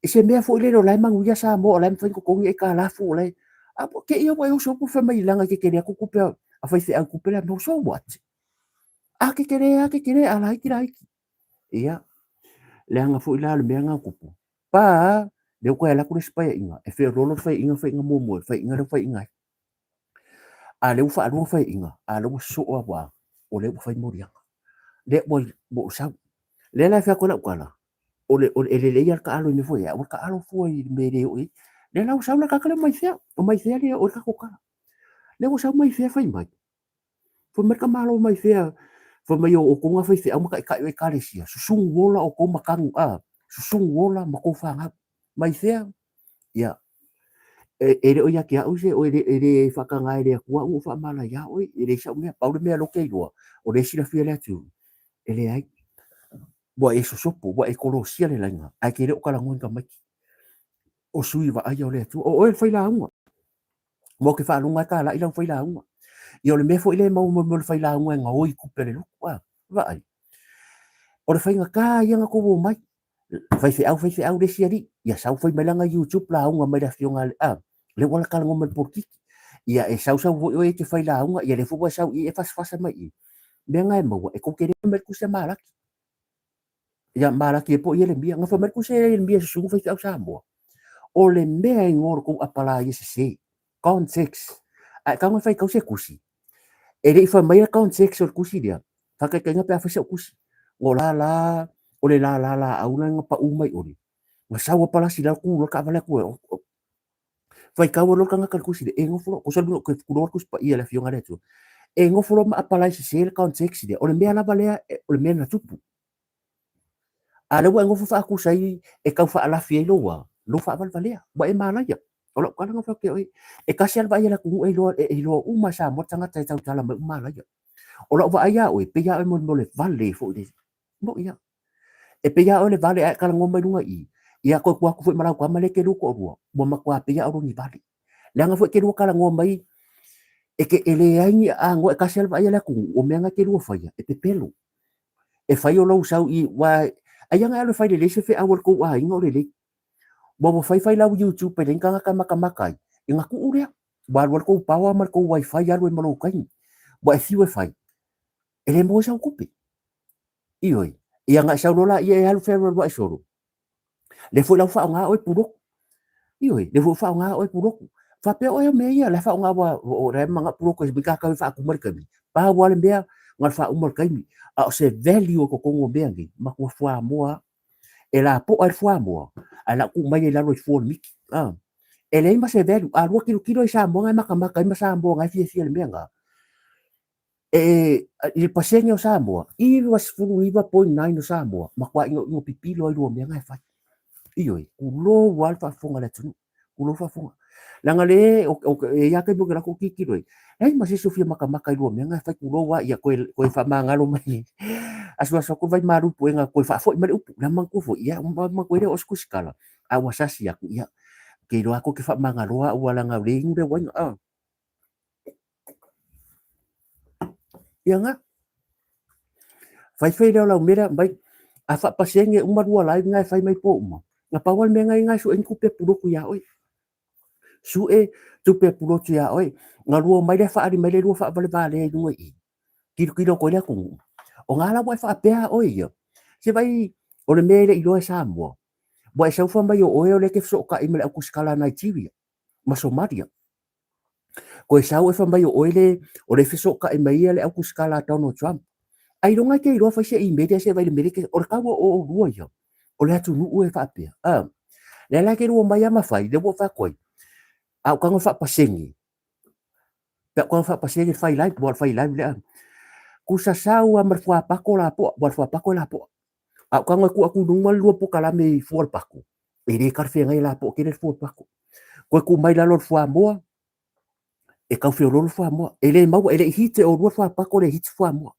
i se mea foi lele o la e manuia Samoa, o la e mafai ona totogi aitalafu, o la e... A te i ua e oso atu fai mai leaga e tetele atu tupe a faifeau i tupe la, no so what? A tetele a tetele, a laiti laiti. Ia, leaga foi la le mea lena tupu. Pa, lea ua toe alu atu le isi paeaiga, e feoloolo le faiaiga, faiaiga muamua, le faiaiga lea ua faiaiga ai. A lea ua faalua faiaiga, a lea ua sosoo lava, o lea ua fai moliaga. Lea ua ou sau. Lea la e fai atu ai lau tala, o le, o le, e lelei lava le taalo i mea foi ia, aua le taalo fua i le mea e le oo i ai. Lea la ua sau le tagata lea mai fea, o mai fea le oo i le tatou tala. Lea ua sau mai fea fai mai. Fai mai le tamaloa mai fea, fai mai o outou na faifeau ma taitai o ekalesia, susunu ola outou ma tanu, a, susunu ola ma tou fanau. Mai fea? Ia, e, e le o ia te au se, o e le, e le faataga e le Atua au na ou faamala ia oe, e leai sau mea, pau le mea lea ou te iloa, o lea e silafia e le atunuu, e leai. Ua e sosopo, ua e kolosia le laina, ae te le o talanoa i ni tamaiti. O sui vaaia o le Atua. O oe le failauga. Ua ou te faalogo lava e talai lau failauga. Ia o le mea foi lea e maua mai mo le failauga e gaoi i tupe a le lotu, a, vaai. O le faigata ia na tou omai. Faifeau, faifeau le isi alii. Ia sau fai mai lana YouTube lauga mai le afioga a, lea ua talanoa mai le polokiki. Ia e sau sau foi oe e te fai lauga, ia lea foi ua e sau i e fasafasa mai i. Mea na e maua, e tou te le mai le tusi a Malaki. Ia Malaki e po Ieremia. Na fai mai le tusi a Ieremia e susunu faifeau Samoa. O le mea e igoa o le tou apala ia sese. Context. Ae tau na faitau se tusi. E le i fai mai le context o le tusi lea. Faataitaiga pe a fai sau tusi. O la la, o le lala laau la na pau mai ole. Na sau a palasi la ku lo taavale atu e. Faitau loa le tagata i le tusi lea, e nofo loa, tusa le mea ou te tuloa le Tusi Paia i le Afioga a le Atua, e nofo loa ma apalai sese le context lea, o le mea lava lea, o le mea na tupu. A o lea ua e nofo faatusa ai e tau faalafi ai lou a, lou faavalevalea, ua e malaia. O lau tala na fai atu ia oe, e tasi lava le vaai a le atunuu e iloa, e iloa uma e Samoa le tagata e tautala mai ua malaia. O lau vaai ia oe, pei lava oe mo le vale foi lele. Moʻi lava. E pei lava oe le vale ae talanoa mai luga i i, ia toe tuu atu foi ma lau tama lea e te lua toalua, ua matua pei lava o loni vale. Leaga foi e te lua talanoa mai, e te e leai ni aanoa e tasi lava le vaai a le atunuu, o mea na e te lua faia, e pepelo. E fai o lou sau i, aua ai lava na e alu e fai lelei se feau a le tou aiga o lelei. Ua ua fai fai lau YouTube e leai ni tagata e matamata ai, ona tuu lea. Ua alu ai le tou power ma le tou wifi alu ai ma lou taimi. Ua e fiu e fai, e le maua ai sau tupe. Ioe, ia na e sau loa laia e alu fealualuai solo. Lea foi la ua faaaoga oe puloku. Ioe, lea foi ua faaaoga oe puloku. Faapea oe o mea ia, la e faaaoga ua, o la e manao puloku e kakau e faatuma le taimi. Pau lava le mea, na o le faauma o le taimi. A o se value o totonu o mea nei, matua fuamoa lava. E lapoa i le fuamoa, ae lau tuu mai ai i lalo i fua o le miki. E leai ma se value. A lua tilotilo i Samoa na e matamata ai ma Samoa na e fiafia i le mea lena. E, i le pasene o Samoa, 99.9 o Samoa, matua inoino pipilo ai lua mea na e fai. Ioe, tulou lava le faafofoga a le atunuu. Tulou faafofoga. Leaga le, e i ai lava taimi ou te alu atu ou tilotilo ai, leai ma se isi o fia matamata i lua mea na e fai, tulou lava, ia toe, toe faamagalo mai. Asuasu atu le vaimalu i puega toe faafoi mai le upu. Ia manatua foi, ia manatua ai lea o se tusitala, a ua sasi atu, ia, ou te iloa lava tou te faamagaloa au leaga o lea e inu le uaina. Ia na. Fai fai lea o lau mea lea aumai. A faapasene uma lua live na e fai mai po uma. Na pau lava le mea na i na e sue ni tupe pulotu ia oe. Sue tupe pulotu ia oe. Na lua mai lea faali mai le lua faavalevalea i luga i i. Tilotilo atu ai le atunuu. O na la ua e faapea oe ia. Se vaai o le mea e le i iloa e Samoa. Ua e sau fai mai o oe o lea e te fesootai ma le au tusitala a Nigeria ma Somalia. Koe sau e fai mai o oe le o le fesootai mai ia le au tusitala a Donald Trump. Ailoga e te iloa fai se email se vai le mele o le tau o oulua ia. O le atunuu e faapea. Ah. Lea la ke lua mai ama fai, le ua fai atu ai. A o tago faapasene. Pe a tago faapasene fai live, ua fai live lea. Kusa sau a ma le fuapako lapoa, ua le fuapako e lapoa. A o tago e tuu atu i luga le lua pokalame i fua o le pako, e le talafeagai e lapoa tele le fua o le pako. Toe tuu mai lalo o le fuamoa, e tau feoloolo le fuamoa. E le maua, e le i hit e oulua le fuapako, le hit fuamoa.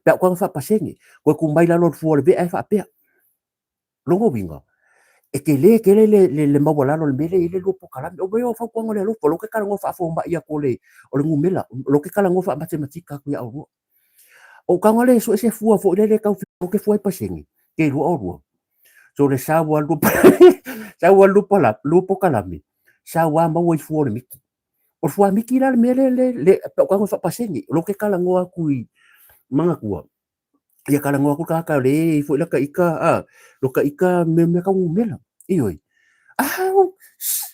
Pe a o tago faapasene, toe tuu mai lalo o le fua o le vea e faapea. Lona uiga, e tele tele le, le, le maualalo o le mea lea e i ai le lua pokalame. O mea o fautuaga o le alofa, o lea ou te talanoa faafomai atu o le, o le numera, o lea ou te talanoa faamatematika atu ia oulua. O taga le sue se fua foi lele tau o ke fua i pasene, ke lua o lua. So le sau a lua, sau a lua pala, lua pokalame, sau a maua i fua o le miki. O le fua miki la le mea le, le, le, pe o taga faapasene, o lea ou te talanoa atu i manatua, ia talanoa atu le tagata o le i foi lata ita, a, lota ita mea mea tau numera. Ioe. Au,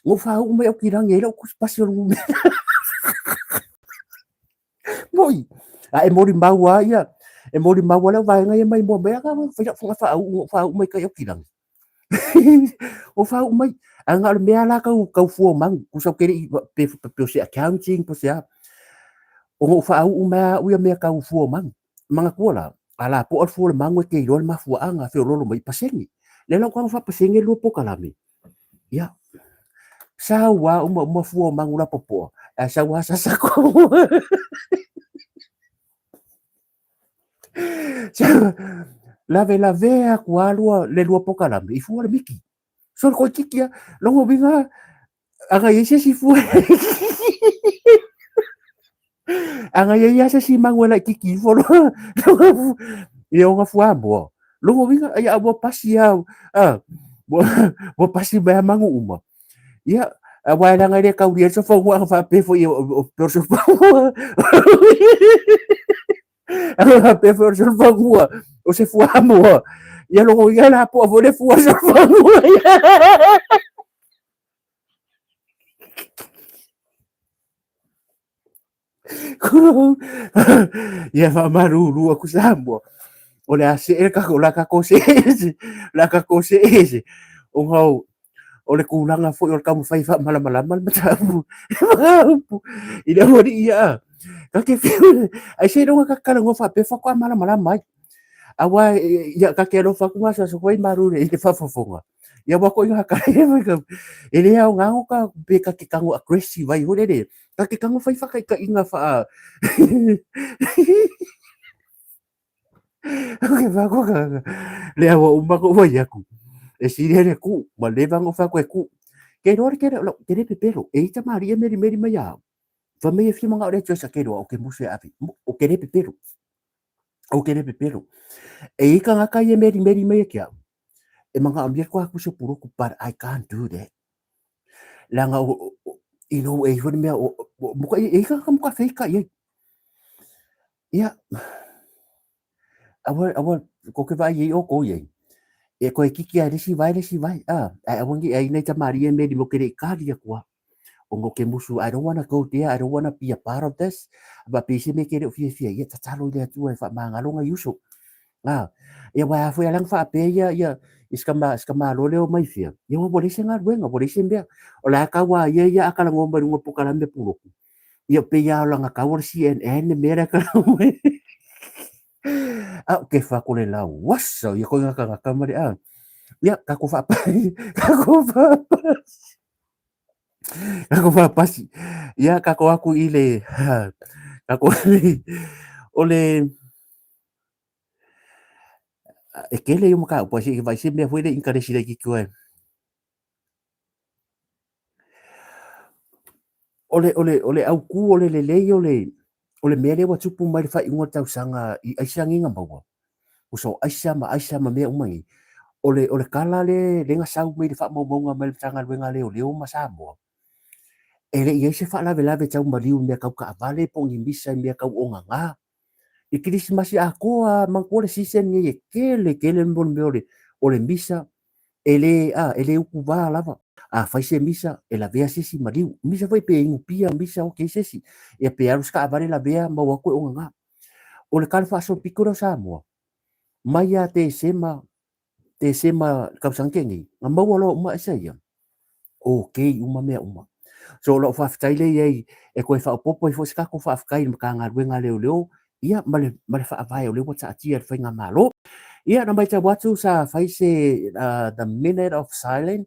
na ou faauu mai Aukilani ai lau pasi o le numera. Moi, a e molimau lava ia, e molimau lava le au vaega ia mai mua mai, a fai lau foga faauu, na ou faauu mai kai Aukilani. O faauu mai, ae na o le mea la tau, tau fua o manu, tusa ou te le i, pe, pe o se accounting, po o se a. Ona ou faauu mai lava au ia mea tau fua o manu. Manatua la, a lapoa le fua o le manu e te iloa le mafuaaga, feoloolo mai i pasene. Lea la ua tago faapasene lua pokalame. Ia, sau lava uma uma fua o manu lapopoa, ae sau lava sasa atu. Lave lave atu lava lua, le lua pokalame i fua o le miki. So le toeitiiti lava, lona uiga ana i ai se isi fua ana i ai lava se isi manu e laitiiti ifo loa i ona fuamoa. Lona uiga, ia ua pasi lava, a, ua pasi mai lava manu uma. Ia, aua e leaga e le taulia ai le sofaua ana faapea foi o pei o le sofaua. Ana faapea foi o le solofanua, o se fuamoa. Ia lona uiga e lapoa foi le fua solofanua. Ia faamalulu atu Samoa. O le a see le tatou, o le a tatou see ese, o le a tatou see ese. Ona o le tulaga foi o le taumafai e faamalamalama le mataupu mataupu i le aualii ia. Ta te fiu, ai seiloga ta te talanoa faapea faatoa malamalama ai. Aua ia ta te alofa atu gasogasa foi malu i le faafofoga. Ia aua koʻi ngā kare e le aoga o ka pe ta te tago aggressive ai foi lele. Ta te tago fai whakaitaiga wha Okay, wha ko ka le awa uma ko wai aku. E siri hele ku, ma le vango wha koe ku. Ke roa ke lo ke le pepelo, e ita mari e meri meri mai au. Fa mai e fia manga o le choice ke roa o ke musu e avi. O ke le pepelo. O ke le pepelo. E ika ngaka i e meri meri mai e ke au. E manga amia ko aku se puroku, but I can't do that. Leaga o, you know, e iho le mea, o, muka, e ika ka muka feika i ai. Ia, aua, aua, ko ke vaai ai o ko i ai. E koe kiki ai le isi vai, le isi vai. Ah, ai aua ngi ai nei tamari e meri mo ke le ikari a kua. O ngo ke musu, I don't wanna go there, I don't wanna be a part of this. Ba pe se me ke le o fia fia, ia tatalo i le atua e wha mangalo ngai uso. A, ia aua a foi ala na faapea ia ia i si tama si tamaloa lea o mai fea, ia ua leai se galuega, ua leai se mea. O la e tau a ia ia a talanoa mai luga o le polokalame pulotu, ia pei lava o lana tau o le CNN le mea la e talanoa mai ai. A ou te fai atu o le lauasa o ia ituaiga tagata ma le a. Ia, tatou faapasi, tatou faapasi, tatou faapasi. Ia, tatou atu i le, tatou o le, e tele ia mataupu ae se i vaai se mea foi lea i intaneti laitiiti oe. O le, o le, o le autu o le lelei o le, o le mea lea ua tupu mai le faaiuga o le tausaga i aisa nei na maua, uso aisa ma aisa ma mea uma nei, o le, o le tala le, le na sau mai le faamaumauga mai le Matagaluega a Leoleo ma Samoa, e le i i ai se faalavelave tau maliu i mea tau taavale po o ni misa i mea tau ogaga. I Kerisimasi atoa lava, manatua le season nei e tele tele le mea o le misa, e le, a, e le utuvā lava. A fai se misa, e lavea se isi maliu. Misa foi pe inu pia misa okei se isi. Ia pe alu se taavale lavea maua atu e ogaga. O le tala faasolopito lea o Samoa, mai ia Tesema, Tesema le tausaga na tea nei, na maua loa uma aisa ia, okei uma mea uma. So o lau faafetai lea i ai e toe faaopoopo ai foi se tatou faafetai i le Matagaluega a Leoleo ia ma le, ma le faavae o lea ua taatia e le Faigamalo. Ia na matau atu sa fai se the minute of silence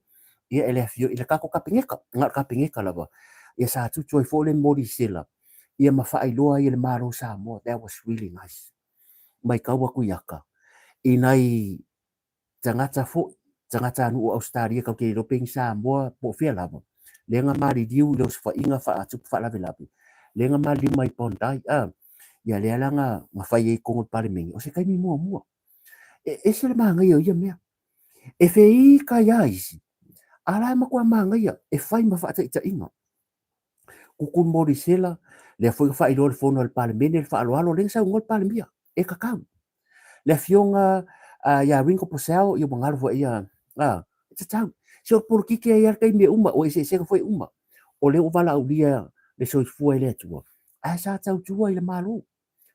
ia e le afio i le tatou Kapeneta, na o le Kapeneta lava. Ia sa tutu ai foi le molisela ia ma faailoa ai e le Malo o Samoa. That was really nice. Matau atu i aka i nai tagata foi, tagatanuu o Ausetalia tatou te le iloa pe ni Samoa po o fea lava, lea na maliliu i le osofaiga faatupu faalavelave, lea na maliliu mai Bondi, a, ia lea la na, na fai ai i totonu o le Palemene, o se taimi muamua. E ese le manaia o ia mea. E feita ai lava isi, a la e matua manaia, e fai ma faataitaiga. Kukulu Molisela, lea foi na faailoa i le fono a le Palemene le faaaloalo, lea na saunoa le Palemia, e tatau. Le afioga ia Ringo Purcell, ia ua galo foi ia, a, e tatau. Se o le polokiki e i ai lava le taimi e uma, o eseesega foi e uma. O lea ua valaaulia le soifua e le Atua, ae sa tautua i le Malo.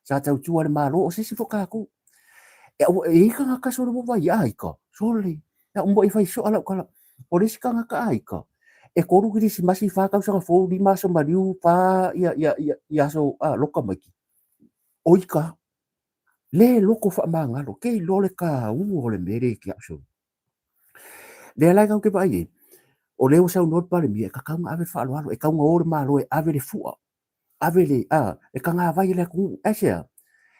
Sa tautua i le Malo, o se isi foi tatou. E, e i ai tagata sole ua vaai, a ika, sole, na uma i fai soa lau tala. O le isi tagata a ika, e 3 kerisimasi, 4 tausaga fou, 5 aso maliu, 4 ia, ia, ia, ia aso a, loka maiki. O ika, le loko faamagalo, ke iloa le taua o le mea lea ia te au sole. Lea la e tatou te vaai ai, o lea ua saunoa le Palemia, e tatau ona ave le faaaloalo, e tatau ona o le Malo e ave le fua, ave le, a, le tagavai a le atunuu. Aisea?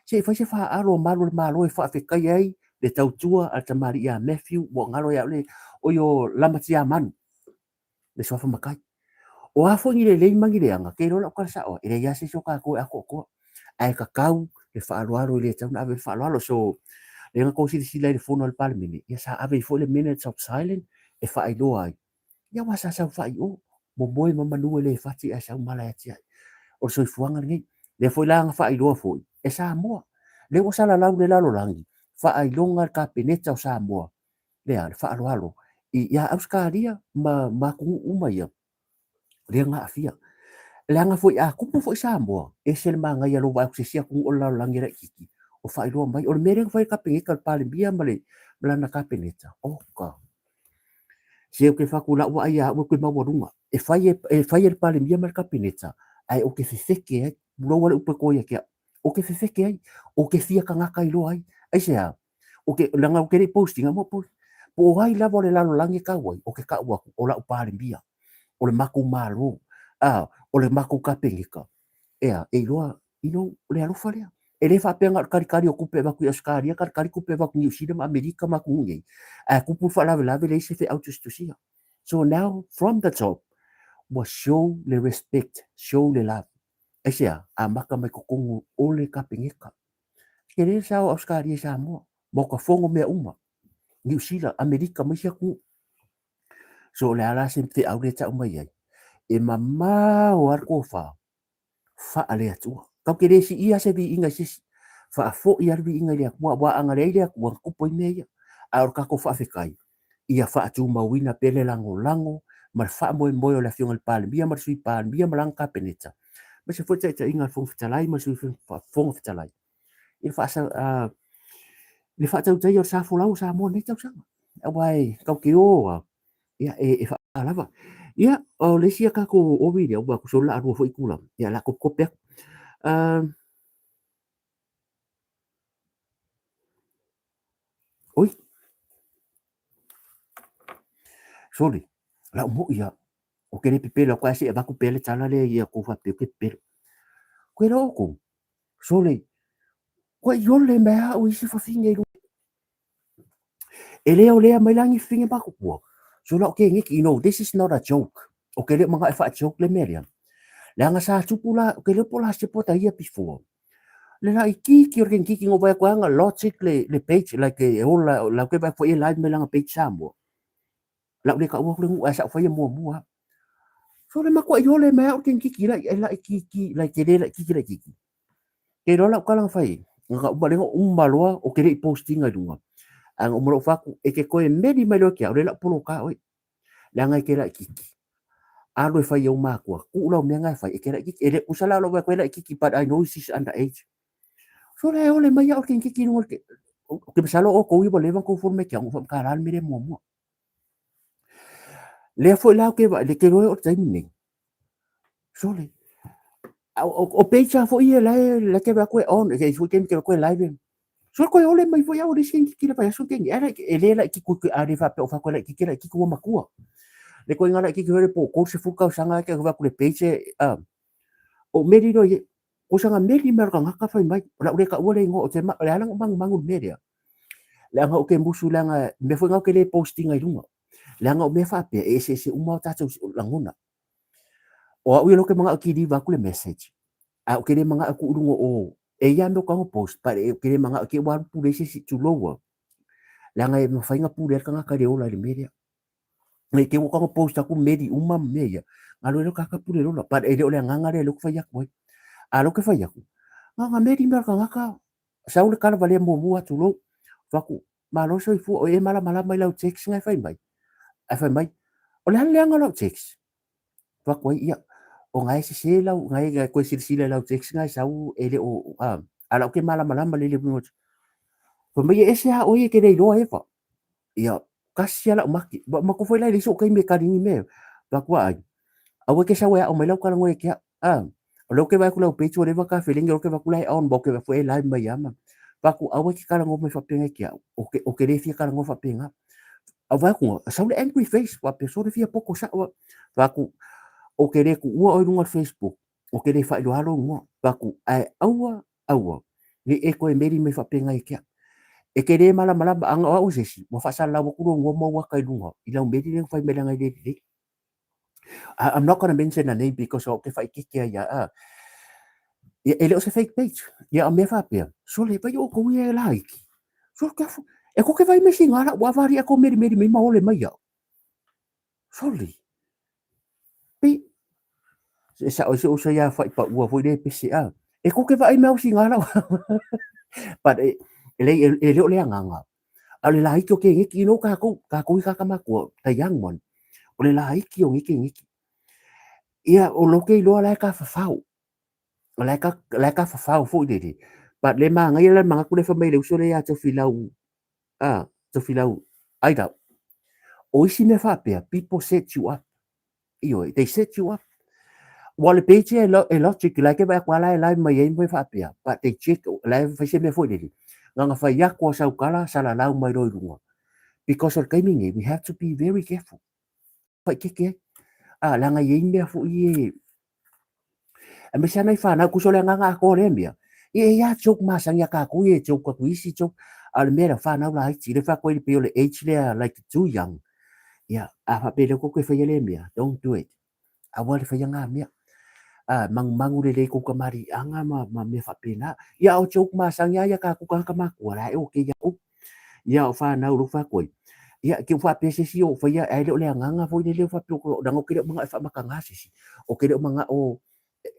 Se i fai se faaaalo a malu o le Malo e faafetaia ai le tautua a le tamalii ia Matthew ua galo ia le, oi o Lamatiamanu, le suafa matai. O a foi ni lelei ma ni leaga, ke iloa lau tala sao, e leai lava se isi o tatou e atoatoa. Ae tatau le faaaloalo e le tatau ona ave le faaaloalo. So, lea na tou silasila i le fono a le Palemene, ia sa ave ai foi le minutes of silence e faailoa ai Ia aua sa saofai i o, momoe ma manu e le fati ae sau mala e atiae. O le soifuaga lenei. Lea foi la na faailoa foi e Samoa. Lea ua salalau le lalolagi, faailoga le Kapeneta o Samoa, lea, le faaaloalo ia Ausetalia ma ma atunuu uma ia, lea na aafia. Leaga foi a tupu foi Samoa, ese le manaia o lou vaai atu i se isi atunuu o le lalolagi e laitiiti, o faailoa mai. O le mea lea na fai e le Kapeneta, le Palemia ma le ma lana Kapeneta, oka! Se ou te fai atu lau vaai ia au ou te maualuga. E fai e, e fai e le Palemia ma le Kapeneta, ae ou te fefete ai. Pulou le upu e toa ia te au. Ou te fefete ai. Ou te fia tagata iloa ai. Aisea? Ou te, leaga ou te le i post ina, mo post. Po o ai lava o le lalolagi e tau ai, ou te tau atu, o lau Palemia, o le matou Malo, a, o le matou Kapeneta. Ea, e iloa you know, o le alofa lea. E le faapea na o le kalikali o tupe e avatu i Ausetalia, kalikali tupe e avatu i Niu Sila ma Amerika ma atunuu nei, ae tupu le faalavelave leai se feau tusitusia. So now, from the top, ua show le respect, show le love. Aisea? Amata mai totonu o le Kapeneta. Tele le sao o Ausetalia i Samoa, Maota Fono mea uma, Niu Sila, Amerika ma isi atunuu. So o le a la se feau lea e tau mai ai? E mamao lava le tofa faale-Atua. Tatou te le siia se viiga i se isi. Faafoi lava le viiga i le Atua, aua a na leai le Atua, na tupu ai mea ia. A o le tatou faafetai, ia faatumauina pea le lagolago ma le faamoemoe o le Afioga i le Palemia ma le Sui Palemia ma lana Kapeneta, aemaise foi le taitaiga a le Fofoga Fetalai ma le Sui Fofoga Fetalai i le Le faatautaia o le sa folau o Samoa i lenei tausaga. Aua e tatou te o lava, ia e faalava. Ia, o le isi a tatou ori lea, ua tusa o le laalua foi itula, ia o le a topetope atu. Oi, sorry, lau moi lava, ou te le pepelo atu ae se i avatu pea le tala lea ia tou faapea ou te pepelo. Koe loa outou, sole, kua iole mai au i isi fafine i luga. E le o lea mai la ni fafine matutua. So la o ke ngeki, you know, this is not a joke. O ke leo manga e wha joke le mea lea. Leaga sa tupu la, o ke leo po la se pota ia before. Le la i kiki o le kiki ngo vai koanga logic le page like e ola la ke vai foi e live me langa page Samoa. Lau le taua atu le nuu ae sa ou faia muamua. So le matua iole mai au ke kiki la e la kiki la ke le la kiki la kiki. Ke loa lau tala na fai, na uma le uma loa o ke le i postinga i lunga. A na uma loa faku e ke koe meli mai loa ke au le lau poloka oi. Leaga e ke laititi. Alu e fai i ou makua, tuu lau mea na e fai, e ke laititi. E le tusa la o lou vaai atu e laititi but I know she's under age. So la e ole mai au le kenikiki i luga o le Ou te masalo o outou ia ua leva ona outou follow mai ia te au, na ou faamatala le mea lea muamua. Lea foi la ou te vaai, te iloa o le taimi lenei, sole, o page lava foi ia la e te vaai atu e on, e i ai foi taimi e te vaai atu e live. So koe ole mai foi au le isi kenikiki le vaiaso keni, ai e le laititi a le faapea o fai atu e laititi, e laititi ua matua. Le koinga laititi foi lea po o 30 tausaga e te vaai atu i le page e, o meli loa ia, kusa na meli mai o le tagata fai mai, o le a ou le taua le igoa, ou te o le a la ona ou manumanu i le mea lea. Leaga ou te musu leaga, mea foi na ou te le post ina i luga. Leaga o mea faapea, e eseese uma o tatou lagona. O au ia lea ou te manao e kiliva atu le message, ae ou te le manao e tuu i luga o, e i ai lava mea o tago post, but ou te le manao te i ua alu pule ai se isi, tulou lava. Leaga e mafai ona pule ai le tagata i le ola i le mea lea. Ne i te i ua tago post atu meli uma ma mea ia, ona alu ai lea o le tagata pule lola. But e le o le agaga lea o lea ou te fai atu ai. A o lea ou te fai atu, na ona meli mai lava o le tagata, sau le tala valea muamua, tulou, fai atu, malo le soifua, o e malamalama i lau text na e fai mai? Ae fai mai, o le a le leaga o lau text? Fai atu ai, ia, o na e sese lau, na e toe silasila i lau text na e sau e le o, a, a la ou te malamalama lele uiga o te. Fai mai, e ese lava oe e te le iloa Eva. Ia, tasi lava lau maki. Matou foi la e leai sou taimi e kali ni mea. Fai atu, aai, aua e te sau e aao mai lau talanoa ia te au. A, o lea ou te vaai atu i lau page ua leva ta felegi, o lea ou te vaai atu la e on, ma ou te vaai foi e live mai lava ma. Fai atu, aua e te talanoa mai faapena ia te au, ou te le fia talanoa faapena. Ae vaai atu, sau le angry face, faapea, sole fia poto sao. Fai atu, ou te le tuua oe i luga o le Facebook, ou te le faailoa lou igoa. Fai atu, ae aua, aua, ne i e toe meli mai faapena ia te au. E te le malamalama, ana o au o se isi, ua faasalalau atu lou igoa ma ou ata i luga, i lau meli lea na fai mai leaga e le lelei. I'm not gonna mention a name because ou te faaitiitia ia a. Ia, e le o se fake page. Ia, o mea faapea, sole, vai outou ia e laiti. Sole, kia fu, e koke vai mai sina la, ua wari ako meri meri mai ma ole mai au. Sole, pe, e sa o se uso ia whai pa ua foi le pese a. E koke vai mai au sina la. But e, e le, e, e le o le anganga. A o le laiti o keneki, you know kākou, kākou i kākamakua, the young one, o le laiti o nei keneki. Ia, o lo ke iloa la e tafafao. O la e ka, la e tafafao foi lele. But le manaia la le manatu le fai mai le uso lea ia Tofilau, ah, Tofilau, Aida. O isi mea faapea, people set you up. Ioe, they set you up. Ua o le page e, lo, e logic, la e te vaai atu lava la e live mai ai ma faapea, but they check, la e fai se mea foi lele. Na ona fai atu o sau tala, salalau mai loa i luga. Because o le taimi nei, we have to be very careful. Whaikeke ai. Ah, leaga e i ai mea foi e, Aemaise lava nai fanau, tusa o le agaga atoa o lea mea, ia e i a joke masani a kākou ia e joke atu i isi joke, a o le mea lea, fanau laiti, lea e fai atu ai pei o le age lea like too young. Ia, a faapea lea tou te faia lea mea, don't do it. Aua le faia ngā mea. A, manumanu lelei kou kamaliʻiaga ma, ma mea faapena. Ia, a o joke masani lava ia a kākou tagata matua, la e okay ia kou. Ia, o fanau lou fai atu ai. Ia, ke u faapea se isi o faia, ae le o le agaga foi lele o faapea, leaga ou te le o manao e faamatagā se isi. Ou te le o manao,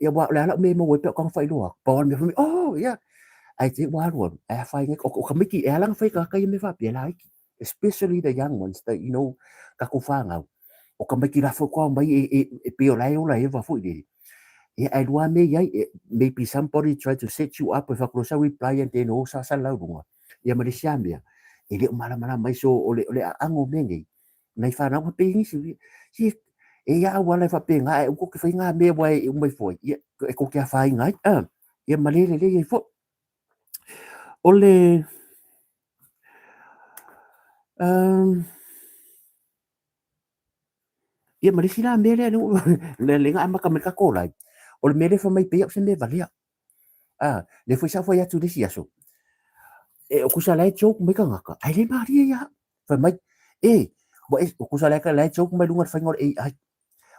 ia aua o le a lau mea e maua ai pe a ou tago faailoa atu, pau lava le mea fai mai, oh yeah, ae te i ua alu alu, ae afaina ai, o tamaiti, e ala ona fai e tagata ia mea faapea, e laiti, especially the young ones, the, you know, tatou fanau, o tamaiti la foi kua omai e, e, e pei o la e ola eva foi lele. Ia, ae lua mea i ai, maybe somebody try to set you up e fai atu loa sau reply and then o sa salalau luga. Ia ma le isi lava mea, e le o malamalama ai. So o le aaga o mea nei, nai fanau faapea i nisi, se e i ai auala e faapena ae aua tou te faia na mea aua e uma ifo ai, ia e tou te afaina ai, ia ma le lelei ai foi. O le ia ma le isi la mea lea lea na amata mai le tatou live, o le mea lea fai mai pei au se mea valea. Lea foi sa ou fai atu i le isi aso, e o tusa la e joke mai tagata, ae le malie ia au. Fai mai, e, ua e, o tusa la e joke mai luga o le faiga o le AI.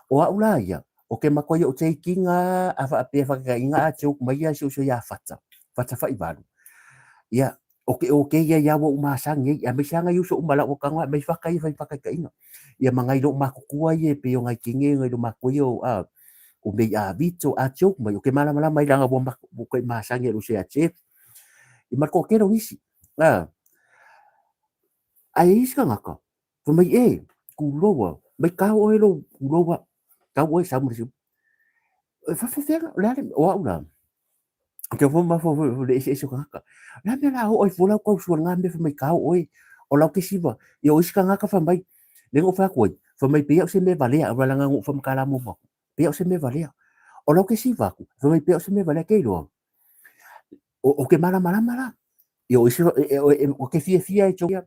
O au la ia, o ke matua i o take ina a faapea faataitaiga a joke mai ia si ou uso ia Fata, Fata Faivalu. Ia, o ke okay ia ia ua ou masani ai, aemaise lava nai uso uma la ua tago ae mai fata ia fai faataitaiga. Ia ma nai lou matutua ia e pei o nai teine nai lou matua ia o a o mei a Vito a joke mai o ke malamalama ai leaga ua ua masani ai i lou uso ia Jeff. Ia ma le toatele o nisi. A ae i ai isi tagata fai mai e tuloua mai tau oe lou tuloua tau oe sau ma le isi e faafefea o le a le o au la Ou te ofo mafaufau i le eseese o tagata. O le a mea la a oo ai fua lau tausua i lena mea fai mai kao oe, o lau kesiva. Ia o isi tagata fai mai, lea na ou fai atu ai, fai mai pei au se mea valea, aua leaga na ou faamatala muamua atu, pei au se mea valea. O lau kesiva atu, fai mai pei au se mea valea, ke iloa, ou te malamalama la. Ia o isi, ou te fiafia e joke.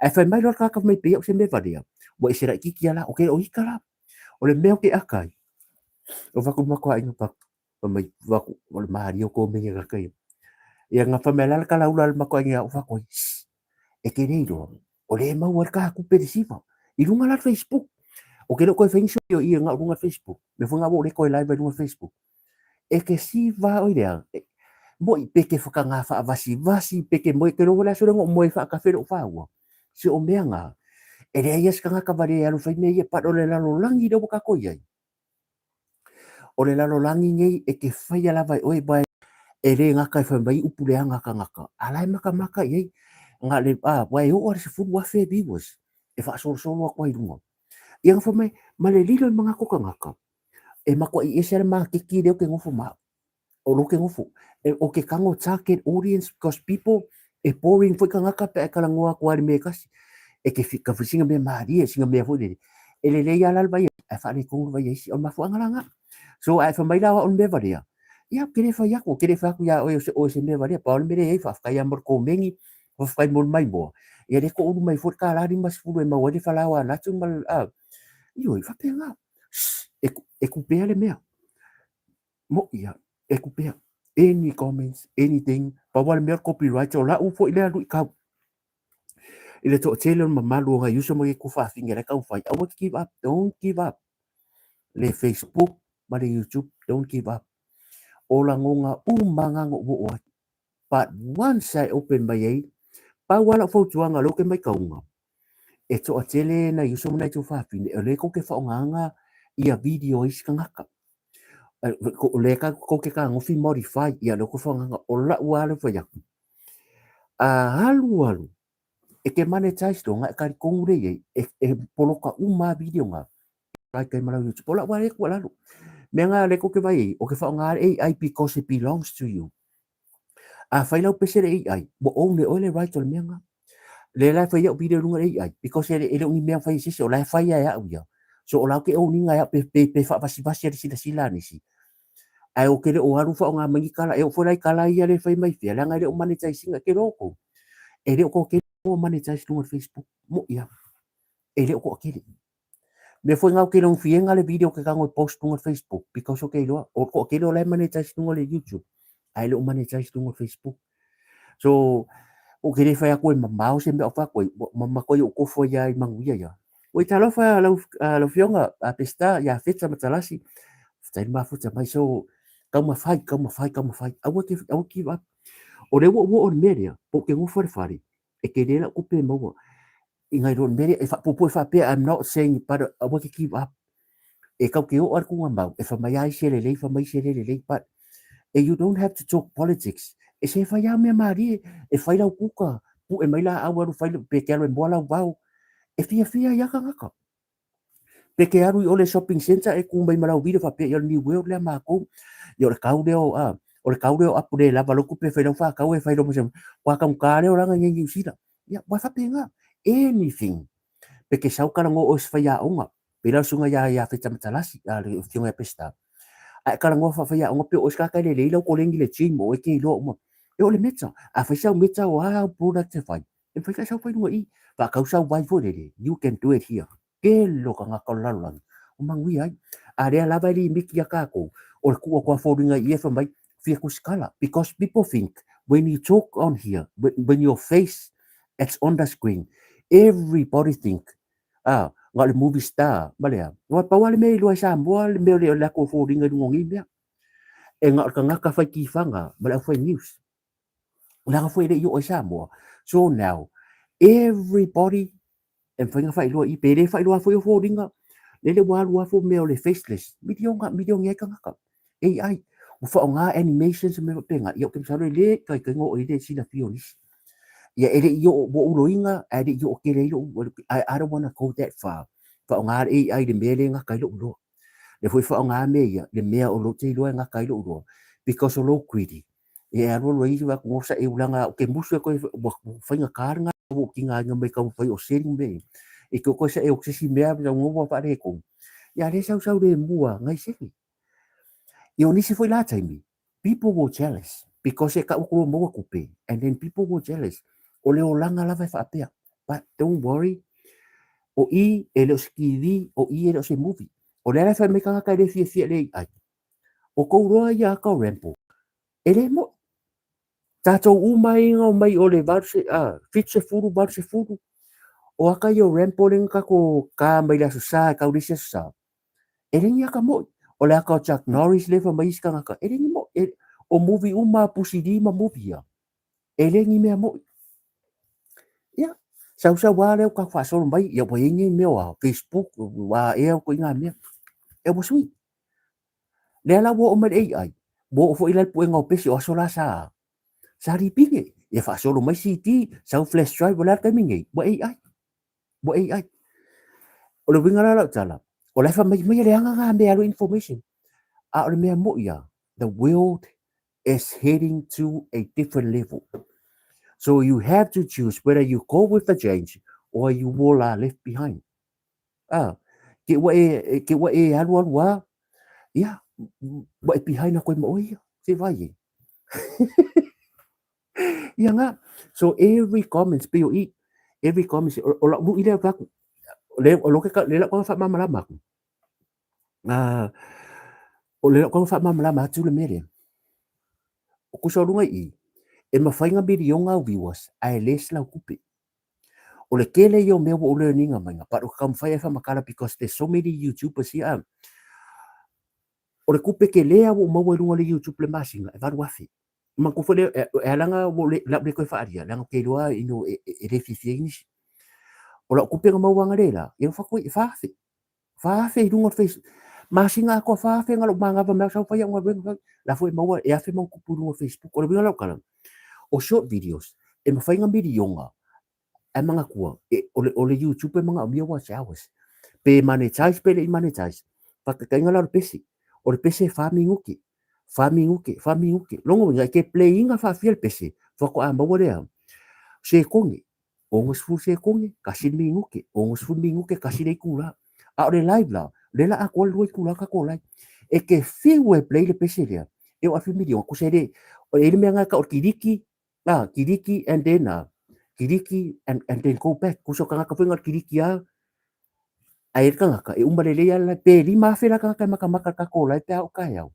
Ae fai mai loa le tagata fai mai pei au se mea valea, ua ese laitiiti lava la, ou te le o ita la. O le mea ou te aka ai, o fai atu i le matou aiga, Fai mai, fai atu, o le malie o komeni a tagata ia. Ia na fai mai la le kalaula a le matou aiga ia au, fai atu ai, shh, e te le iloa, o lea e maua ai le ta tupe i le siva, i luga la o le Facebook. Ou te le o toe fai ni sui i na o luga o le Facebook. Mea foi na ua ou le toe live ai luga o le Facebook. E te siva oi le a, moi pe te whakangā whaavasivasi, pe te moe, te loho le aso le ngo moe whaakafe lou whaua. Se o mea ngā, e leai ia se tagata wale e alu whai mea ia, but o le lalolagi lea ua kākou i ai. O le lalolagi nei e te faia lava e oe aua e le gata e fai mai upu leaga a tagata, a la e matamata i ai na le aua e oo lava i le 10,000 viewers e faasolosolo atu ai i luga. Ia na fai mai, ma le lilo i manatu o tagata, e matuai ese lava le maketi lea ou te nofo ma au. O lou ke nofo. E, o ke kago target audience because people e boring foi tagata pe a e talanoa atu lava i le mea e tasi. E te fi, ka sina mea malie, sina mea foi lele. E lelei lava la le vai ae faaletonu le vai a isi. O le mafuaaga la lena. So a e fai mai la o au o le mea valea, ia ou te le fai atu, ou te le fai atu ia oe o se, oe se mea valea. Pau le mea lea e i ai, faafetai lava mo le komeni, faafetai mo le maimoa. Ia lea toulu mai foi le tala 50 e maua ai le falaoa a Natu ma le, a, ioe, e faapena. Shh, e, e kupea le mea. Moʻi a, e kupea. Any comments, anything, pau lava le mea o le copyright, o lau foi lea luitau. I le toatele o le mamalu o nai uso ma nai tuafafine la e taumafai, aua te give up, don't give up. Le Facebook ma le YouTube, don't give up. O lagona uma lava na ou oo ai. But once I open mai ai, pau lava lau fautuaga o lea ou te maitauina, e toatele nai uso ma nai tuafafine, o lea tou te faaaogaina ia video a isi tagata. O lea tou te fetagofi modify ia lea tou te faaaogaina. O lau lava lea fai atu, a alu alu, e te monetize loa ona e talitonu lea i ai, e poloka uma lava video na. Like ai ma lau YouTube. O lau lava lea tuualalo. Mea na lea tou te vaai ai, ou te faaaoga le AI because it belongs to you. A fai lau pese le AI, ua own e oe le right o le mea na. Lea la e fai au video i luga le AI, because e le o ni mea fai e se isi, o la e fai e au ia. So o la ou te own ina e au pe, pe, pe faavasivasi a le silasila a nisi. Ae ou te le o alu faaaoga mai ni kala, e oo foi la i kala ia le fai mai fea, leaga e le o monetize ina, e te iloa outou. E le o toatele o monetize luga o le Facebook, moʻi lava. E le o toatele. Mea foi na ou te logofiega le video ke tago e post luga o le Facebook because ou te iloa o le toatele o la e monetize luga o le YouTube ae le o monetize luga o le Facebook. So ou te le fai atu e mamao se mea o fai atu ai, ua matuai ou kofo ai lava i manuia ia. Ua talofa lau, lau afioga a Peseta ia Feta Matalasi, faafetai le mafuta mai. So taumafai, taumafai, taumafai, aua te, aua te give up. O lea ua ou oo i le mea lea, pe ou te nofo i le fale, e tele lau tupe e maua. I ngai loa le mea lea, e faapuupuu e faapea, I'm not saying, but aua te give up. E kau te oo a le tuugamau, e fai mai lava isi e lelei, fai mai isi e le lelei, but you don't have to talk politics. E se fai lava mea malie, e fai lau kuka, pue mai laau alu fai, pe te alu e moa lau vao. E fiafia ai lava tagata. Pe te alu i o le shopping centre e ku mai ma lau video faapea, ia o le new world lea makou. Ia o le kau lea o, a. O le kau lea o apu le lava lou tupe e fai lau whakau e fai lo ma Kua taugata lea olaga i nei Niu Sila. Ia, ua faapena. Anything. Pe ke sau talanoa oe i se faiaoga, pei la o le susuga ia ia Feta Matalasi, a le afioga ia Peseta. A e talanoa faafaiaoga pe o oe se tagata e lelei lau koleni i le gym, o oe e te iloa uma. E o le meta. A fai sau meta o a au product e fai, e mafai ona e sau fai i luga i i. Faatau sau vai foi lele, you can do it here. Tele o tagata o le lalolagi o manuia ai. A lea lava e limiti ia tatou, o le tuu atu a foliga i i e fai mai, fia tusitala. Because people think when you talk on here, when your face it's on the screen, everybody think, ah, na o le movie star, ma le a. Aua pau lava le mea e iloa e Samoa le mea o le latou foliga i luga o nei mea. E na o le tagata fai tifaga ma le aufai news. Leaga foi e le i oo i Samoa. So now, everybody e mafai ona faailoa i pe le faailoa foi o foliga, lele ua alu lava mea o le faceless, miliona, milioni ai tagata. AI, ua faaaoga animations ma mea faapena, ia ou te masalo e le taitaiga oo i le silafia o nisi. Ia e le i oo, ua ou loina ae le i oo tele ai lou, I don't wanna go that far. Faaaoga le AI i le mea lea e gata ai lou iloa. Lea foi faaaoga mea ia, le mea o lou te iloa e gata ai lou iloa, because o lou greedy. Ia e alualu ai isi vaega gosa e ulaga o ke musu e koe ua faigata lena ua ou tigaina mai taumafai o selling mea ia. E te koe sa e o se isi mea ma ua faaletonu. Ia a lea sausau lemu lava nai sele. Ia o nisi foi la taimi, people were jealous because e tau atu loa maua tupe and then people were jealous. O le olaga lava e faapea. But don't worry, o i e le o se TV, o i e le o se movie. O lea la e fai mai tagata e le fiafia i le AI. O kou loa ia aka o Rambo, e le mo'i. Tatou uma ai na omai o le 70, 80, o aka ia o Rambo lea na tatou ta mai le Aso Sa e tau le isi Aso Sa, e le ni aka mo'i. O le aka o Chuck Norris lea e fai mai isi tagata, e le ni mo'i. E, o movie uma a Pusi Lee ma movie ia, e le ni mea mo'i. Ia, sausau lava lea ua tatou faasolo mai, ia ua i ai nei mea o a, Facebook, ua ea ituaiga mea. E ua sui. Lea la ua oo mai le AI, ua oo foi la le puega o pesi o aso la sa sa lipine. Ia faasolo mai CD, sau flash drive, o le a le taimi nei? Ua AI. Ua AI. O le uiga la o lau tala, o la e fai mai, mai e leaga ngā mea alu information. A o le mea mo'i lava, the world is heading to a different level. So you have to choose whether you go with the change or you will are left behind. A, ke ua e, ke ua e alu alu a, ia, ua e behind a koe ma oe ia, se vai e. Ia nga, so every comments pei o i, every comments, o, o lau lui lea o aku, le, o lo ke ka, le lau kanga whaamamalama aku. O le lau kanga whaamamalama atu le mea lea. O kusa o lunga i, e mawhai nga milionga au viewers, ae le selau tupe. O le tele ia o mea ua ou learning mai but o ka taumafai e faamatala because there's so many youtubers here ah. O le tupe tele lava ua ou maua i luga o le youtube i le masina e 8,000. Manatua foi lea e ala ona ua ou le toe faaalia leaga ou te iloa you know e le fiafia ai nisi. O lau tupe na maua analeila ia ua fai atu ai e 4,000. 4,000 i luga o le facebook. Masina atoa 4,000 na lou manava mai au sau fai au galuega. La foi e maua e 1,000 ma ona tupu i luga o facebook. O le uiga o lau tala, o short videos e mafai ona miliona ae manatua e, o le, o le YouTube e manaomia watch hours. Pe monetize pe le i monetize. Faataitaiga la o le pese. O le pese e 4 minute. 4 minute, 4 minute. Lona uiga e te play ina faafia le pese, faatoa maua lea sekone. 60 sekone, tasi le minute, 60 minute, tasi le itula. A o le live la, lea la atoa le 2 itula tatou live. E te fiu e play le pese lea, e oo atu i miliona, tusa e le, e i le mea lena e tau o le kiliki, a, kiliki and then a, kiliki and then go back. Tusa o tagata foi na o le kiliki lava, ae i ai le tagata, e uma lelei lava le live, pe 5,000 la tagata e matamata i le tatou live pe a oo taeao.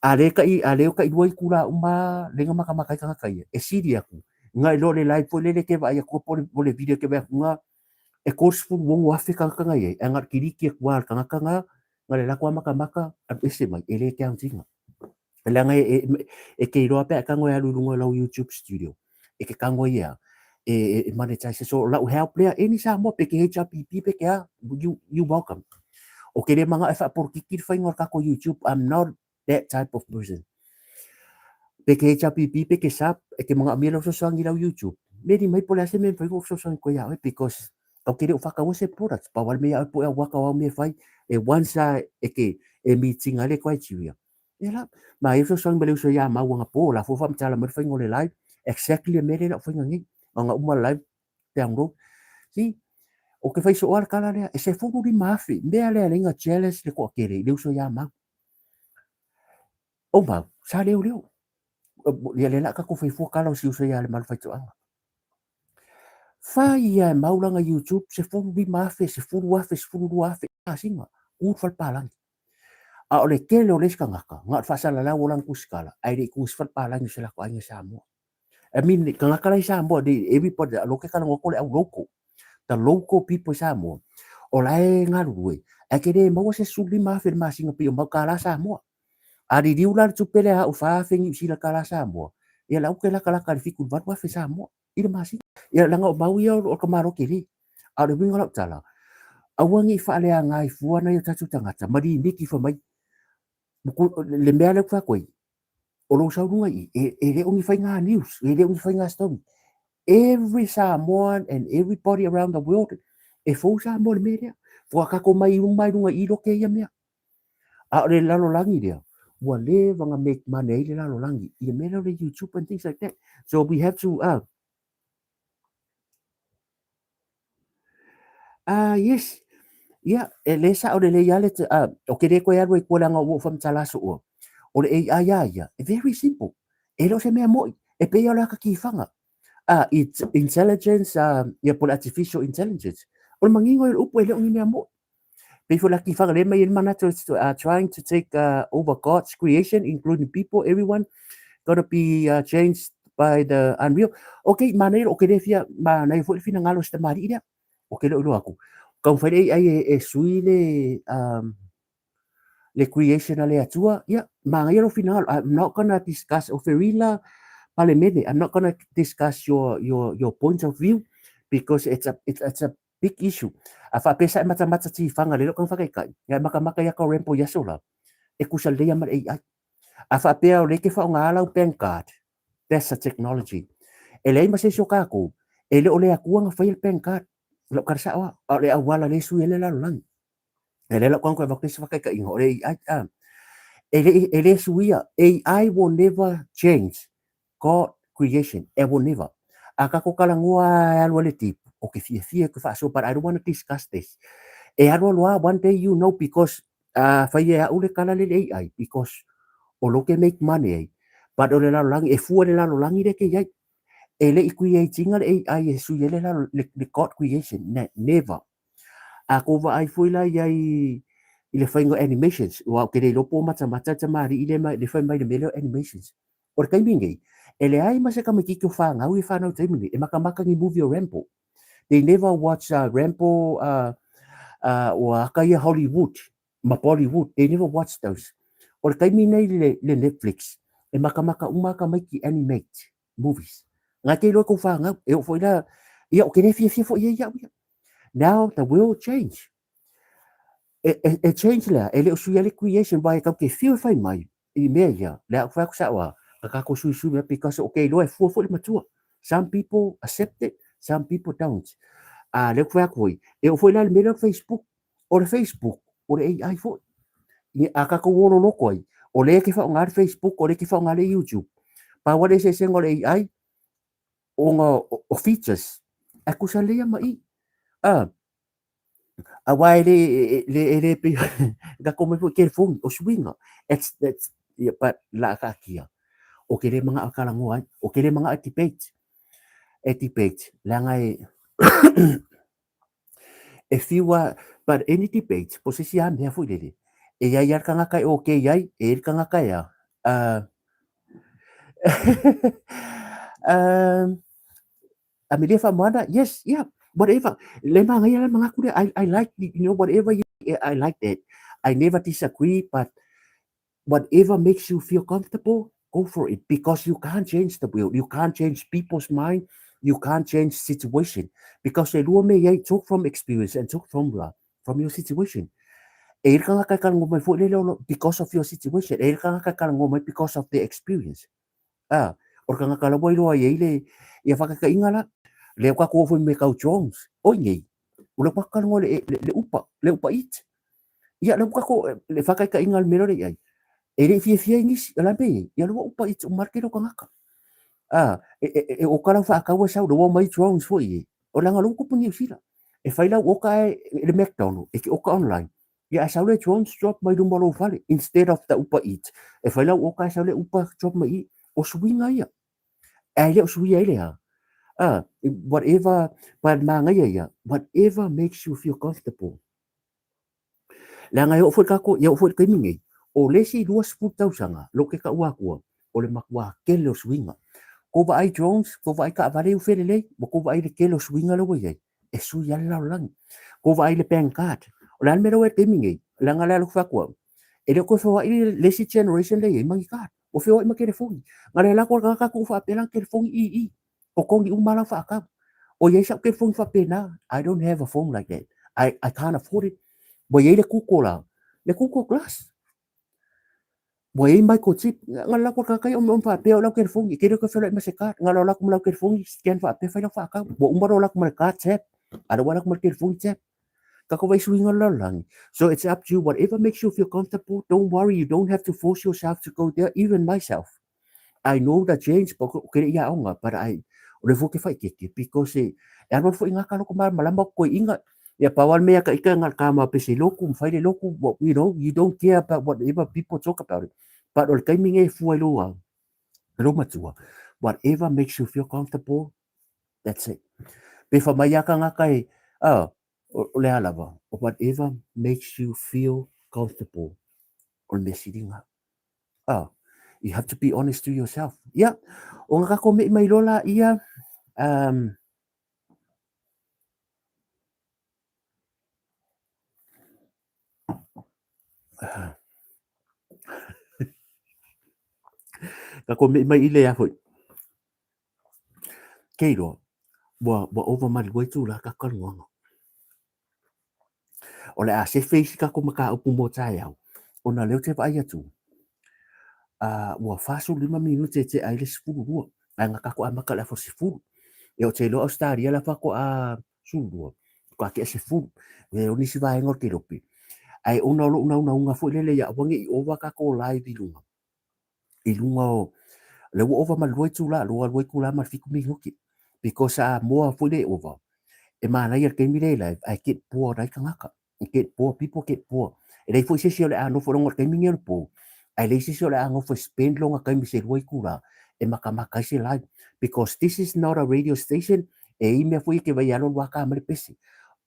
A le tai, a le o tailua itula uma lea na matamata ai tagata ia, e sili atu na i lo le live foi lele e te vaai atu po o le video e te vaai atu na e 36,000 tagata na i ai, ae na o le kiliki atu lava a le tagata na, na le alu atu lava matamata alu ese mai, e le count ina. Leaga e te iloa pe a e tago e alu i luga o lau YouTube studio, e te tago ai e a, e monetize. So lau help lea, any Samoa, pe te HRPP, pe te a, you welcome. O ke le manaʻo e faapolokiki le faiga o le tatou YouTube, I'm not that type of person. Pe ke HRPP, pe ke SAP, e te manaʻomia lau fesoasoani i lau YouTube, meli mai po o le a se mea e mafai ona ou fesoasoani atu ai ia oe, because tatou te le o faataua se product, pau lava le mea ia oe po o ea ua ata o au mea e fai, e once lava e te e meet ina ai le criteria. Ia la, ma e fesoasoani ma le uso ia mau anapo, la fua faamatala mai le faiga o le live, exactly le mea lea la o faiga nei, ona uma le live, download. See, o ke fai soo le tala lea, e 15,000, mea lea leina jealous le toatele i le uso ia mau. O mau, sa leo leo. Ia le la tatou fai fua tala o si uso ia le malu faitoaga. Fai ia e mau lana YouTube, 15,000, 10,000, 12,000, masina, ku le falepalagi. A o le tele o le isi tagata, na o le faasalalau o lana tusitala, ae le i tu i se falepalagi o se latou aiga i Samoa. I mean, tagata la i Samoa, everybody, alo ke talanoa atu o le au local, the local people i Samoa, o la e galulue, ae te le maua se 15,000 i le masina pei o mau kālā Samoa. A liliu la le tupe lea au 4,000 Niu Sila kālā Samoa, ia la ua latalata i le 7 i le 8,000 Samoa i le masina. Ia leaga o mau ia o le tamaloa tele. A o le uiga o lau tala, aua ne i faaleaga ai fua nai o tatou tagata ma limiti fai mai le mea lea ou te fai atu ai, o lou sau luga i i, e le o ni faiga news, e le o ni faiga story. Every Samoan and everybody around the world, e fou Samoa i le mea lea. Ua tatou mai uma i luga i i loke ia mea. A o le lalolagi lea, ua leva ona make money ai le lalolagi i le mea lea o le YouTube and things like that. So we have to, yes, ia, e le sao lelei lava le, o ke le koe alu ai kua leaga ua ou faamatala aso ua. O le AI a ia, e very simple. E le o se mea moi, e pei o le ata tifaga. It's intelligence, ia po o le artificial intelligence. O le manino ia o le upu e le o ni mea moi. Pei foi le ata tifaga lea e aumai ai le manatu, it's trying to take over God's creation, including people, everyone, gonna be changed by the unreal. Okay, manaia, o ke le fia, manaia foi le finagalo o si tamalii lea. O ke le o iloa atu. Taumafai le AI e sui le, le creation a le Atua, ia, manaia lou finagalo. I'm not gonna discuss, o Ferila Palemene, I'm not gonna discuss your point of view because it's a big issue. A faapea sa e matamata tifaga le leo kanga whakaikai, ia e makamaka ia ka rempo i aso la, e kusa lelei ama le AI. A faapea o le ke whaonga alau bank card, that's a technology. E leai ma se isi o kākou, e le o le Atua na faia le bank card, lau kara sao a, a o le auala le sui ai le lalolagi. E le lau kanga koe avatu se whakaikaiga, o le AI, a, e le, e le suia, AI will never change God creation, it will never. A kako talanoa e alu ai le deep, o ke fiafia ke faasoa, but I don't want to discuss this. E alu alu a, one day you know because a fai e au le tala le le AI, because o lo ke make money ai, but o le lalolagi, e fua le lalolagi le ke iai. E le i create ina le AI e sui ai le lalo, le God creation, never. A kou vaai foi la iai i le faiga o animations, aua ou te le iloa po o matamata le tamalii lea le fai mai i le mea lea o animations. O le taimi nei, e leai ma se tamaitiiti o fanau i fanau i le taimi nei, e matamata ni movie o Rambo. They never watch Rambo ua aka ia Hollywood ma Bollywood, they never watch those. O le taimi nei le, le Netflix, e matamata uma tamaiti animate movies. Ngai te iloa kou fanau, e oo foi la, ia o ke le fiafia foi ia iau ia. Now the world change. E change lea, e le o suia le creation, wai e tau te fiu e fai mai, i mea ia, le au whai aku sa oa, ka kako sui sui mea, because o ke iloa e fua foi le matua. Some people accept it, some people don't. A le whai aku hoi, e o foi la le mea lea o le Facebook, o le Facebook, o le AI foi. A kakou olo loko ai, o le ke whaonga le Facebook, o le ke whaonga le YouTube. Pau le eseesega o le AI, ona o features, e kusa lea ma i. Aua e le, e le, e le pei, ka mai foi telefoni, o suiga. It's, yeah, but la kaatia. O ke le manga kalangoa ai, o ke le manga e debate. E debate, leaga e, e fiu a, but any debate, po se isi a mea foi lele, e iai a le tagata e okay ai, e iai le tagata e a, Amelia Faamoana, yes, yeah, whatever. Le magaia la mangaku lea, I like, you know, whatever you, I like that. I never disagree, but whatever makes you feel comfortable, go for it, because you can't change the world, you can't change people's mind, you can't change situation, because e lua mea iai, talk from experience and talk from your situation. E i le tagata e talanoa mai foi lele ono, because of your situation, e i le tagata e talanoa mai because of their experience. O le tagata la ua iloa ai le, ia whakataiga la, lea ua tatou o foi me tau drones, oi nei, o lea ua tatou talanoa i le upa, le upa eat. Ia lea ua tatou, le whakataiga le mea lea i ai. E le i fiafia ai nisi, o le a le mea e i ai? Ia o lea ua Uber Eats uma lava le tele o tagata. A, e, e, e oka lau faatau e sau, lea ua omai drones foi e. O leaga o lea ua tupu i Niu Sila. E fai lau oka ae i le McDonald, e te oka online. Ia ae sau le drones drop mai luma o lou fale instead of the Uber Eats. E fai lau oka ae sau le Uber drop mai i. O suiga ia. Ae le o suia ai le a? A, whatever, but manaia ia, whatever makes you feel comfortable. Leaga e oo foi le tatou, e oo foi i le taimi nei, o le isi 20 tausaga, lou te taua atua, o le matuā tele o suiga. Tou vaai drones, tou vaai taavale ia ua felelei, ua tou vaai i le tele o suiga lea ua i ai, e sui lava le lalolagi. Tou vaai i le bank card, o le a le mea lea ua i ai i le taimi nei, leaga o le a lou fai atu au, e le o toe feoai le isi generation lea e i ai ma ni card, ua feoai ma telefoni. Na o le alu atu o le tagata tuu faapea lana telefoni i i, totogi uma lava lau faatau. O i ai sau telefoni faapena, I don't have a phone like that. I can't afford it. Ua i ai le Google la, le Google Glass. Ua i ai microchip, na alu atu le tagata ia omeome faapea o lau telefoni, e te le toe feoai ma se card. Na alu atu ma lau telefoni, scan faapea fai lau faatau. Ua uma lou alu atu ma le card tap, a o lea ua alu atu ma le telefoni tap. Tatou vaai suiga o le lalolagi. So it's up to you, whatever makes you feel comfortable, don't worry, you don't have to force yourself to go there, even myself. I know the change, but ou te le i aoga, but I, o le fua ke whaikeke, because e, e alualu foi ngā kaloko malamalama o koe inga, ia pau a le mea ka ika ngā ka ma pese loku, mwhai le loku, well, you know, you don't care about whatever people talk about it. But o le taimi nge e fua i lou au, lou matua, whatever makes you feel comfortable, that's it. Pe wha mai a kangaka e, oh, o le a lava, whatever makes you feel comfortable, o le mea siringa. Oh, you have to be honest to yourself. Ia, o nga kako me'i mai loa la ia, um, Kako me'i mai i le a foi. Kei roa, ua, ua ova ma le waitu la ka kaluanga. O le a sefe isi tatou mataupu mo taeao, ona lea ou te vaai atu, ua 45 minute e tea ai le 12, ae na tatou amata i le afa 10. Ia ou te iloa Ausetalia la faatoa 12, faatoa tea 10. E o nisi vaega o le Kelope. Ae ona o lou naunauga foi lele ia aua ne i ova tatou live i luga, i luga o, lea ua ova ma le 2 itula, 2 itula ma le 7 minute. Because a moa foi le ova, e manaia le taimi lea i live, ae get bored ai tagata. Get bored, people get bored. E leai foi se isi o le a nofo i luga o le taimi nei o le po, ae leai se isi o le a nofo e spend lona taimi se 2 itula e makamaka ai se live. Because this is not a radio station, e i mea foi e te vai alualu ata mai le pese.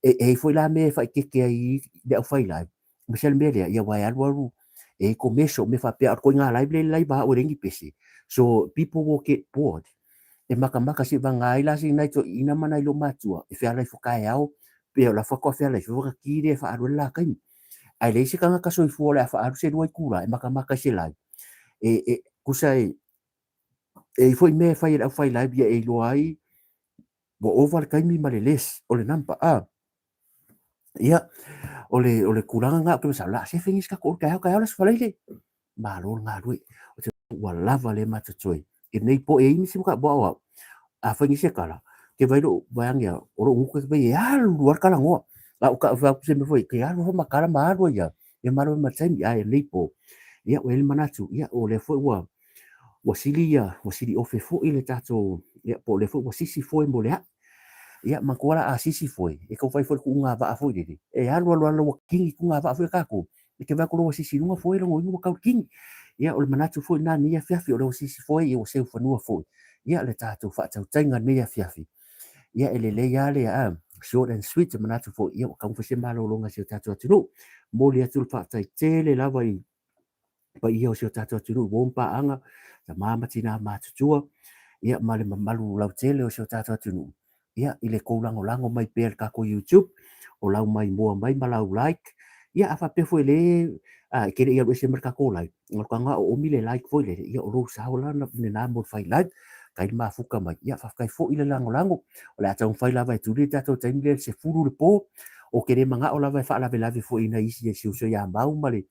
E i ai foi la mea e faaeteete ai i le aufai live, aemaise le mea lea, ia aua e alualu e i commercial, mea faapea, a o le ituaiga live lea e live lava au e leai ni pese. So people will get bored. E makamaka seivagana ai la nai toeaiina ma nai loomatua e fealai taeao pe o la faatoa fealai foi ona ki lea e faaalu ai le la taimi. Ae leai se tagata soifua o le a faaalu se 2 itula e makamaka i se live. E tusa e e i foi mea e fai e le aufai live ia e iloa ai ua ova le taimi ma le less o le number. A ia o le tulaga lena ou te masalo o le a sefe nisi tatou o le taeao taeao le Aso Faraile. Malo le galue. O te ua lava le matotoe i lenei po e i nisi mataupu aoao. Afai nisi e tala, ke vai lou vaeane au, o lou gutu ke vai e alu lava le talanoa. A o ka fai atu se mea foi, ke alu foi ma tala ma alu ai lava, ia malo ma le taimi. Ae lenei po, ia ua i ai le manatu, ia o lea foi ua ua sili ia, ua sili ofe foi le tatou, ia po o lea foi ua sisi foe mo le aʻe. Ia manatua la a sisi foe, e tau fai foi le tuuga vaa foi lele, e alu alu lava ua kini tuuga vaa foi a tatou, e te vaai atu loa ua sisi i luga foe lona uiga ua tau kini. Ia o le manatu foi lena i lenei afiafi, o lea ua sisi foe, ia ua seu fanua foi. Ia le tatou faatautaiga i lenei afiafi. Ia e lelei lava le short and sweet, e manatu foi, ia ua taumafai se malologa a si o tatou atunuu. Momoli atu le faafetai tele lava i paia o si o tatou atunuu i uo ma paaga, tama ma tina matutua, ia ma le mamalu lautele o si o tatou atunuu, ia i le tou lagolago mai pea i le tatou YouTube, o lau maimoa mai ma lau like, ia a faapea foi le e te le i alu ese mai le tatou live, o le o omi le like foi lele, ia o lou sao la lena mo le fai like, faafetai le mafuta mai, ia faafetai foi le lagolago, o le a taumafai lava e tuli le tatou taimi lea i le 10 i le po, ou te le manao lava e faalavelave foi i nai isi si uso ia Mau ma le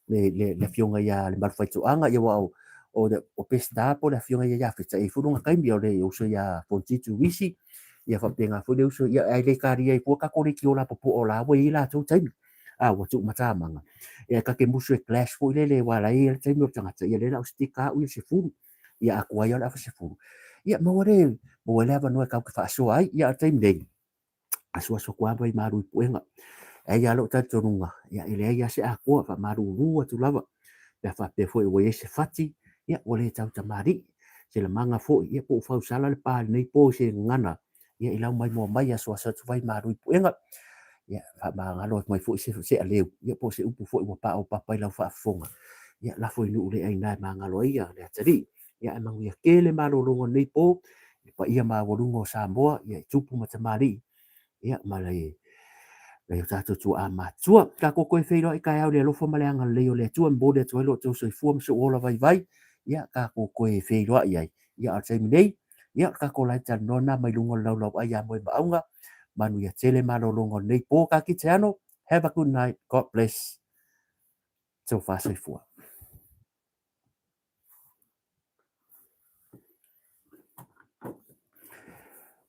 le afioga ia Lemalu Faitoaga, ia aua o Peseta po o le afioga ia Iafeta, e i ai foi lona taimi, o le uso ia Fontitu Wisi, ia faapena foi le uso, ia ae le kalia ai fua tatou leitio lapopoa o la ua i ai latou taimi. A ua tuumatamaga, ia ta te musu e clash foi lele aua la e i ai le taimi o le tagata, ia lea o le a ou stick lava au ia i le 10. Ia a tuai lava o le afa 10. Ia maua le, maua ai le avanoa e tatou te faasoa ai. Ia a o le taimi nei, asuasu atu lava vaimalu i puega. E i ai lava lou talitonuga, ia e leai lava se atoa, faamalulu atu lava pe a faapea foi ua i ai se fati, ia ua le tautamalii. Se lamaga foi, ia po ua fausala le pa i lenei po i se gagana, ia i lau maimoa mai asuasu atu vaimalu i puega. Ia faamagalo atu mai foi se, se aleu, ia po o se upu foi ua paopapa i lau faafofoga, ia lafo i nuu le aina e magalo ai ia le atalii. Ia ae manuia tele malologa o lenei po, i le paia maualuga o Samoa, ia i tupu ma tamalii, ia ma le nai o tatou tuaa matutua. Tatou toe feiloai taeao i le alofa ma le agalelei o le Atua e momoli atu ai lo outou soifua ma sou ola vaivai, ia tatou toe feiloai ai. Ia a o le taimi nei, ia o le tatou live talanoa lena mai luga o le laulauai ia Moemauga. Manuia tele malologa o lenei po. Ka kite ano, have a good night, God bless. Tofa soifua.